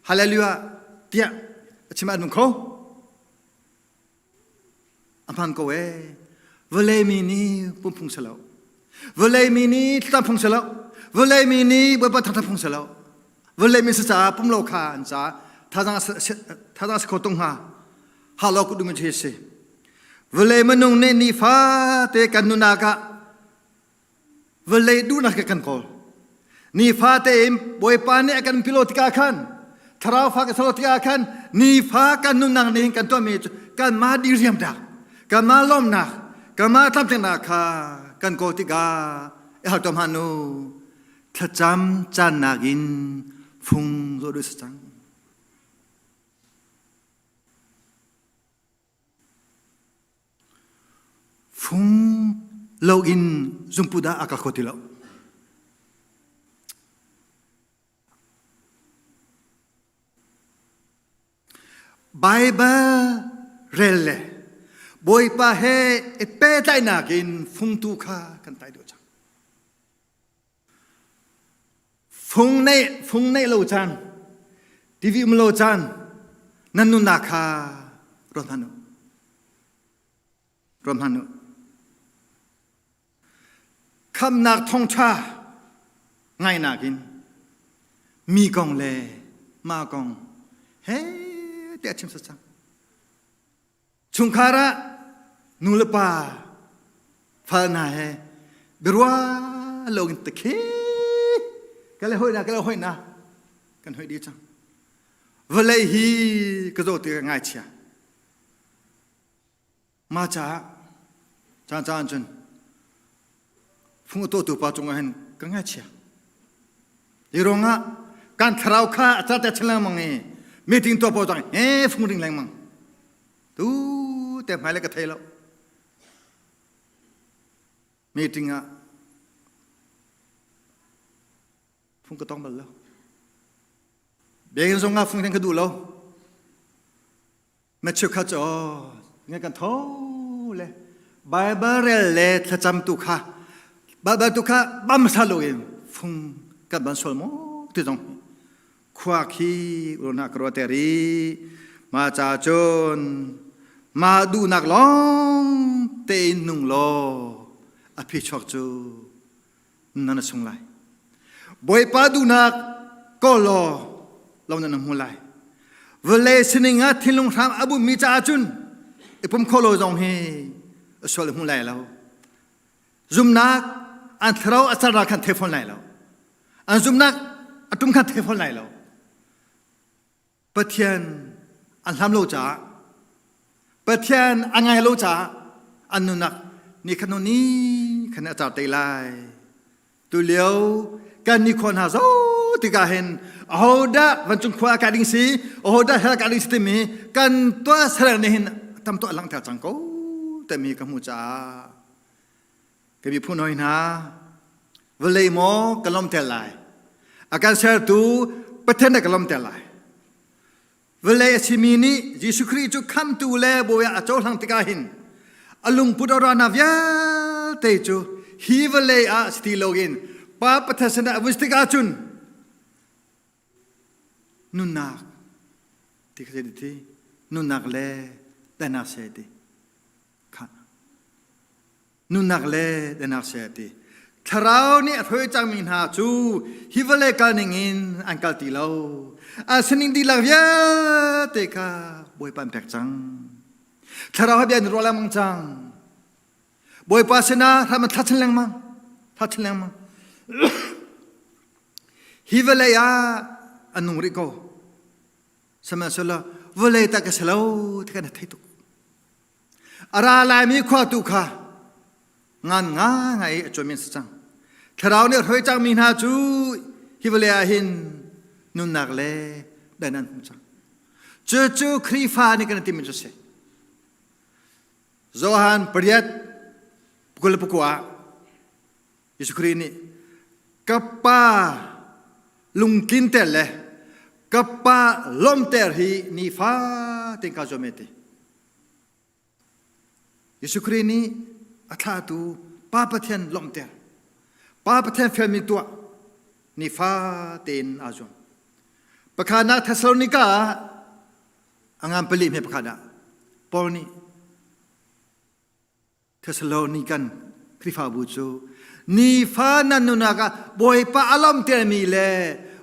hallelujah tiah a chim an nung kho A hmaan ko ee. Vawlei mi nih pum phung si lo. Vawlei mi nih thlacam phung si lo. Vawlei mi nih Bawipa thangṭhat phung si lo. Vawlei mi si caah pum lo kha an caah thazaang thazaang si kho tung hnga. Ha lo kut ding in si. Vawlei minung nih nifate kan nunnak ah vawlei duhnak ke kan kawl nifa tein bawipa nih a kan pilo tikah khan thlarau fa kan salo tikah khan nifa kan nunnak nih kan tuahmi cu kanmah diriamnak kanmah lawmnak kanmah tlamtlingnak kha kan kawl tikah i hal tuah hmanh u thlacam caannak in fung zawh duh si cang Fung loin zungput ah a kal kho ti lo. Baibal rel le Bawipa he i pehtlaihnak in fungtu kha kan tai deuh cang. Fung neih fung neih lo caan, TV um lo caan, nan nunnak kha ruat hmanh u. Ruat hmanh u. Khamnak thawngṭha ngainak in mi kong le mah kong he tiah chim sat cang. Chungkhar ah nu le pa fal hna he biaruah lo in takhe ka le hoi na ka le hoi na kan hoi dih cang. Vawlei hi ka zaw ti ka ngaichia. Ma caah caan caan cun fung a tuahtu pa cungah hin ka ngaichia. Hi ruangah kan thlarau kha a car te chin lengmang i meeting tuah paoh cang he fung ring lengmang. Tu te hmai le ka thei lo. Meeting ah phung ka tong bal lo. Biakinn zong ah phung ka duh lo. Na cheukhat cu nge kan tho le Bible rel le thlacam tu kha Bible tu kha bam sa lo in phung kan ban sol mo ti zong khua khi urna ka ruat ri ma cha cun ma duhnak lawng tein nung law a phi chuak cu nan sung lai. Bawipa duhnak kawl law lo nan hmu lai. Vawlei sining ah thinlung hram a bunhmi caah cun i pum kho lo zong hi a sual hmu lai lo. Zumnak an thlarau a car khan thei fawn lai lo. An zumnak a tum khan thei fawn lai lo. Pathian an hlam lo caah Pathian a ngai lo caah an nunnak ni khan ni khan a car te lai. Tu lio kan ni khua hna zo tikah hin ahodah vancung khua a kai ding si ahodah hell kai ding si timi kan tuah sereng nih hin tam tuah langhter cang ko timi ka hmuh caah Ka miphun hoi hna, vawlei maw ka lawmter lai? A kan sertu Pathian dah ka lawmter lai? Vawlei a simi nih Jesuh Khrih cu khamtu le bawi ah a cohlang tikah hin a lungput a hna vialte cu hi vawlei ah si ti loin Pa Pathian sinah a vun si tikah cun nunnak ti kha ti nunnak le daihnak se ti kha nunnak le daihnak seh ti thlarau nih a hruai cangmi hna cu hi vawlei kal ning in an kal ti lo an sining dihlak vialte kha bawipa an pek cang thlarau ha bia an ruah lengmang cang bawipa sinah hram an thla chin lengmang thla chin lengmang hi vawlei ah an nung rih ko sihmanhsehlaw vawlei ta ka si lo ti kan thei tuk A ra laimi khua tu kha ngan ngai a cuanmi an si cang. Thlarau nih a hruai cangmi hna cu hi vawlei ah hin nunnak le dan an hmu cang. Cucu Khrihfa nih kan timi cu si. Johan pariat 29 ah Jesuh Khrih nih ka pa lungtlinter le ka pa lawmter hi nifa tein kaa zuam e ti. Jesuh Khrih nih a thlahtu Pa Pathian lawmhter, Pa Pathian felmi tuah nifa tein aa zuam. Pakhatnak Thessalonika ah a ngan pali hme pakhat ah Paul nih Thessalonikan Khrihfabu cu nifa nan nunak ah Bawipa a lawmhtermi le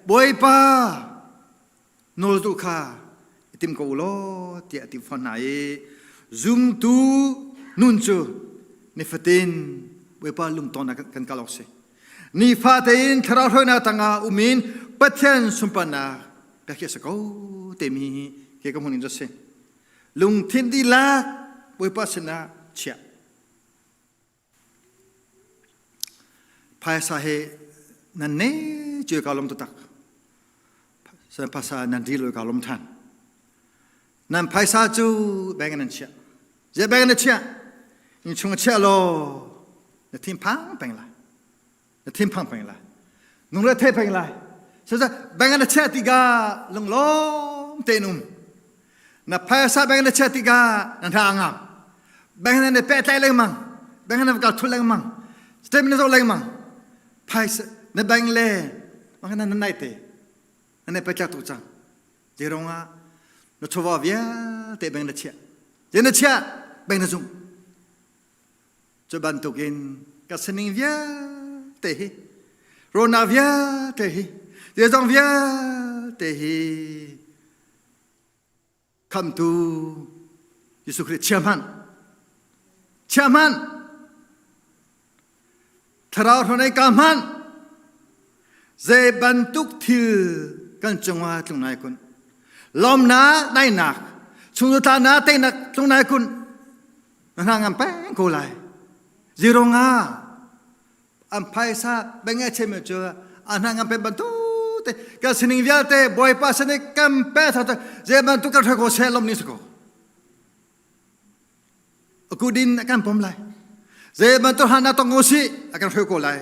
Bawipa nawl tu kha i tim ko u law tiah a ti fawn hna i zumtu nun cu nifatin Bawipa lungtawnak kan kal awk si. Nifa tein thlarau hruainak tangah um in Pathian sunparnak pek hi a si ko timi hi ke ka hmun in cu si. Lungthin dihlak Bawipa sinah chiah. Phaisa he nan ne cu ka lom taktak. San phaisa nan dil ka lom than. Nan phaisa cu bank nan chiah. Ze bank na chiah. In chung chiah lo na thin phang peng lai. Na thinphang peng lai. Nung le thei peng lai. Sasa bank na chiah tikah lunglawm tein um. Na phaisa bank na chiah tikah na hna ngam. Bank na pehtlai lengmang. Bank na kal thul lengmang. Statement na zoh lengmang. Phaisa na bank le mangana na nai te. Na ne petlak tu cang. Zeirong ah na chawva vialte bank na chiah. Ze na chiah bank na zung. Cu bantukin ka sining vialte hi rawlnak vialte hi zeizong vialte hi khamtu Jesuh Khrih chia hmanh chia hmanh thlarau hronei ka hmanh zei bantuk thil kan cungah tlung nai kun lawmnak dainak chungtla teinak tlung nai kun na hna ngam peng ko lai zero nga an phaisa benge chemi cu a hna ngam peng bantu te ka sining vialte bawipa sining kan pe tha te je bantu kan hre ko se lom ni se ko. A kut in a kan pom lai. Zei bantuk harnak tong u sih a kan hruai ko lai.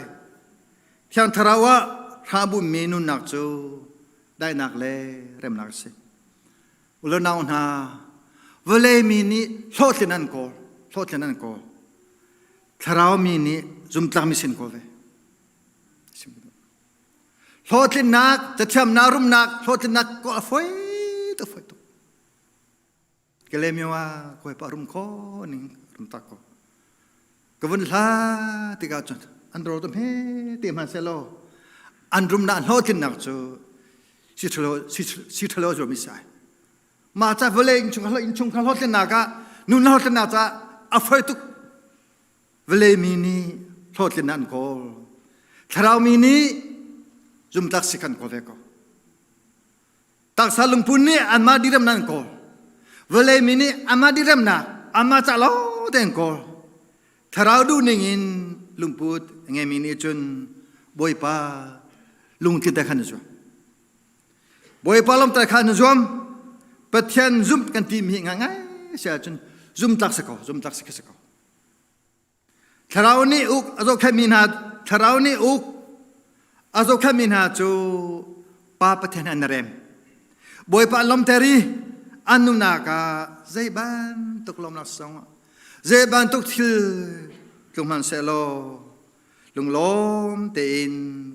Thiang Thlarau ah hrambuhmi nunnak cu daihnak le remnak a si. Ulonau hna, vawlei mi nih hlawhtlin an kawl, hlawhtlin an kawl. Thlarau mi nih zumtlakmi sin kawl ve. Hlawhtlinnak, cathiamnak, rumnak, hlawhtlinnak kawl a fawi tuk, fawi tuk. Kalemyo ah kawi pa rum kho ning rum tak ko. Ka vun hla tikah cun an ro tu hme te hman selaw an rum na hlawhtlinnak cu si thalo si thalo zo mi sai. Ma ca vawlei in chung in chung hlawhtlinnak ah nun hlawhtlinnak ca a foi tuk vawlei mi nih hlawhtlinnak an kawl. Thlarau mi nih zumtlak si kan kawl ve ko. Taksa lungpun nih anmah diremnak an kawl. Vawlei mi nih anmah diremnak, anmah ca lawng te an kawl. Thlarau duh ning in lungput ngeimi nih cun Bawipa lungthin te khan na zuam. Bawipa lawmter kha na zuam. Pathian zumh kan ti mi ngai ngai si ahcun zumtlak si ko, zumtlak si ko. Thlarau nih uk a zohkhenhmi hna Thlarau nih uk a zohkhenhmi hna cu Pa Pathian an rem. Bawipa an lawmter i an nunnak ah zei bantuk lawmnak song zei bantuk thil tlung hmanhsehlaw lunglawm tein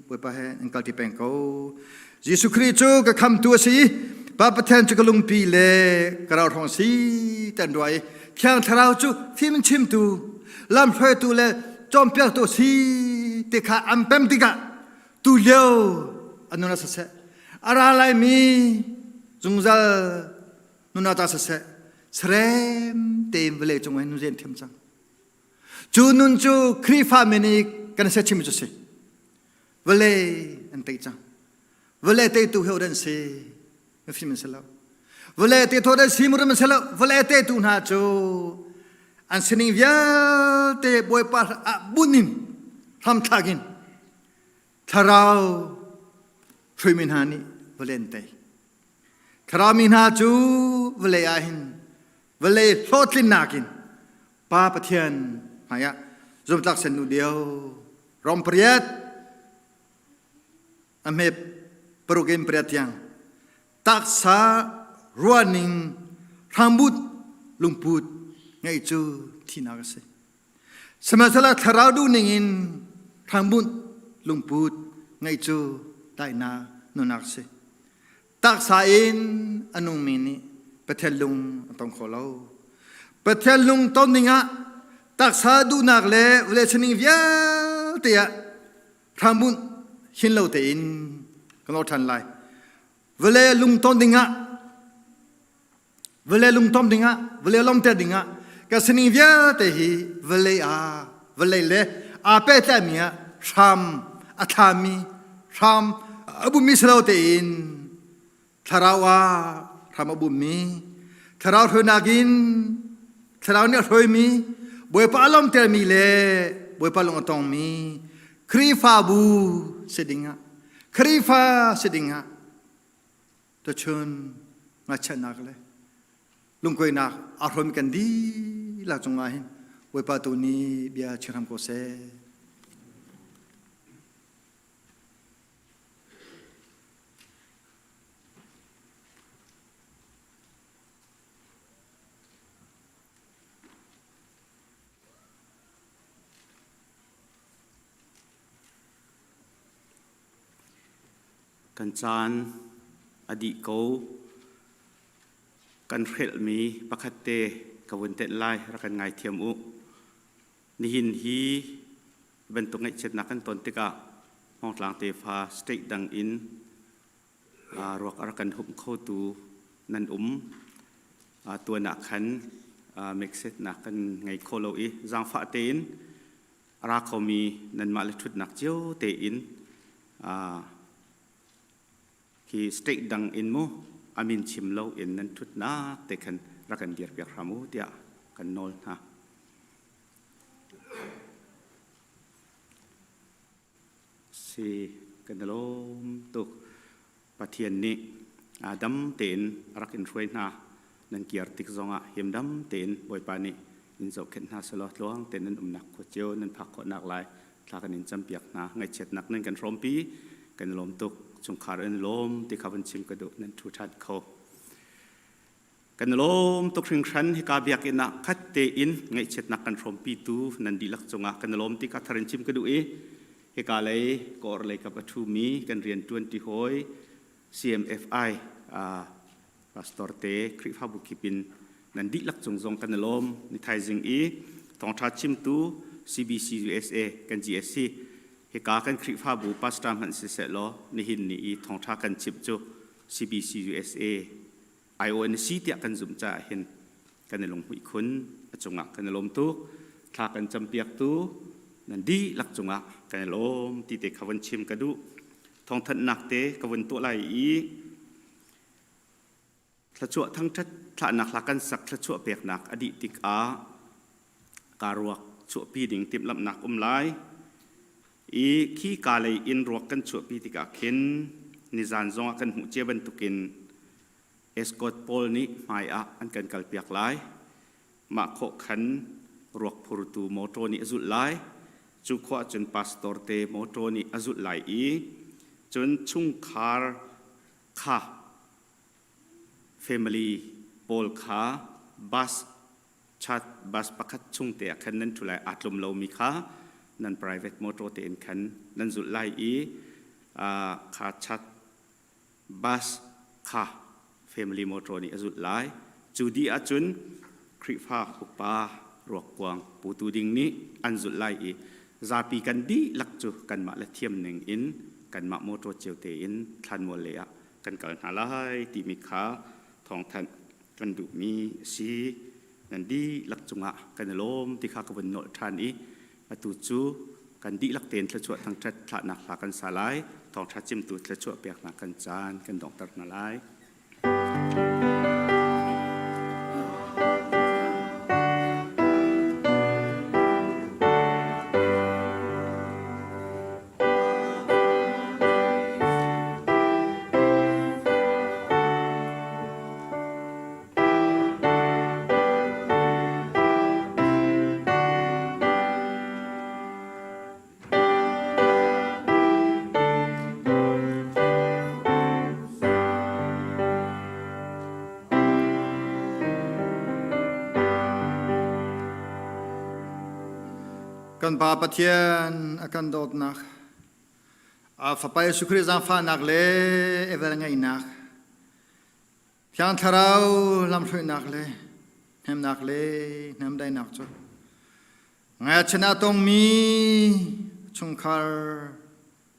Bawipa he an kalṭi peng ko. Jesuh Khrih cu ka khamtu a si i Pa Pathian cu ka lungpi le ka rauhrawng si ti an ruah i Thiang Thlarau cu fim in chimtu, lamhruaitu le cawnpiaktu a si ti kha an pem tikah tu lio an nun ah siseh, a ra laimi zungzal nun ah ta siseh, sarem tein vawlei cung hin rian thiam cang. Cu nun cu Khrihfa mi nih kan se chim cu si. Vawlei an tei cang. Vawlei teitu he an si. Mifim an si lo. Vawlei te thaw an si murum an si lo. Vawlei teitu hna cu an sining vialte Bawipa ah bunh in hramthlak in thlarau hruaimi hna nih vawlei an tei. Thlarau mi hna cu vawlei ah hin vawlei hlawhtlinnak in Pa Pathian hmaiah zumtlak sen nu dio rom pariat a hme paruk in pariat tiang taksa ruahning hrambut lungput ngeih cu thinak a si sihmanhsehlaw thlarau duhning in hrambut lungput ngeih cu daihnak nunnak a si Taksa in a nungmi nih Pathian lung an tong kho lo. Pathian lung ton dingah taksa duhnak le vawlei sining vialte ah hrambunh hin lo tein kan lor ṭhan lai. Vawlei lung ton dingah vawlei lungtom dingah vawlei lomter dingah ka sining vialte hi vawlei ah vawlei le aa pehtlaimi ah hram a thlami hram a bummi si lo tein thlarau ah hram a bummi thlarau hruainak in thlarau nih a hruaimi Bawipa a lomtermi le Bawipa lung a tongmi Khrihfabu si dingah Khrihfa si dingah Tuchun ngaihchiatnak le lungkuainak aa hrawm kan dihlak cungah hin Bawipa tu nih bia chim hram ko seh. Kan caan a dih ko. Kan hrelhmi pakhat te ka vun tenh lai, rak kan ngaithiam u. Nihin hi bantuk ngaihchiatnak kan ton tikah Hmawngtlang tefa state dang in ruak a rak kan humh khotu nan um. Tuan ah khan meksetnak kan ngei kho lo i zaangfah tein a ra khomi nanmah le ṭhutnak cio tein khi state dang in mu a min chim lo in nan ṭhutnak te khan rak kan dirpiak hram u tiah kan nawl hna. Si kan i lawm tuk. Pathian nih dam tein rak in hruai hna. Nan kir tik zongah himdam tein Bawipa nih. In zohkhenh hna selaw tluang tein nan umnak khua cio nan phak khawhnak lai thla kan in campiak hna. Ngaihchiatnak nan kan hrawmpi kan i lawm tuk. Chungkhar in lawm ti kha van chim ka duh nan ṭhu ṭhan kho. Kan i lawm tuk hringhran hika biakinn ah khat tein ngaihchiatnak kan hrawmpitu nan dihlak cungah kan i lawm ti kha thar in chim ka duh i hika lei ka orhlei kap a ṭhumi kan rian ṭuanṭi hawi CMFI pastor te Khrihfabu kip in nan dihlak cung zong kan i lawm. Ni thaizing i thawngṭha chimtu CBC USA kan GSC hika kan Khrihfabu pastor hmanh siseh law nihin ni i thawngṭha kan chimh cu CBC USA IONC tiah kan zumh caah hin kan i lunghmuih khun a cungah kan i lawm tuk thla kan campiaktu nan dihlak cungah kan i lawm ti te kha von chim ka duh thawngthanhnak te ka vun tuah lai i thluachuah thangṭhat thlahnak hla kan sak thluachuah peknak a dih tikah ka ruak chuahpi ding timhlamhnak um lai i khi ka lei in ruak kan chuahpi tikah khin nizan zongah kan hmuh cia bantukin escort pawl nih hmai ah an kan kalpiak lai. Mah khawh khan ruak phurtu motor nih a zulh lai. Cu khua cun pastor te motor nih a zulh lai i cun chungkhar kha family pawl kha bus chat bus pakhat chung te ah khan nan ṭhu lai aa tlum lomi kha nan private motor tein khan nan zulh lai i kha chat bus kha family motor nih a zulh lai. Cu dih ahcun Khrihfa upa ruakkuang putu ding nih an zulh lai i zapi kan dihlak cu kanmah le thiam ning in kanmah motor cio tein thlanmual lei ah kan kal hna lai timi kha thawngthanh kan duhmi a si. Nan dihlak cungah kan i lawm ti kha ka vun nolh ṭhan i atu cu kan dihlak tein thluachuah thangṭhat thlahnak hla kan sa lai. Thawngṭha chimtu thluachuah peknak kan caan kan donghter hna lai. Kan Pa Pathian a kan dawtnak a Fapa Jesuh Khrih zaangfahnak le evel ngeihnak Thiang Thlarau lamhruainak le hnemnak le hnemdainak cu ngaihchan a tongmi chungkhar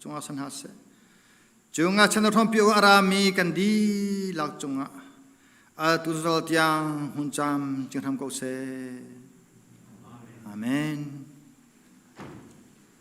cungah san hna seh. Cu ngaihchan a hrawmpi a rami kan dihlak cungah atu zal tiang hun cam cing hram ko seh.